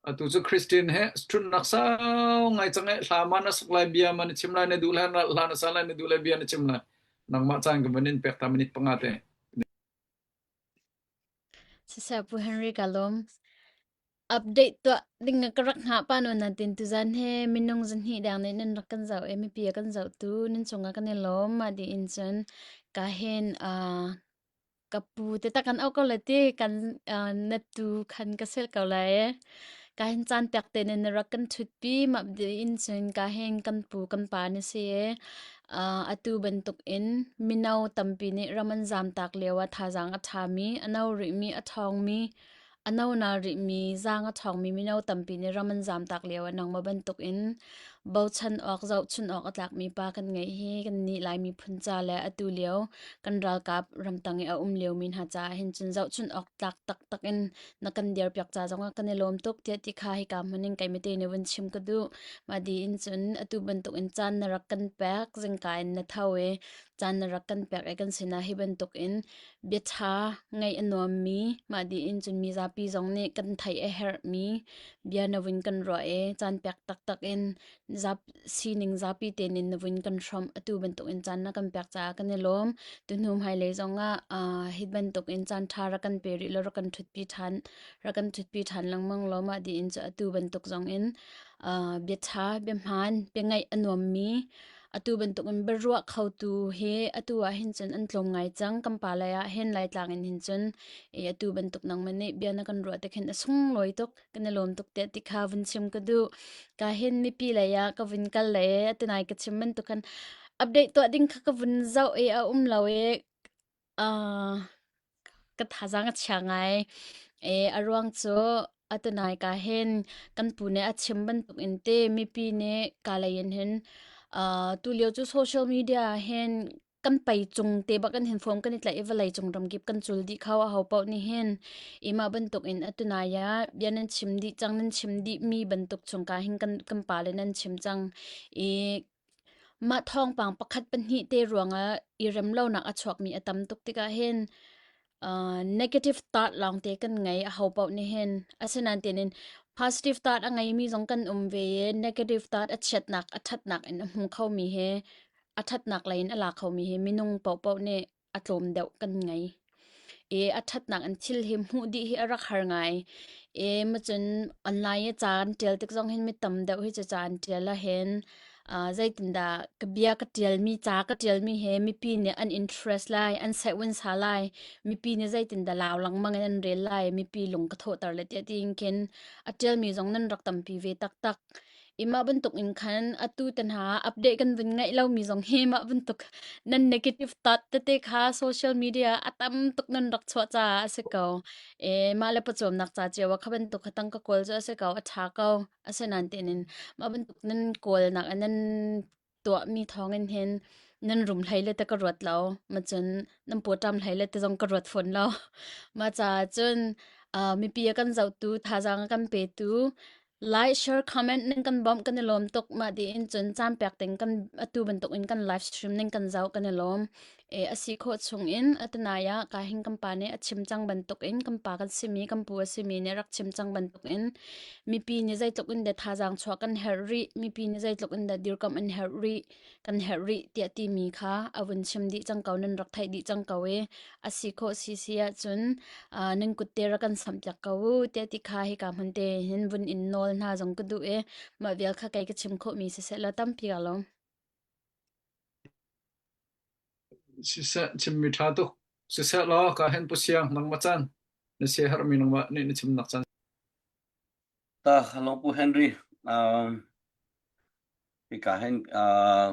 atu cu Christian he ṭhutnak sau ngai cang i hla ma na sak lai bia ma na chim lai na duh lai hla na sa lai na duh lai bia na chim lai nangmah caan ka van in pek ta minute panga te
Siseh Pu Henry ka lawm. Update tuah ding ka rak hngah pa nawn natin tuzan he minung zahnih dang nih nan rak kan zoh i mipi a kan zohtu nan cungah kan i lawm. Mah dih in cun ka hin uh, ka pu te tak kan auh ko lai ti kan uh, na tu khan ka sel ko lai. Ka hin caan pek te nin na rak kan ṭhutpi map in cun ka hin kan pu kan pa na si i uh, atu bantuk in mino tampi nih ram an zamtak lio ah thazaang a ṭhami, a no rihmi, a ṭhawngmi, a no nal rihmi, zaang a ṭhawngmi mino tampi nih ram an zamtak lio ah nangmah bantuk in bochan awk, zohchun awk a tlakmi pa kan ngeih hi kannih Lai miphun ca le atu lio kan ralkap ramtang i a um liomi hna caah hin cun zohchun awk tlak taktak in na kan dirpiak ca zongah kan i lawm tuk tiah ti kha hika hmun in keimah te nih vun chim ka duh. Mah di in cun atu bantuk in caan na rak kan pek, zingka in na tho i caan na rak kan pek i kan sinah hi bantuk in bia ṭha ngaih a nuammi, mah di in cun mi zapi zong nih kan theih a herhmi bia na vun kan ruah i caan pek taktak in zap sining zapi tein in na vun kan hrawmh. Atu bantuk in caan na kan pek caah kan i lawm. Tuhnu hmailei zongah uh, hi bantuk in caan ṭha rak kan pe rih law rak kan ṭhutpi ṭhan rak kan ṭhutpi ṭhan lengmang law mah di in cu atu bantuk zong in uh, bia ṭha, bia hmaan, bia ngaih a nuammi atu bantuk in biaruah khotu hi atu ah hin cun an tlawm ngai cang. Kan pa lei ah hin Laitlang in hin cun i atu bantuk nangmah nih bia na kan ruah tik hin a sunglawi tuk. Kan i lawm tuk tiah ti kha vun chim ka duh. Ka hin mipi lei ah ka vun kal le atunai ka chim bantuk khan update tuah ding kha ka vun zoh i a um lo i uh, ka thazaang a chia ngai. E, a ruang cu atunai ka hin kan pu nih a chim bantuk in te mipi nih ka lei in hin uh, tu lio cu social media hin kan pei cung te bak in hin phone kan i tlaih i vawlei cung ramkip kan cul dih kho a ho paoh nih hin i mah bantuk in atunai ah bia nan chim dih cang nan chim dih mi bantuk chung ka hin kan kan pa le nan chim cang i mah thawngpang pakhat pahnih te ruangah i rem lonak a chuakmi a tam tuk tikah hin uh, negative thought lawngte kan ngei a ho paoh nih hin asinain tinin positive thought a ngeimi zong kan um ve i negative thought a chiatnak a ṭhatnak in a hmu khomi he a ṭhatnak lei in a la khomi hi minung paohpaoh nih a tlawm deuh kan ngei. I a ṭhatnak in thil hi hmuh dih hi a rak har ngai. I macun online i ca kan ṭial tik zong hin mi tam deuh hi cu ca an ṭial ahhin uh, zeitindah ka bia ka ṭialmi ca ka ṭialmi he mipi nih an interest lai, an saihwinsa lai, mipi nih zeitindah lau lengmang in an rel lai, mipi lung ka thawhter le tiah tiin khin a ṭialmi zong nan rak tampi ve taktak. I mah bantuk in khan atu te hna update kan vun ngaih lomi zong hi mah bantuk nan negative thought tete kha social media a tam tuk nan rak chuah caah a si ko. E, mah le pawcawmnak ca cio ah kha bantuk kha tang ka kawl cu a si ko, a ṭha ko. Asinain tein mah bantuk nan kawlnak ah nan tuahmi thawngin hin nan rum hlei le te ka ruat lo. Macun nan pawṭam hlei le te zong ka ruat fawn lo. Mah caah cun uh, mipi a kan zohtu, thazaang a kan petu, like, share, comment nan kan bawmh kan i lawm tuk. Mah tiin cun caan pek ding kan atu bantuk in kan live stream ning kan zoh kan i lawm. E, a si khawh chung in atanai ah ka hin kan pa nih a chim cang bantuk in kan pa kan simi kan pu a simi nih rak chim cang bantuk in mipi nih zeitluk in dah thazaang chuah kan herh rih mipi nih zeitluk in dah dirkamh an herh rih kan herh rih tiah timi kha a vun chim dih cang ko nan rak theih dih cang ko i a si khawh si si ahcun uh, nan kut te rak kan samh piak ko u tiah ti kha hika hmun te hin vun in nawl hna zong ka duh i mah vial kha kei ka chim khawh mi siseh law tampi ka lawm.
Siseh chimmi ṭha tuk. Siseh law ka hen pu siang nangmah caan na siaherhmi nangmah nih na chimnak caan.
Ta hello Pu Henry. Um, hika hin uh,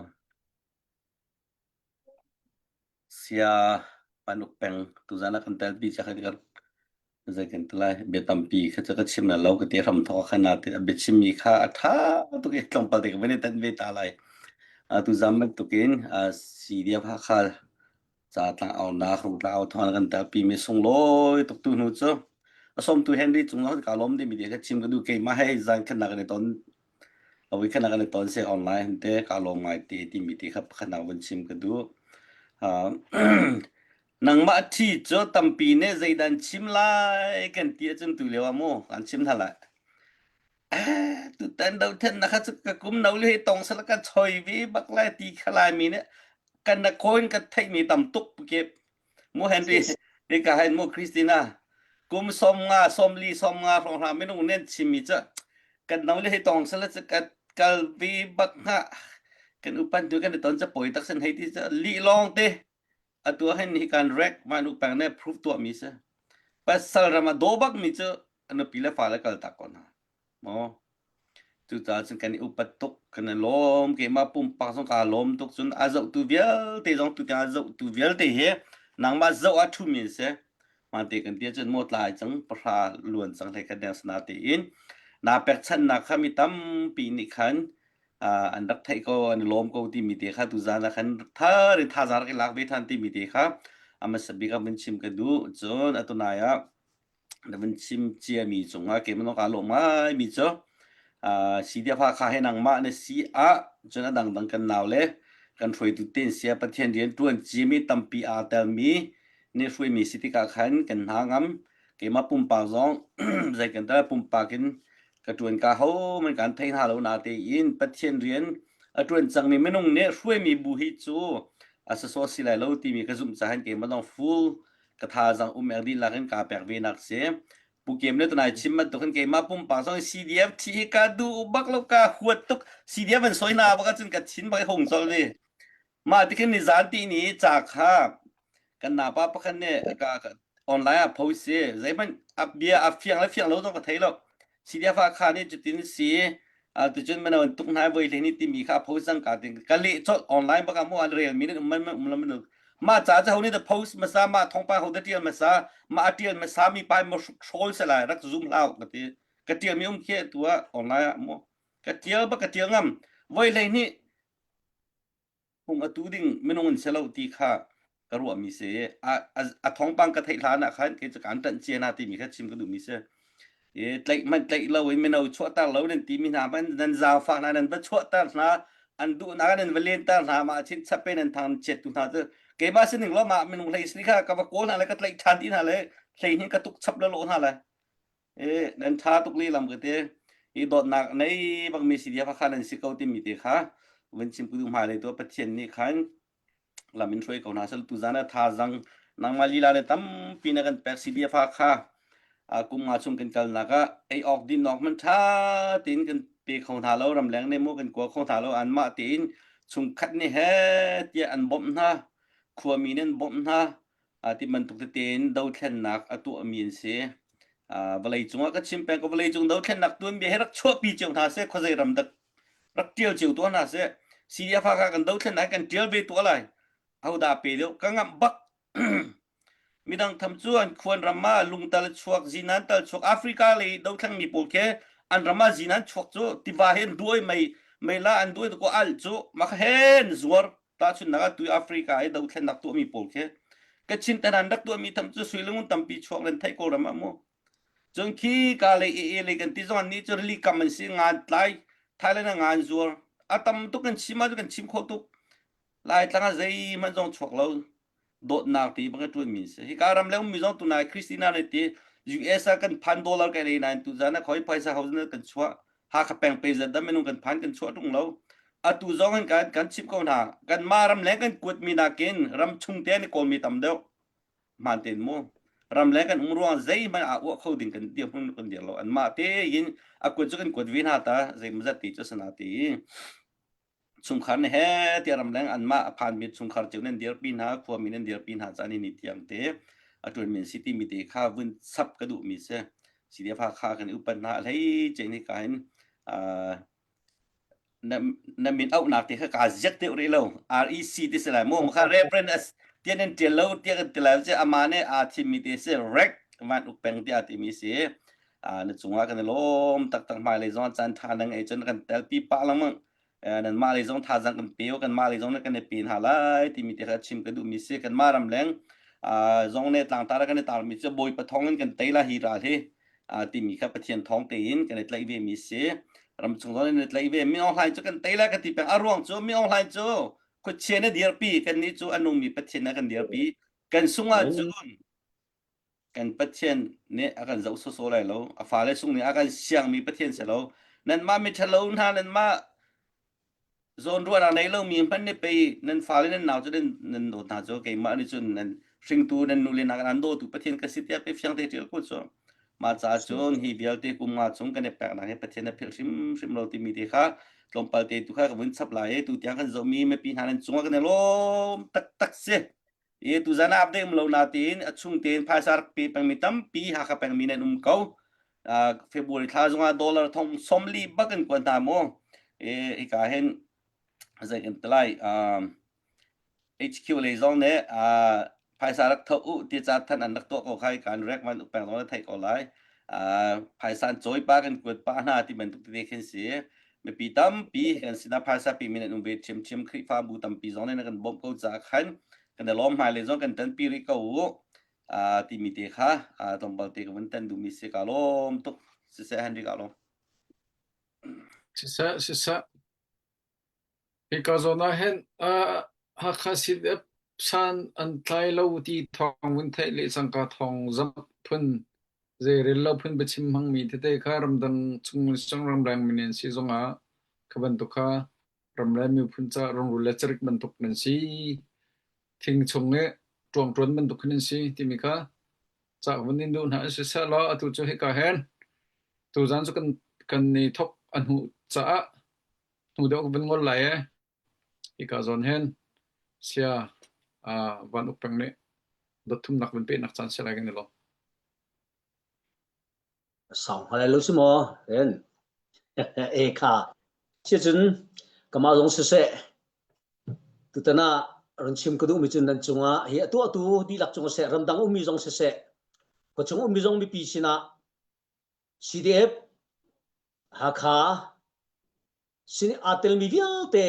sia panuk peng tuzan ah kan tel pi cha kha kan zei kan ti lai bia tampi kha cu ka chim na lo ka ti hram thawk khan na ti bia chimmi kha a ṭha tuk i tlawmpal te ka van i tan ve ta lai. Uh, tuzan bantukin uh, CDF Hakha ca tlangaunak rungtlang au thawng kan telpi mi sunglawi tuk tu hnu cu a sawmtu Henry cung zong ka lawm dimi ti ka chim ka duh keimah hei zan khatnak kan i ton awi khatnak kan i ton se online te ka lawm ngai te timi ti kha pakhatnak vun chim ka duh uh, nangmah thi cu tampi ne zeidan chim lai kan ti ahcun tu lio ah mu kan chim hna lai Eh, tutan dothlen na kha cu ka kum no le hi tong sala ka choi ve bak lai ti kha lai mi nih kan na coin ka theih mi tam tuk ke mu Henry hi ka hain mu Christina kum som nga som li som nga hrawng hra minung nen chim mi cu kan no le hi tong sala cu ka kal ve bak hnga kan upan tu kan i ton ca poi tak sen hei ti cu li long te atu ah hin hi kan rek van u peng ne proof tuah mi si pasal ram a do bak mi cu nupi le fale kal tak ko hna. Maw? Cucaah cun kan i upat tuk, kan i lawm. Keimah pumpak zong kaa lawm tuk. Cun a zohtu vialte zong tutiang a zohtu vialte hi nangmah zoh ah ṭhumi an si. Hmante kan ti ahcun maw tlai cang pahra luan cang hlei khat deng sana tiin naa pekchanhnak kha mi tampi nih khan uh, an rak theih ko an i lawm ko timi te kha tuzan ah khan thar in thazaang rak i lak ve than timi te kha a hmasa bik ah vun chim ka duh. Cun atunai ah na vun chim ciami cungah keimah kaa lawm ngaimi cu uh, CDF Hakha he nangmah na si ah cun a dangdang kan nau le kan hruaitu te sia Pathian rian ṭuan ciami tampi aa telmi nih hruaimi si tikah khan kan hna ngam keimah pumpak zong zei kan tel pumpak in ka ṭuan ka ho man kan thei hna lo na tein Pathian rian a ṭuan cangmi minung nih hruaimi bu hi cu a sasaw si lai lo timi ka zumh cahan keimah zong full ka thazaang um ek dihlak in kaa pek ve nak si. Pu Kem le tunai chim bantuk in keimah pumpak zong CDF thi hi ka duh bak lo ka huat tuk CDF an soi na bak ahcun ka thin bak hung col ve. Mah tikhin ni zan ti ni ca kha kan napa pakhat nih ka online ah post si zeihmanh a bia a fiang le fiang lo zong ka thei lo. CDF ah kha nih cutin si tucun mano an tuk hna voi hlei ni timi kha post cang ka tin ka leh colh online baka mu an rel mi um man um lam ma ca ca ho ni da post masa ma thongpa ho da tial masa ma tial masa mi pai mo shrol se lai rak zoom hlau ka ti ka tial mi um khe tua online ah mo ka tial ba ka tial ngam voi hlei ni hung atu ding minung in si lo ti kha ka ruahmi si a, a, a thawngpang ka theih hlan ah khan kei cu kaan ṭanh cia hna timi kha chim ka duhmi si e tlaih hmanh tlaih lo in mino chuahter lo nan timi hna hmanh nan zaangfak hna nan va chuahter hna an duhnak nan va lenter hna mah chin chape nan thang chiat tu hna cu keimah sining lo mah minung hlei sini kha ka va kawl hna le ka tlaih ṭhan ti hna le hlei hin ka tuk chap le lo hna le E, nan ṭha tuk lehlam ka ti. Hi dawtnak nei bakmi si dia kha nan si ko timi te kha vun chim ku duh hmailei tu Pathian nih khan lam in hruai ko hna sel tu zan ah thazang nangmah lila le tampi na kan pek CDF kha kum nga chung kan kalnak ah ei awk din awk man ṭha tein kan pe kho hna lo ramleng ne mu kan kua kho hna lo anmah tein chungkhat nih he tiah an bawmh hna khuami nih an bawmh hna ti bantuk tete in dothlennak a tuahmi an si. Vawlei cungah ka chim peng ko vawlei cung dothlennak tuanbia hi rak chuahpi cio hna seh khuazei ram dak rak tial cio tuah hna seh CDF Hakha kan dothlennak kan tial ve tuah lai hodah pe deuh ka ngamh bak midang tham cu an khuan ram ah lungtal chuak zinan tal chuak Africa lei dothleng mi pawl khi an ram ah zinan chuak cu tiva he an duai mei mei la an duai ko al cu maka hen zuar Tahchunhnak ah tui Africa i dothlennak tuahmi pawl khi Kachin tanan rak tuahmi tham cu suilangun tampi chuak len theih Kawlram ah mu. Cun khi ka le e le kan ti zong an nih cu rili kam an si ngan tlai Thailand ah ngan zuar a tam tuk kan chim ah kan chim kho tuk Laitlang ah zeihmanh zong chuak lo dawtnak ti bang ṭuan mi si hika ram le ummi zong tunai Christina ne ti US ah kan phan dollar kai lei nain tu zan ah khoi phaisa ho kan chuah Hakha peng pe zat dah minung kan phan kan chuah ṭung lo. Atu zong in kan kan chimh ko hna. Kan mah ram leng kan kuatmi nakin ram chung te an i kawlmi tam deuh. Hmaan tein mu. Ram leng kan um ruang zeihmanh aa uah kho ding kan dirhmun kan dir lo. Anmah tein a kuat cu kan kuat ve hna ta zeimawzat ti cu sana ti. Chungkhar nih he tiah ramleng anmah a phanmi chungkhar cio nan dirpi hna khuami nan dirpi hna caan ni tiang te a ṭuanmi an si timi te kha vun chap ka duhmi si CDF Hakha kan i upat hna hlei ce ni ka hin na na min auhnak te kha kaa ziak deuh rih lo REC ti si lai mu kha reference as tian nan ṭial lo tiah kan ti lai cu ama nih aa thimmi te si rek van uk peng tiah timi si na cungah kan i lawm taktak hmailei zong caan ṭha na ngei cun kan telpi pah lengmang nanmah lei zong thazaang kan pe kanmah lei zong kan i pe hna lai timi te kha chim ka duhmi si kanmah ram leng zong ne tlangtar kan i tarmi cu Bawipa thawng in kan tei la hi ral hi timi kha Pathian thawng tein kan i tlaih ve mi si ramchung zong in i tlaih ve Min Aung Hlaing cu kan tei lai ka ti peng a ruang cu Min Aung Hlaing cu khuachia na dirpi kan nih cu a nungmi Pathian na kan dirpi kan sungah cun kan Pathian nih a kan zoh sawsawh lai lo. A fale sung nih a kan siangmi Pathian si lo. Nanmah miṭhalo hna nanmah zawnruahnak nei lomi hmanh nih pei nan fale nan nau cu nan nan dawt hna cu keimah nih cun nan hringtu nan nule hna kan dawtu Pathian ka si tiah pei fiang te ṭial ko cu. Mah caah cun hi vialte kum nga chung kan i peknak hi Pathian a philh hrimhrim lo timi te kha tlawmpal te tu kha ka vun chap lai i tu tiang kan zohmi mipi hna nan cungah kan i lawm taktak si. I tuzan ah update um lo natein a chung tein phaisa rak pe pengmi tampi Hakha pengmi nan um ko. February thla zongah dollar thong 40 bak in kuan hna mu. E hika hin zei kan ti lai HQ lei zong nih phaisa rak tho u ti ca than an rak tuah ko khai kan rek man upeng zong na theih ko lai. Phaisa an cawi pa kan kuat pa hna ti bantuk tete khin si. Mipi tampi kan sinah phaisa pi min an um ve ṭhiamṭhiam Khrihfabu tampi zong nih na kan bawmh ko caah khan kan i lawm hmai lei zong kan ṭanpi rih ko u. timi te kha tlawmpal te ka vun tan duhmi si ka lawm tuk siseh Henry ka lawm
Siseh siseh hika zawn ah hin Hakha CDF san an tlai lo ti thawng vun theih le cangka thawng zamh phun zeirel lo phun biachim hmangmi tete kha ramdang chung le sang ramleng min an si zongah kha bantuk kha ramleng miphun ca rungrul le carik bantuk nan si thing chung i ṭuangṭuan bantuk khin an si timi kha ca vun in duh hna siseh law atu cu hika hen tuzan cu kan kan ni thok a hnu caah hnu deuh vun ngol lai e hika zawn hen sia van uk peng nih dot thumnak vun pehnak caan si lai kan i lawm.
Sau hngal lo si maw hen e kha sicun kamah zong siseh tutan ah run chim ka duhmi cu nan cungah hi a tuahtu dihlak cung seh ramdang ummi zong siseh khuachung ummi zong mipi sinah CDF Hakha sin aa telmi vialte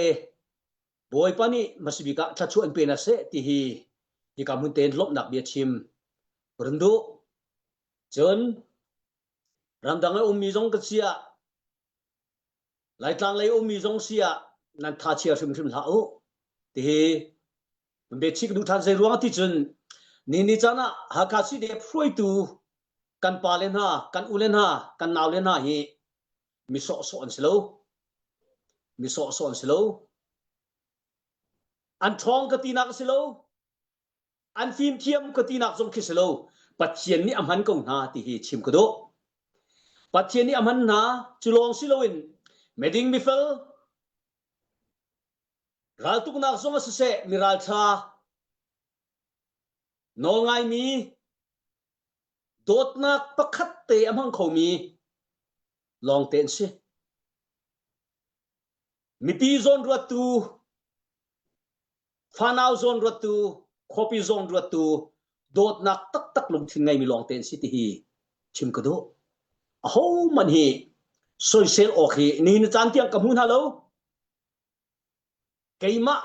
Bawipa nih hmasabik ah thluachuah in pe hna seh ti hi hika hmun tein lawmhnak bia chim run duh. Cun ramdang i ummi zong ka si ah Laitlang lei ummi zong si ah nan tha chia hrimhrim hlah u. Tihi biachik duh ṭhan zei ruang ti cun ni ni caan ah Hakha CDF hruaitu kan pa le hna, kan u le hna, kan nau le hna hi mi sawhsawh an si lo. Mi sawhsawh an si lo. An ṭhawng ka tinak a si lo. An fimthiam ka tinak zong khi si lo. Pathian nih a hman ko hna ti hi chim ka duh. Pathian nih a hman hna cu lawng si loin miding mifel raltuknak zong a siseh mi ralṭha nawlngaimi dawtnak pakhat te a hmang khomi lawngte an si. Mipi zawnruattu fanau zawnruattu, khuapi zawnruattu, dawtnak taktak lungthin ngeimi lawngte an si ti hi chim ka duh. Ahohmanh hi soisel awk hi nihin caan tiang ka hmu hna lo. Keimah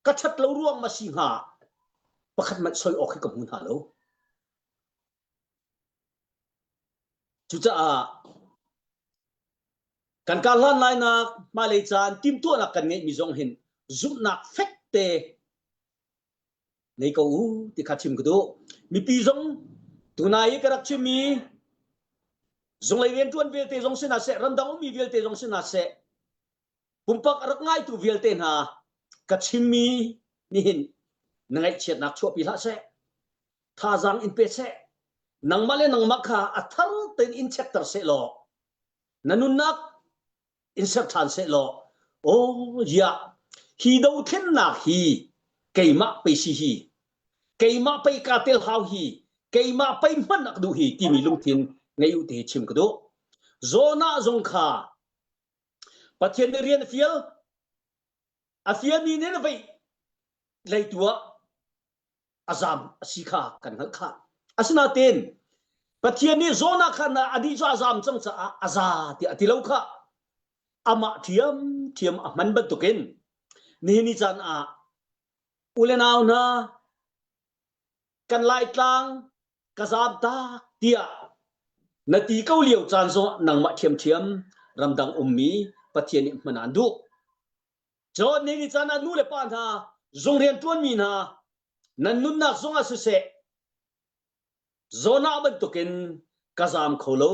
ka ṭhat lo ruang ma si hnga pakhat hmanh soi awk hi ka hmu hna lo. Cucaah kan kar hlan lainak hmailei caan timhtuahnak kan ngeihmi zong hin zumhnak fek te nei ko u ti kha chim ka duh. Mipi zong tunai i ka rak chimmi zunglei rianṭuan vialte zong si hna seh, ramdang ummi vialte zong si hna seh, pumpak a rak ngaitu vialte hna ka chimmi nihin na ngaihchiatnak chuahpi hlah seh thazaang in pe seh nangmah le nangmah kha a thar tein in chekter seh law na nunnak in ser ṭhan seh law oh ya hi dothlennak hi keimah pei si hi keimah pei ka tel hau hi keimah pei hman ak duh hi timi lungthin ngei u te chim ka duh Jonah zong kha Pathian nih rian a fial. A fialmi nih na veih leitu ah a zam a si kha kan hngalh kha. Asinain Pathian nih Jonah kha na anih cu a zam cang caah a za tiah a ti lo kha. Amah ṭhiamṭhiam a hman bantukin nihin ni caan ah u le nau hna kan Laitlang ka zaam tak tiah na ti ko lio caan zongah nangmah ṭhiamṭhiam ramdang ummi Pathian nih hman aan duh. Cun ni ni caan ah nu le pa hna zung rian ṭuanmi hna nan nunnak zongah siseh Jonah bantukin ka zaam kho lo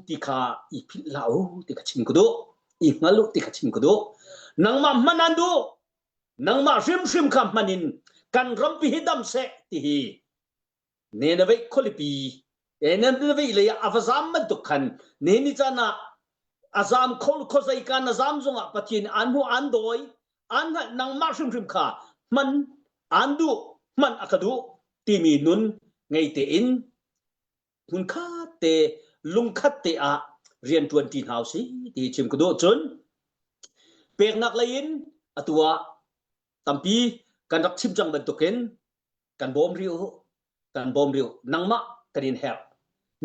ti kha i philh hlah u ti kha chim ka duh. I hngal u ti kha chim ka duh. Nangmah hman aan duh. Nangmah hrimhrim kha hman in kan rampi hi dam seh ti hi Nineveh khualipi Nineveh lei ah a va zaam bantuk khan ni caan ah a zaam kho khuazei ka na zaam zongah Pathian aan hmu aan dawi aan hngalh nangmah hrimhrim kha hman aan duh hman a ka duh timi nun ngei tein. Hmunkhat te lungkhat te ah rian ṭuan ṭi hna usih ti chim ka duh. Cun peknak lei in atu ah tampi kan rak chim cang bantukin kan bawm rih u, kan bawm rih u. Nangmah kan in herh.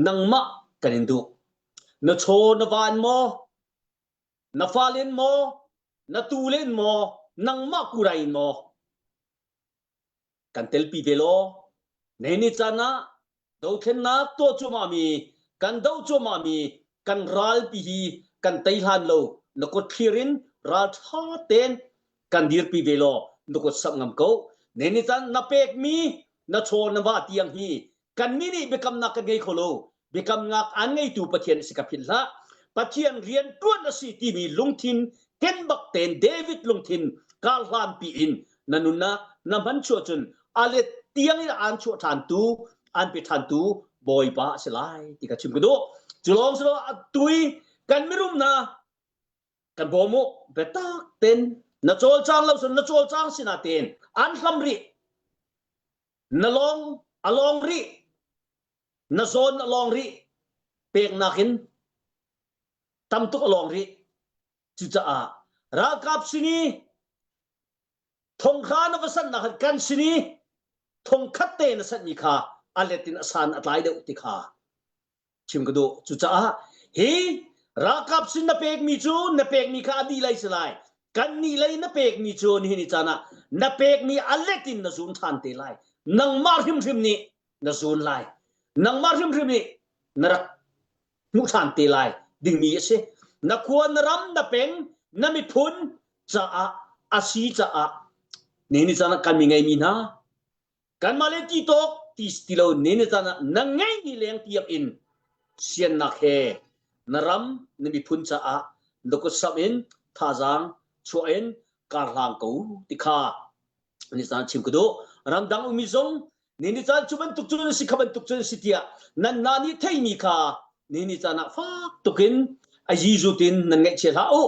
Nangmah kan in duh. Na chaw na van maw? Na fale in maw? Na tule in maw? Nangmah kurai in maw? Kan telpi ve law neni caan ah dothlennak tuah cuahmahmi kan doh cuahmahmi kan ralpi hi kan tei hlan lo na kut thlir in ralṭha tein kan dirpi ve law na kut samh ngam ko. Neni caan na pekmi na chaw na va tiang hi kannih nih biakamnak kan ngei kho lo. Biakamnak aan ngeitu Pathian si ka philh hlah. Pathian rian ṭuan a si timi lungthin ken bak tein David lungthin kar hlanpi in na nunnak na hman chuah cun a let tiang in aan chuah ṭhantu aan pe ṭhantu Bawipa a si lai ti ka chim ka duh. Cu lawng si lo tui kan mirum hna kan bawm u biatak ten na cawlcang lo cun na cawlcang sinah tein an hlam rih na lawng a lawng rih na zawn a lawng rih peknak in tam tuk a lawng rih cucaah ralkap sin i thonghra na va sannak kan sin i thongkhat te na sanmi kha a let in a san a tlai deuh ti kha chim ka duh. Cucaah hi ralkap sin na pekmi cu na pekmi kha a dih lai si lai. Kan nih lei na pekmi cu nihin ni caan ah na pekmi a let in na zun ṭhan te lai. Nangmah hrimhrim nih na zun lai. Nangmah hrimhrim nih na rak hmuh ṭhan te lai dingmi a si. Na khua, na ram, na peng, na miphun caah a si caah nihin ni caan ah kan mi ngeimi hna Kanmah le ti tawk ti ti lo ni ni caan ah na ngeihmi leng tiang in siannak he na ram na miphun caah na kut samh in thazaang chuah in kar hlang ko ti kha ni caan chim ka duh. Ramdang ummi zong ni ni caan cu bantuk cun si kha bantuk cun si tiah nan na nih theimi kha ni ni caan ah fak tukin a yizut in nan ngaihchia hlah u.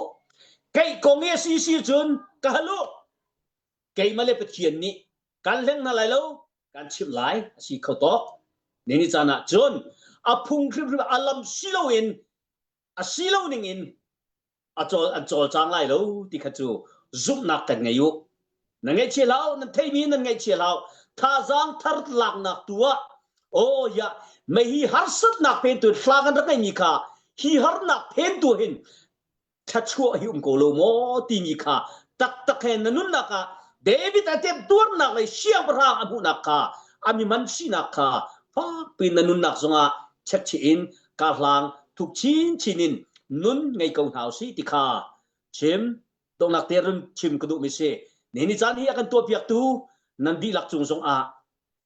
Keih kong i a si si cun ka hal u. Keimah le Pathian nih kan hleng hna lai lo, kan chimh lai a si kho tawk. Nini caan ah cun a phung hrimhrim a lam si loin a si lo ning in a cawl an cawlcang lai lo ti kha cu zumhnak kan ngei u. Na ngaihchia hlah u, nan theimi nan ngaihchia hlah u. Thazaang thar laknak tu ah oh ya mei hi harsatnak phentu hla kan rak ngeimi kha hi harnak phentu hin thluachuah hi um ko lo maw timi kha taktak he na nunnak ah David a temtuarnak le siangpahrang a hmuhnak kha a miman sinak kha fakpi na nunnak zongah check chih in karhlang thuk chinchin in nun ngei ko hna usih ti kha chim donghnak te run chim ka duhmi si ni ni caan hi a kan tuahpiaktu nan dihlak cung zongah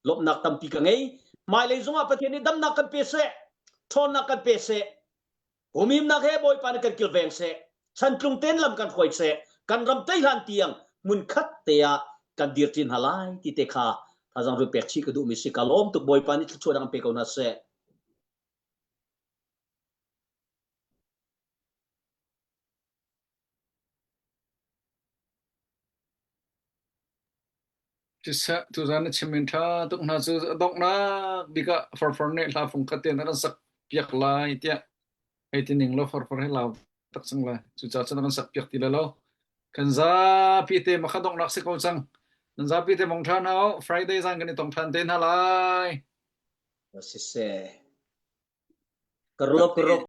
lawmhnak tampi ka ngei hmailei zongah Pathian nih damnak kan pe seh ṭhawnnak kan pe seh Humhimnak he Bawipa nih kan kilveng seh, chantlung tein lam kan hruai seh, kan ram tei hlan tiang hmunkhat te ah kan dir ṭi hna lai ti te kha thazaang rui pek chih ka duhmi si. Ka lawm tuk Bawipa nih thluachuah dang pe ko hna seh.
Siseh, tuzan na chim in ṭha tuk hna cu a donghnak bik ah farfar nih hla fung khat tein a kan sak piak lai tiah hei ti ning law farfar hi lau tak cang lai. Cucaah cun a kan sak piak ti lai lo. Kan zapi te makha donghnak si ko cang. Nan zapi te mong ṭhan hau. Friday zan kan i tong ṭhan te hna lai.
Siseh. Ka ruak ka ruak.